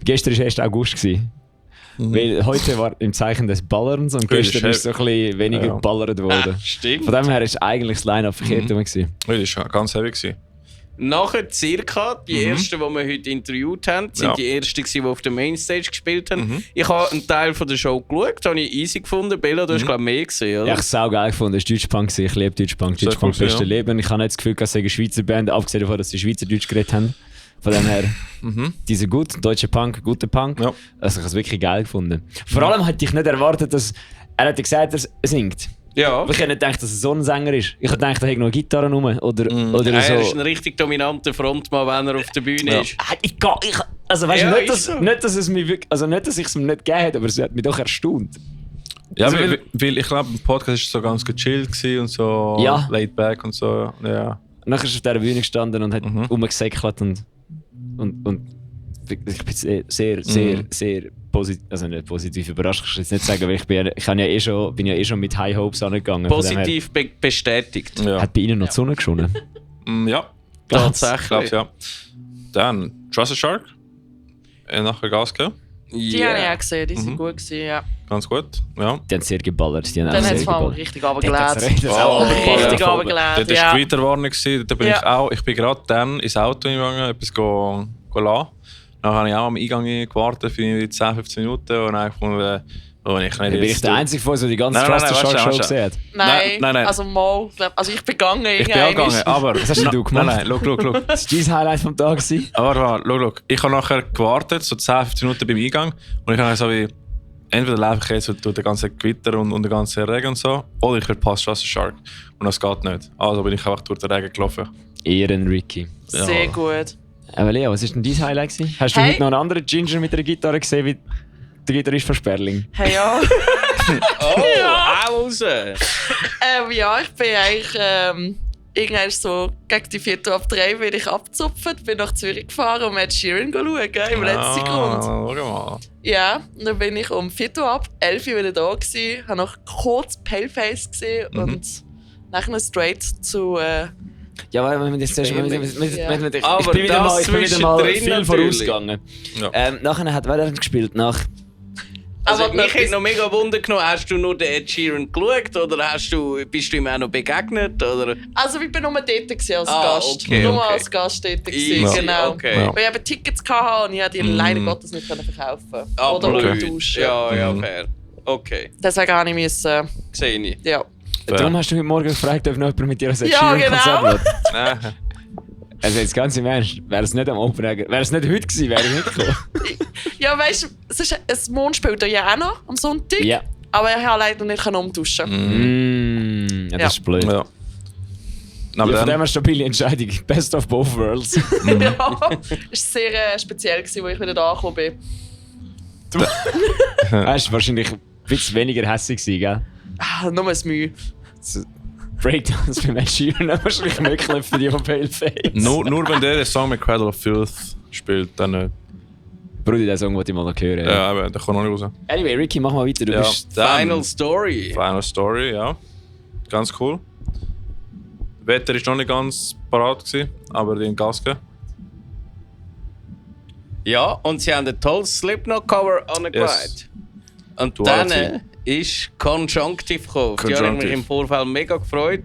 Gestern war 1. August gewesen. Weil heute war im Zeichen des Ballerns und gestern ist so ein bisschen weniger geballert worden. Stimmt. Von dem her ist eigentlich das Line-Up verkehrt rum gewesen. Das war ganz heavy gewesen. Nachher circa, die ersten, die wir heute interviewt haben, sind die ersten, die auf der Mainstage gespielt haben. Ich habe einen Teil von der Show geschaut, habe ich easy gefunden. Bella, du hast glaube ich mehr gesehen, oder? Ja, ich habe es auch geil gefunden. Es war Deutschpunk. Ich liebe Deutschpunk. Deutschpunk cool, beste Leben. Ich habe nicht das Gefühl, dass sie eine Schweizer Band, abgesehen davon, dass sie Schweizerdeutsch geredet haben. Von dem her, die sind gut. Deutscher Punk, guter Punk. Ja. Also ich habe es wirklich geil gefunden. Vor allem hätte ich nicht erwartet, dass... Er hat gesagt, er singt. Ja. Aber ich hätte nicht gedacht, dass er so ein Sänger ist. Ich hätte gedacht, er hat noch eine Gitarre rum. Oder Nein, so. er ist ein richtig dominanter Frontmann, wenn er auf der Bühne ist. Ich Also weißt du, Ja, nicht, ist so. nicht, dass es mich wirklich, also nicht, dass ich es mir nicht gegeben hätte, aber es hat mich doch erstaunt. Ja, Also, weil ich glaube, im Podcast war so ganz gechillt gewesen und so Ja. laid back und so. Ja. Nachher ist er auf dieser Bühne gestanden und hat rumgesäckelt und ich bin sehr positiv, also nicht positiv überrascht, kann ich jetzt nicht sagen, weil ich bin ja eh schon mit High Hopes angegangen. Positiv bestätigt. Ja. Hat bei Ihnen noch die Sonne geschonen? Ja. Tatsächlich. Glaub's, ja. Dann Trust Shark. Nachher Gas gegeben. Die habe ich auch gesehen, die sind gut gewesen, ja. Ganz gut, ja. Die haben sehr geballert. Dann hat es vor allem richtig runtergeladen. Richtig Dort runtergeladen, war ja. die Gewitterwarnung, da bin ich bin gerade dann ins Auto gegangen, etwas lassen. Dann habe ich auch am Eingang gewartet für 10-15 Minuten und dann gefunden, ich Bin ich der Einzige von uns, der die ganze Trust Shark Show gesehen hat? Nein, nein. also mal, also ich bin gegangen. Ich bin auch gegangen, aber... Was hast denn du gemacht? Nein, schau. Das war dein Highlight vom Tag. Aber schau. Ich habe nachher gewartet, so 10-15 Minuten beim Eingang und ich habe so wie... Entweder laufe ich jetzt durch den ganzen Gewitter und den ganzen Regen und so, oder ich verpasse Trust Shark. Und das geht nicht. Also bin ich einfach durch den Regen gelaufen. Ehren Ricky. Ja. Sehr gut. Aber Leo, was war denn dein Highlight gewesen? Hast du heute noch einen anderen Ginger mit einer Gitarre gesehen, wie der Gitarrist von Sperling? Hey, ja. Auch raus! Ja, ich bin eigentlich irgendwann so gegen die 4:03 bin ich abgezupft, bin nach Zürich gefahren und Ed Sheeran schauen, im letzten Grund. Schau mal. Ja, und dann bin ich um 11 Uhr wieder da gewesen, habe noch kurz Paleface gesehen und nachher straight zu... Ja, weil wenn das Ja. ich bin wieder mal zwischendrin viel natürlich. vorausgegangen. Ja. Nachher hat wer gespielt? Also Aber mich noch hätte noch mega Wunder genommen, hast du nur den Ed Sheeran geschaut oder bist du ihm auch noch begegnet? Oder? Also ich bin nur dort gewesen als Ah, Gast. okay, Nur okay. als Gast dort Easy, gewesen, genau. okay. Weil ich eben Tickets hatte und ich konnte die leider Gottes nicht verkaufen. Oder blöd. umtauschen. Ja, fair. Okay, Deswegen habe ich müssen. sehe ich. Ja. Darum hast du heute Morgen gefragt, ob noch jemand mit dir ein Ed Ja, Sheeran genau. Konzert will. Also jetzt ganz im Ernst, wäre es nicht am Open Air, wäre es nicht heute gewesen, wäre ich nicht gekommen. Ja, weißt du, es ist ein Mond spielt ja auch noch am Sonntag. Ja. Aber ich konnte leider nicht umtauschen. Ja, das ist blöd. Ja. Ja, von dem eine stabile Entscheidung. Best of both worlds. Ja, es war sehr speziell, als ich wieder da angekommen bin. Es war wahrscheinlich ein bisschen weniger hässlich gewesen, gell? Nur ein Mühe. Breakdowns für Ed Sheeran wahrscheinlich möglich für die von Paleface. Nur wenn der den Song mit Cradle of Filth spielt, dann nicht. Bruder, den Song wollte ich mal noch hören. Ja, aber der kommt noch nicht raus. Anyway, Ricky, mach mal weiter. Du bist Final Story. Final Story, ja. Ganz cool. Das Wetter war noch nicht ganz parat, aber die haben Gas gegeben. Ja, und sie haben ein tolles Slipknot-Cover angelegt. Yes. Und Duality. dann ist Conjunctive gekommen. Die haben mich im Vorfeld mega gefreut.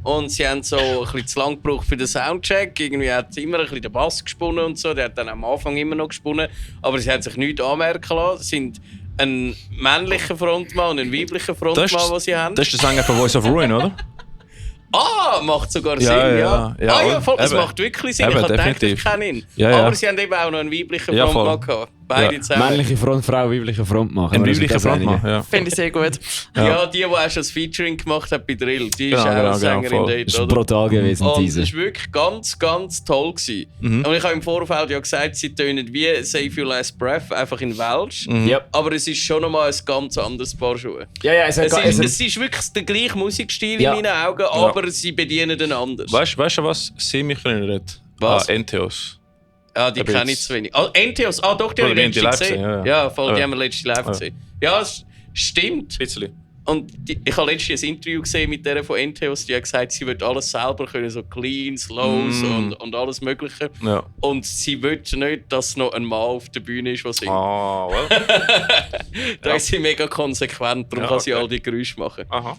Und sie haben so ein bisschen zu lang gebraucht für den Soundcheck. Irgendwie hat immer ein bisschen der Bass gesponnen und so. Der hat dann am Anfang immer noch gesponnen. Aber sie haben sich nichts anmerken lassen. Es sind ein männlicher Frontmann und ein weiblicher Frontmann, den sie haben. Das ist der Sänger von Voice of Ruin, oder? Ah, macht sogar Ja, Sinn, ja. ja. Ja, voll, es Eben. macht wirklich Sinn. Eben, Ich habe gedacht, definitiv. ich kenne ihn. Ja, ja. Aber sie haben eben auch noch einen weiblichen Ja, Frontmann voll. gehabt. Beide Ja. zusammen. männliche Frontfrau, weibliche Frontmann. Ein weiblicher Frontmann, ja. Finde ich sehr gut. Ja, die auch schon das Featuring gemacht hat bei Drill. Die ist Genau, auch Sängerin voll. dort, Das war oder? brutal gewesen, Und diese. das war wirklich ganz, ganz toll gewesen. Und ich habe im Vorfeld ja gesagt, sie tönen wie Save Your Last Breath, einfach in Welsh. Yep. Aber es ist schon nochmal ein ganz anderes Paar Schuhe. Ja, Es ist wirklich der gleiche Musikstil Ja. in meinen Augen, aber sie bedienen den anders. Weißt du, was sie mich erinnert? Was? Entheos. Ja, die Ein kenne ich bisschen. zu wenig. Entheos, doch, die Oder habe ich die letztens live gesehen. gesehen, Ja, voll, die Ja. haben wir letztens live Ja. gesehen. Ja, es stimmt. Ein bisschen. Und ich habe letztens ein Interview gesehen mit der von Entheos, die hat gesagt, sie will alles selber können, so Clean, Slows und alles Mögliche. Ja. Und sie will nicht, dass noch ein Mann auf der Bühne ist, der singt. Ah, well. Da ist sie mega konsequent, darum Ja, kann sie okay. all die Geräusche machen. Aha.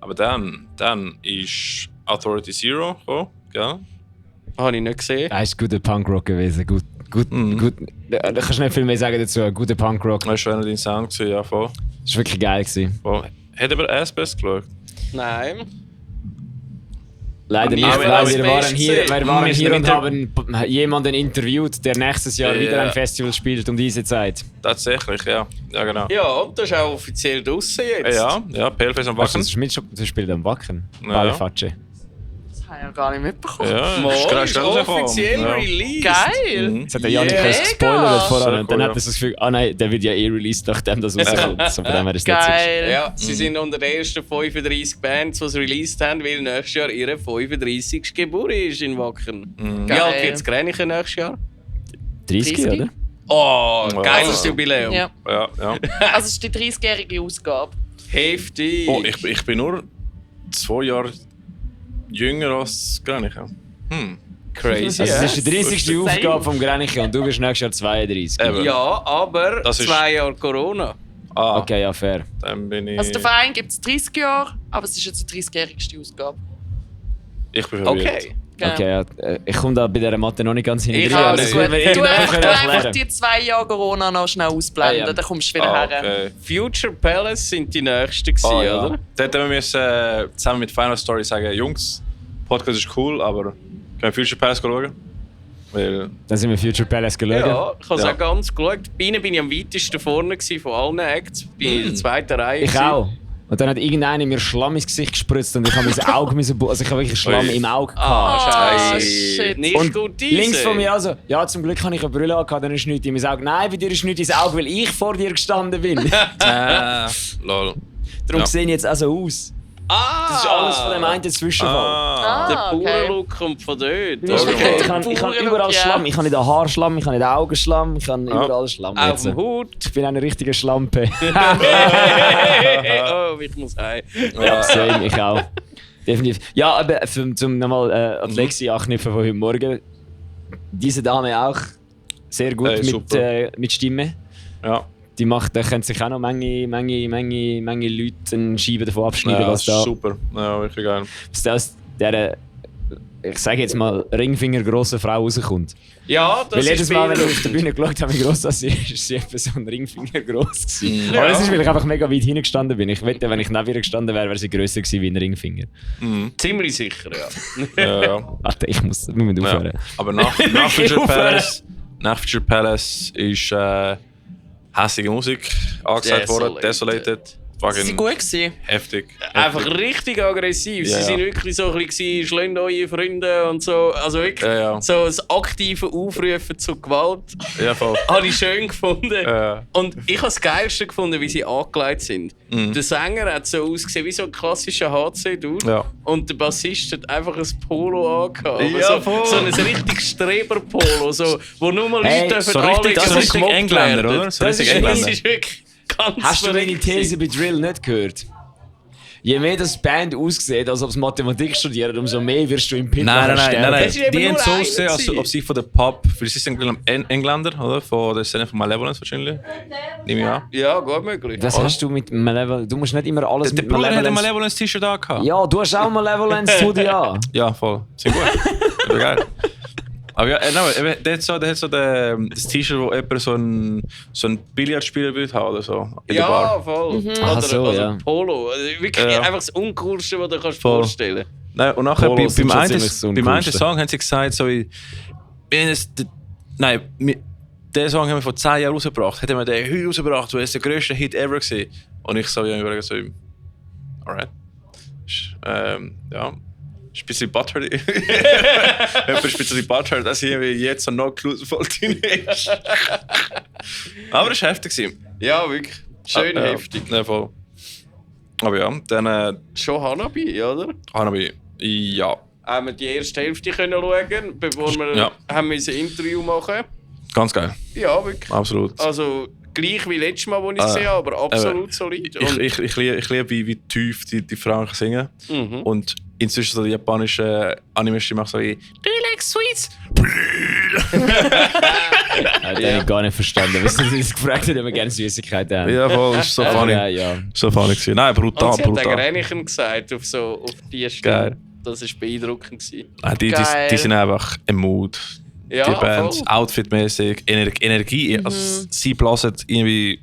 Aber dann ist Authority Zero gekommen, gell? Habe ich nicht gesehen. Das ist guter Punkrock gewesen. Gut. Da kannst du nicht viel mehr sagen dazu. Guter Punkrock. Hast du deinen Sound gesehen? Ja, voll. Das war wirklich geil gewesen. voll. Hat aber Asbest geschaut? Nein. Leider nicht, Aber weil als wir waren Best hier, gesehen. wir waren Wir sind hier und mit haben jemanden interviewt, der nächstes Jahr wieder Ja. ein Festival spielt um diese Zeit. Tatsächlich, ja. Ja, genau. Ja, und das ist auch offiziell draussen jetzt. Ja, Paleface am Weißt du, Wacken. das spielt am Wacken. Ja. Baliface. habe ich ja gar nicht mitbekommen. Ja, ist offiziell released. Geil. Jetzt hat der Janik erst gespoilert vorher und dann hat er so das Gefühl, nein, der wird ja released, nachdem das rauskommt. So, von dem her ist das Geil. Ja, sie sind unter den ersten 35 Bands, die es released haben, weil nächstes Jahr ihre 35. Geburt ist in Wacken. Wie alt wird es Gränichen nächstes Jahr? 30, oder? Oh, geiles Jubiläum. Ja. Ja. Also es ist die 30-jährige Ausgabe. Heftig. Oh, ich bin nur 2 Jahre jünger als Gränichen. Crazy. Also, es ist die 30. Aufgabe vom Gränichen und du bist nächstes Jahr 32. Eben. Ja, aber Das ist- 2 Jahre Corona. Okay, ja, fair. Dann bin ich. Also der Verein gibt es 30 Jahre, aber es ist jetzt die 30-jährigste Ausgabe. Ich bin verwirrt. Okay. Genau. Okay, ja, ich komme da bei dieser Mathe noch nicht ganz hin. Ich Ah, auch das nicht. ist gut. Du einfach die 2 Jahre Corona noch schnell ausblenden, Ah, ja. dann kommst du wieder her. Okay. Future Palace sind die nächsten gewesen, Ja. oder? Dort haben wir müssen, zusammen mit Final Story sagen, Jungs, Podcast ist cool, aber können wir Future Palace schauen? Weil, Dann sind wir Future Palace geschaut. Ja, ich habe es Ja. auch ganz geschaut. Bei ihnen bin ich am weitesten vorne gewesen von allen Acts. Bin ich in der zweiten Reihe. Ich gewesen. auch. Und dann hat irgendeiner mir Schlamm ins Gesicht gespritzt und ich habe mein Auge also ich habe wirklich Schlamm Ui. im Auge Ah, gehabt. Scheiße. Nicht Und gut links easy. von mir also, ja, zum Glück habe ich eine Brille gehabt, dann ist nichts in mein Auge. Nein, bei dir ist nichts ins Auge, weil ich vor dir gestanden bin. lol. Darum Ja. sehe ich jetzt auch so aus. Das ist alles von dem einen Zwischenfall. Der okay. Bauernlook kommt von dort. Ich habe überall ja. Schlamm. Ich habe in den Haarschlamm, ich habe in den Augenschlamm, ich habe überall Schlamm. Auf Jetzt. dem Hut. Ich bin eine richtige Schlampe. Oh, ich muss heim. Ja, same, ich auch. Definitiv. Ja, aber zum nochmal an die Lexi anknüpfen von heute Morgen. Diese Dame auch sehr gut mit Stimme. Ja. Die macht, da können sich auch noch Menge Leute eine Scheibe davon abschneiden, Ja, was da, super. Ja, wirklich geil. was da aus dieser, ich sage jetzt mal, ringfingergrossen Frau rauskommt. Ja, das Weil jedes ist Mal, wenn viel- ich auf der Bühne geschaut habe, wie gross das ist, ist sie etwa so ein Ringfinger gross gewesen. Ja. Aber das ist, weil ich einfach mega weit hingestanden bin. Ich wette, wenn ich neben ihr gestanden wäre, wäre sie grösser gewesen wie ein Ringfinger. Ziemlich sicher, ja. Ja. Alter, wir müssen aufhören. Ja. Aber nach Future Palace ist hässliche Musik angesagt worden. Desolated. Sie sind gut gewesen. Heftig. Einfach richtig aggressiv. Ja, Sie sind ja. wirklich so ein bisschen, schlägt eure Freunde und so. Also wirklich Ja. so ein aktives Aufrufen zu Gewalt. Ja, voll. Habe ich schön gefunden. Ja. Und ich habe das Geilste gefunden, wie sie angelegt sind. Der Sänger hat so ausgesehen wie so ein klassischer HC-Dude. Ja. Und der Bassist hat einfach ein Polo angehabt. Ja, so, voll. so ein richtig Streber-Polo, so, wo nur mal Hey, Leute so dürfen richtig- anlegen, so dass richtig gemobbt Engländer, werden. oder? So Das richtig ist Engländer. wirklich ganz Hast du meine verrückt These bei Drill nicht gehört? Je mehr das Band aussieht, als ob sie Mathematik studieren, umso mehr wirst du im Pit Nein. Das ist eben Die haben nur so einer gesehen, als gewesen. ob sie von der Pop, für sie sind Engländer, oder? Von der Szene von Malevolence wahrscheinlich. Nehme ich an. Ja, gut möglich. Was hast du mit Malevolence? Du musst nicht immer alles Der mit Bruder hat ein Malevolence... Malevolence-T-Shirt angehabt. Ja, du hast auch Malevolence Hoodie an. Ja, voll. Sind gut. Aber geil. Aber ja, der hat so das T-Shirt, wo jemand so ein Billardspieler will haben oder so. In der Ja, Bar. voll. Ach Oder so, also ja. Polo. Also wirklich Ja. einfach das Uncoolste, was du dir kannst Voll. vorstellen. Nein, und nachher Polos sind beim schon einen ziemlich das beim einen Uncoolste. Song haben sie gesagt, so wie, den Song haben wir vor 10 Jahren rausgebracht. Hätten wir den heute rausgebracht, weil es der grösste Hit ever war. Und ich so, ja, ich überlege so, alright. Ja. Ist ein bisschen buttered. Jemand ist ein bisschen buttered, dass ich jetzt so noch voll drin ist. Aber es war heftig. Ja, wirklich. Schön heftig. Ja, voll. Aber ja, dann Schon Hanabi, oder? Hanabi, ja. Haben wir die erste Hälfte können schauen, bevor wir Ja. haben müssen ein Interview machen. Ganz geil. Ja, wirklich. Absolut. Also gleich wie letztes Mal, als ich es gesehen habe, aber absolut solid. Und- Ich liebe, wie tief die Frauen singen. Mhm. Und inzwischen so die japanische Anime-Stimme auch so wie Do you like sweets? Ja, den habe ich gar nicht verstanden. Weil sie uns gefragt haben, ob wir gerne Süßigkeiten haben. Ja, voll, ist so funny. Ja, ja. So funny gewesen. Nein, brutal, Und sie hat brutal. den Gränichen gesagt, auf die Stunde. Geil. Das war beeindruckend. Gewesen. Nein, die sind einfach im Mood. Ja, die Band, voll. Outfitmäßig, Energie. Also, sie blasen irgendwie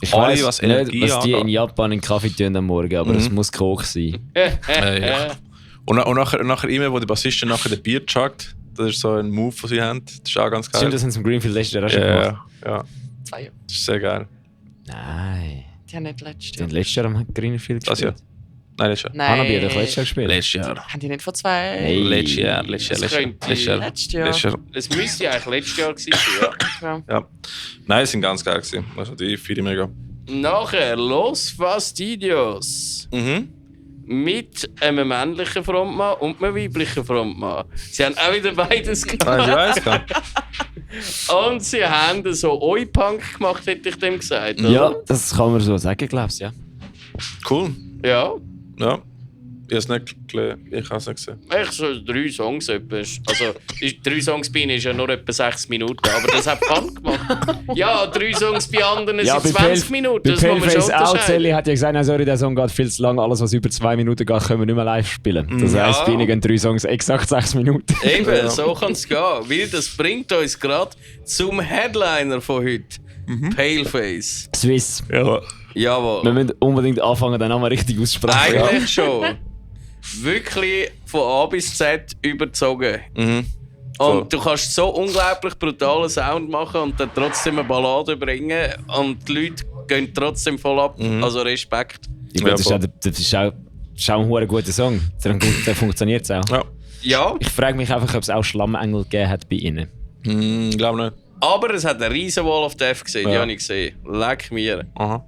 Ich alle, weiss was nicht, Energie was die in angeht. Japan in Kaffee tun am Morgen, aber es muss Koch sein. Ja. Und nachher immer, wo die Bassistin nachher den Bier chuckt, das ist so ein Move, den sie haben. Das ist auch ganz geil. Stimmt, das haben sie im Greenfield letztes Jahr auch schon gemacht. Ja. 2 Jahre. Das ist sehr geil. Nein. Die haben nicht letztes Die haben letztes Jahr am Greenfield Das Jahr. gespielt. Nein, letztes Jahr. Nein. Hanabi hat doch letztes Jahr gespielt. Letztes Jahr. Haben die nicht vor 2 Jahren? Hey. Letztes Jahr. Letztes Jahr. Es müsste eigentlich letztes Jahr gewesen sein, ja. Ja. Nein, sie sind ganz geil gewesen. Also die finde ich mega. Nachher Los Fastidios. Mit einem männlichen Frontmann und einem weiblichen Frontmann. Sie haben auch wieder beides gehabt. Und sie haben so Oi-Punk gemacht, hätte ich dem gesagt. Oder? Ja, das kann man so sagen, glaubst du, ja. Cool. Ja. Ja. Ich habe es nicht gelesen. Ich habe es nicht gesehen. Echt so 3 Songs etwa. Also, 3 Songs bei ihnen ist ja nur etwa 6 Minuten. Aber das hat Fun gemacht. Ja, 3 Songs bei anderen sind 20 Minuten. Das muss man schon unterscheiden. Celli hat ja gesagt, sorry, der Song geht viel zu lang. Alles, was über 2 Minuten geht, können wir nicht mehr live spielen. Das heisst, bei ihnen gehen 3 Songs exakt 6 Minuten. Eben, so kann es gehen. Weil das bringt uns gerade zum Headliner von heute. Paleface. Swiss. Ja. Jawohl. Wir müssen unbedingt anfangen, den Namen richtig auszusprechen. Eigentlich schon. Wirklich von A bis Z überzogen. Und du kannst so unglaublich brutalen Sound machen und dann trotzdem eine Ballade bringen und die Leute gehen trotzdem voll ab. Also Respekt. Ja, das ist auch ein guter Song. Dann funktioniert es auch. Ja. Ich frage mich einfach, ob es auch Schlammengel gegeben hat bei ihnen. Ich glaube nicht. Aber es hat eine riesen Wall of Death gesehen, die habe ich gesehen. Leck mir.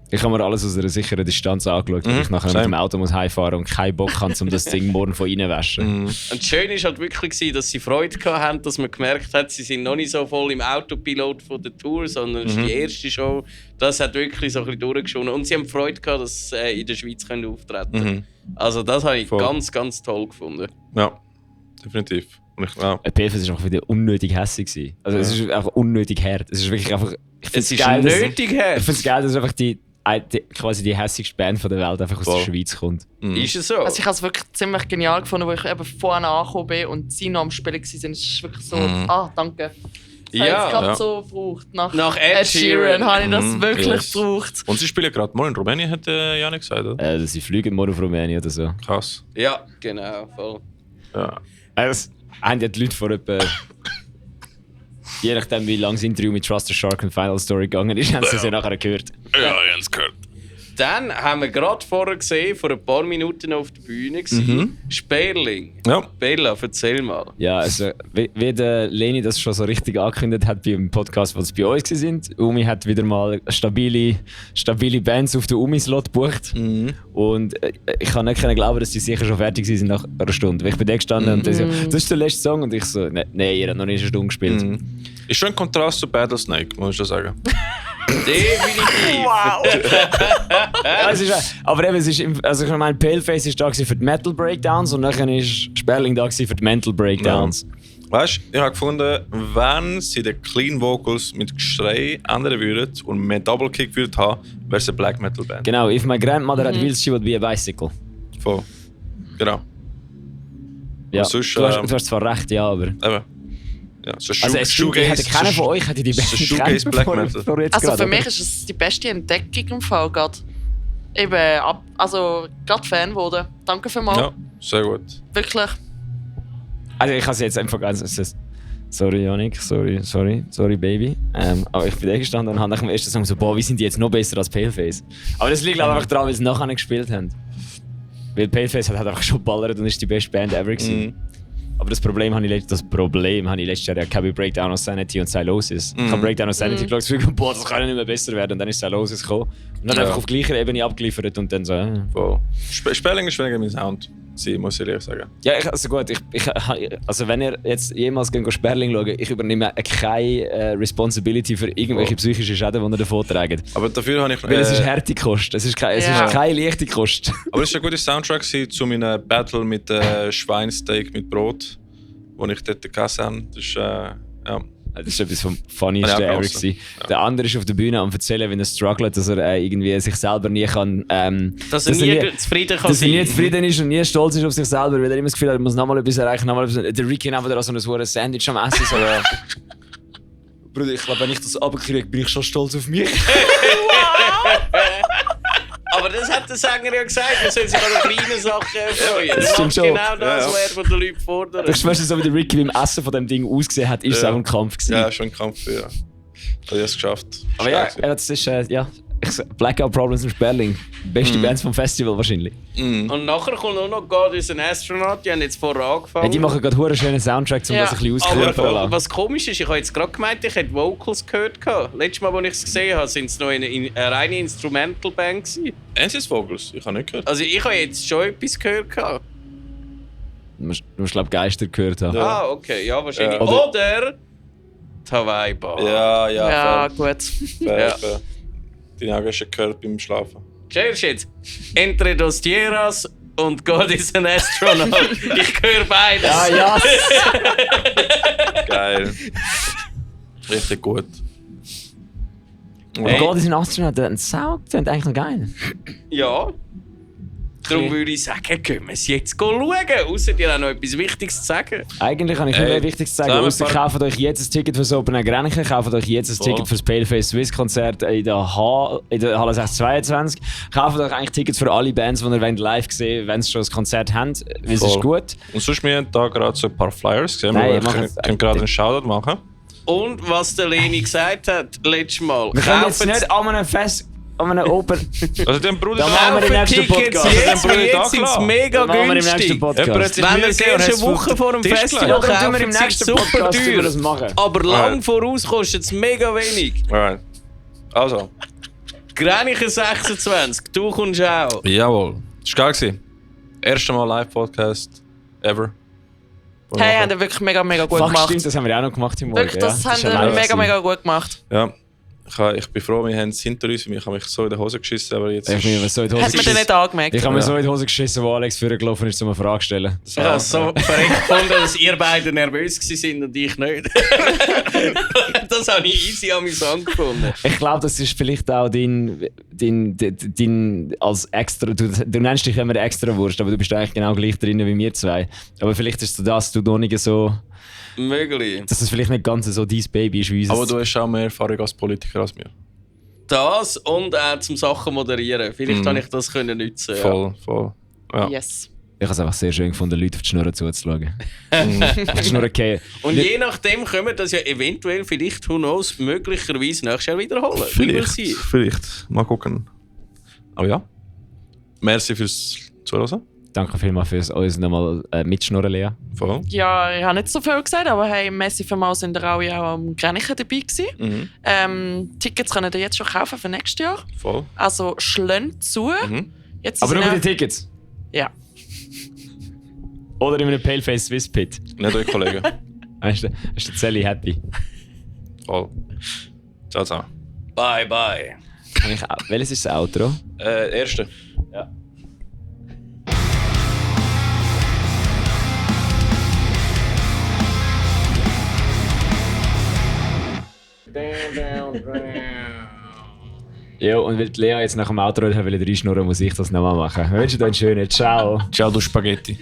Ich habe mir alles aus einer sicheren Distanz angeschaut, weil ich nachher mit dem Auto muss heimfahren und keinen Bock habe, um das Ding morgen von innen zu waschen. Und das Schöne war halt wirklich, dass sie Freude hatten, dass man gemerkt hat, sie sind noch nicht so voll im Autopilot von der Tour, sondern es ist die erste Show. Das hat wirklich so ein bisschen durchgeschoben. Und sie haben Freude gehabt, dass sie in der Schweiz auftreten können. Also das habe ich ganz, ganz toll gefunden. Ja, definitiv. PFS war einfach wieder unnötig hässlich. Also es ist einfach unnötig hart. Es ist wirklich einfach... Es ist geil, nötig hart. Ich finde es geil, dass einfach quasi die hässigste Band von der Welt einfach aus der Schweiz kommt. Ist es so? Also ich habe es wirklich ziemlich genial gefunden, wo ich eben vorne angekommen bin und sie noch am Spielen waren. Es ist wirklich so, danke. Das habe ich jetzt gerade so gebraucht. Nach Ed Sheeran habe ich das wirklich gebraucht. Und sie spielen gerade morgen in Rumänien, hat Janik gesagt, oder? Sie fliegen morgen auf Rumänien oder so. Krass. Ja, genau, voll. Ja. Das haben ja die Leute vor etwa... Je nachdem, wie lange das Interview mit Trust the Shark und Final Story gegangen ist, haben sie es ja nachher gehört. Ja, ich habe es gehört. Dann haben wir gerade vorher gesehen, vor ein paar Minuten auf der Bühne, Sperling. Ja. Bella, erzähl mal. Ja, also wie der Leni das schon so richtig angekündigt hat beim Podcast, was bei uns sind. Umi hat wieder mal stabile Bands auf der Umi-Slot gebucht. Und ich kann nicht glauben, dass die sicher schon fertig sind nach einer Stunde. Ich bin da gestanden und das ist der letzte Song und ich so, nein, ihr habt noch nicht eine Stunde gespielt. Ist schon ein Kontrast zu Battlesnake, muss ich schon sagen. Definitiv. Wow. Aber eben, ich meine, Paleface war da für die Metal Breakdowns und dann ist Sperling da für die Mental Breakdowns. Ja. Weißt du, ich habe gefunden, wenn sie die Clean Vocals mit Geschrei ändern würden und mehr Double Kick würden haben, wäre es eine Black Metal Band. Genau, if my grandmother had wheels, she would be a bicycle. Voll. Genau. Ja, sonst, du hast zwar recht, ja, aber... Eben. Ja, so keiner von euch hätte die Band Shoegaze Black Metal. Also für mich ist es die beste Entdeckung im Fall gerade. Eben, gerade Fan geworden. Danke vielmals. Ja, sehr gut. Wirklich. Also ich habe es jetzt einfach ganz... Sorry Janik, sorry Baby. Aber ich bin da gestanden und habe nach dem ersten Song so, boah, wie sind die jetzt noch besser als Paleface? Aber das liegt einfach daran, weil sie nachher nicht gespielt haben. Weil Paleface hat einfach schon geballert und ist die beste Band ever gewesen. Aber das Problem habe ich letztes Jahr ja Cabby Breakdown of Sanity und Sylosis. Ich habe Breakdown of Sanity geschaut, boah, das kann ja nicht mehr besser werden. Und dann ist Sylosis gekommen. Und dann einfach auf gleicher Ebene abgeliefert und dann so. Voll. Sperling ist weniger mein Sound, muss ich ehrlich sagen. Ja, also wenn ihr jetzt jemals Sperling schaut, ich übernehme keine Responsibility für irgendwelche psychischen Schäden, die ihr davon trägt. Aber dafür habe ich... Weil es ist harte Kost, es ist keine leichte Kost. Aber es war ein guter Soundtrack zu meinem Battle mit Schweinsteak mit Brot, wo ich dort gegessen habe. Das ist, Das ist etwas vom Funnysten ever gewesen. Ja. Der andere ist auf der Bühne am erzählen, wenn er struggelt, dass er irgendwie sich selber nie kann... dass er nie zufrieden kann sein. Dass er nie zufrieden ist und nie stolz ist auf sich selber, weil er immer das Gefühl hat, er muss nochmal etwas erreichen, Der Ricky hat wieder so ein Sandwich am Essen. So, ja. Bruder, ich glaube, wenn ich das abkriege, bin ich schon stolz auf mich. Aber das hat der Sänger ja gesagt, man soll sich an kleinen Sachen freuen. Das stimmt schon. Genau das, was er von den Leuten fordert. Du weißt, so wie der Ricky beim Essen von dem Ding ausgesehen hat, ist es auch ein Kampf gewesen. Ja, schon ein Kampf, ja. Ich habe es geschafft. Aber ja, das ist, ich Blackout Problems im Sperling. Beste Bands vom Festival wahrscheinlich. Und nachher kommt auch noch God is an Astronaut, die haben jetzt vorher angefangen. Hey, die machen gerade einen schönen Soundtrack, um das ein bisschen auszukürzen. Aber was komisch ist, ich habe jetzt gerade gemeint, ich hätte Vocals gehört. Letztes Mal, als ich es gesehen habe, sind es noch eine reine Instrumental-Band gewesen. Haben sie es Vocals? Ich habe nicht gehört. Also ich habe jetzt schon etwas gehört. Du musst glaube Geister gehört haben. Ah, okay, ja, wahrscheinlich. Oder die Hawaii Bar. Ja, gut. Fair. Die Augen hast du gehört beim Schlafen. Cheers jetzt. Entre dos Tierras und God is an Astronaut. Ich höre beides. Ja. Geil. Richtig gut. Hey. God is an Astronaut, der Sound klingt eigentlich noch geil. Ja. Darum würde ich sagen, können wir es jetzt schauen. Ausser dir auch noch etwas Wichtiges zu sagen. Eigentlich habe ich nicht mehr Wichtiges zu sagen. Ausser kauft euch jetzt ein Ticket für das Open Air Grenchen, kauft euch jetzt ein Ticket für das Paleface Swiss Konzert in der Halle 622. Kauft euch eigentlich Tickets für alle Bands, die ihr live sehen wollt, wenn sie schon ein Konzert haben. Weil es ist gut. Und sonst, wir haben da gerade so ein paar Flyers gesehen. Wir können gerade einen Shoutout machen. Und was der Leni gesagt hat letztes Mal. Wir können jetzt nicht an einem Fest... an einem Open... Also den Bruder... Dann machen wir im nächsten Podcast. Jetzt sind es mega günstig. Wenn ihr es erst eine Woche vor dem Festival kauft, ist es super teuer. Aber lang voraus kostet es mega wenig. Alright. Also. Grenchen 26, du kommst auch. Jawohl. Das war geil. Erstes Mal Live-Podcast ever. Hey, haben wir wirklich mega gut gemacht. Stimmt, das haben wir auch noch gemacht im Morgen. Wirklich, das haben wir mega gut gemacht. Ja. Ich bin froh, wir haben es hinter uns. Ich habe mich so in die Hose geschissen, aber jetzt... Hat man den nicht angemerkt? Ich habe mir so in die Hose geschissen, wo Alex vorgelaufen ist, um eine Frage zu stellen. Ich habe es so verrückt gefunden, dass ihr beide nervös waren und ich nicht. Das habe ich easy amüsant gefunden. Ich glaube, das ist vielleicht auch dein als extra... Du nennst dich immer extra Wurst, aber du bist eigentlich genau gleich drin wie wir zwei. Aber vielleicht ist es das, du noch nicht so... Möglich. Dass es vielleicht nicht ganz so dein Baby ist wie uns. Aber du hast auch mehr Erfahrung als Politiker als mir. Das und auch zum Sachen moderieren. Vielleicht habe ich das nutzen. Voll. Ja. Yes. Ich habe es einfach sehr schön gefunden, Leuten auf die Schnurren zuzuschauen. Auf die Schnurren gehen. Und je nachdem können wir das ja eventuell, vielleicht, who knows, möglicherweise nächstes Jahr wiederholen. Vielleicht. Mal gucken. Aber ja. Merci fürs Zuhören. Danke vielmals fürs uns nochmal mitschnurren, Lea. Voll. Ja, ich habe nicht so viel gesagt, aber hey, merci vielmals sind ihr alle auch am Grenchen dabei gewesen. Tickets könnt ihr jetzt schon kaufen für nächstes Jahr. Voll. Also schlönt zu. Jetzt aber nur mit den Tickets? Ja. Oder in einem Paleface Swiss Pit? Nicht euch Kollegen. Ist der Zelli happy? Voll. Ciao zusammen. Bye. Welches ist das Outro? Erste. Ja. Ja, und weil Lea jetzt nach dem Outro reinschnurren, muss ich das nochmal machen. Wir wünschen euch einen schönen Ciao. Ciao, du Spaghetti.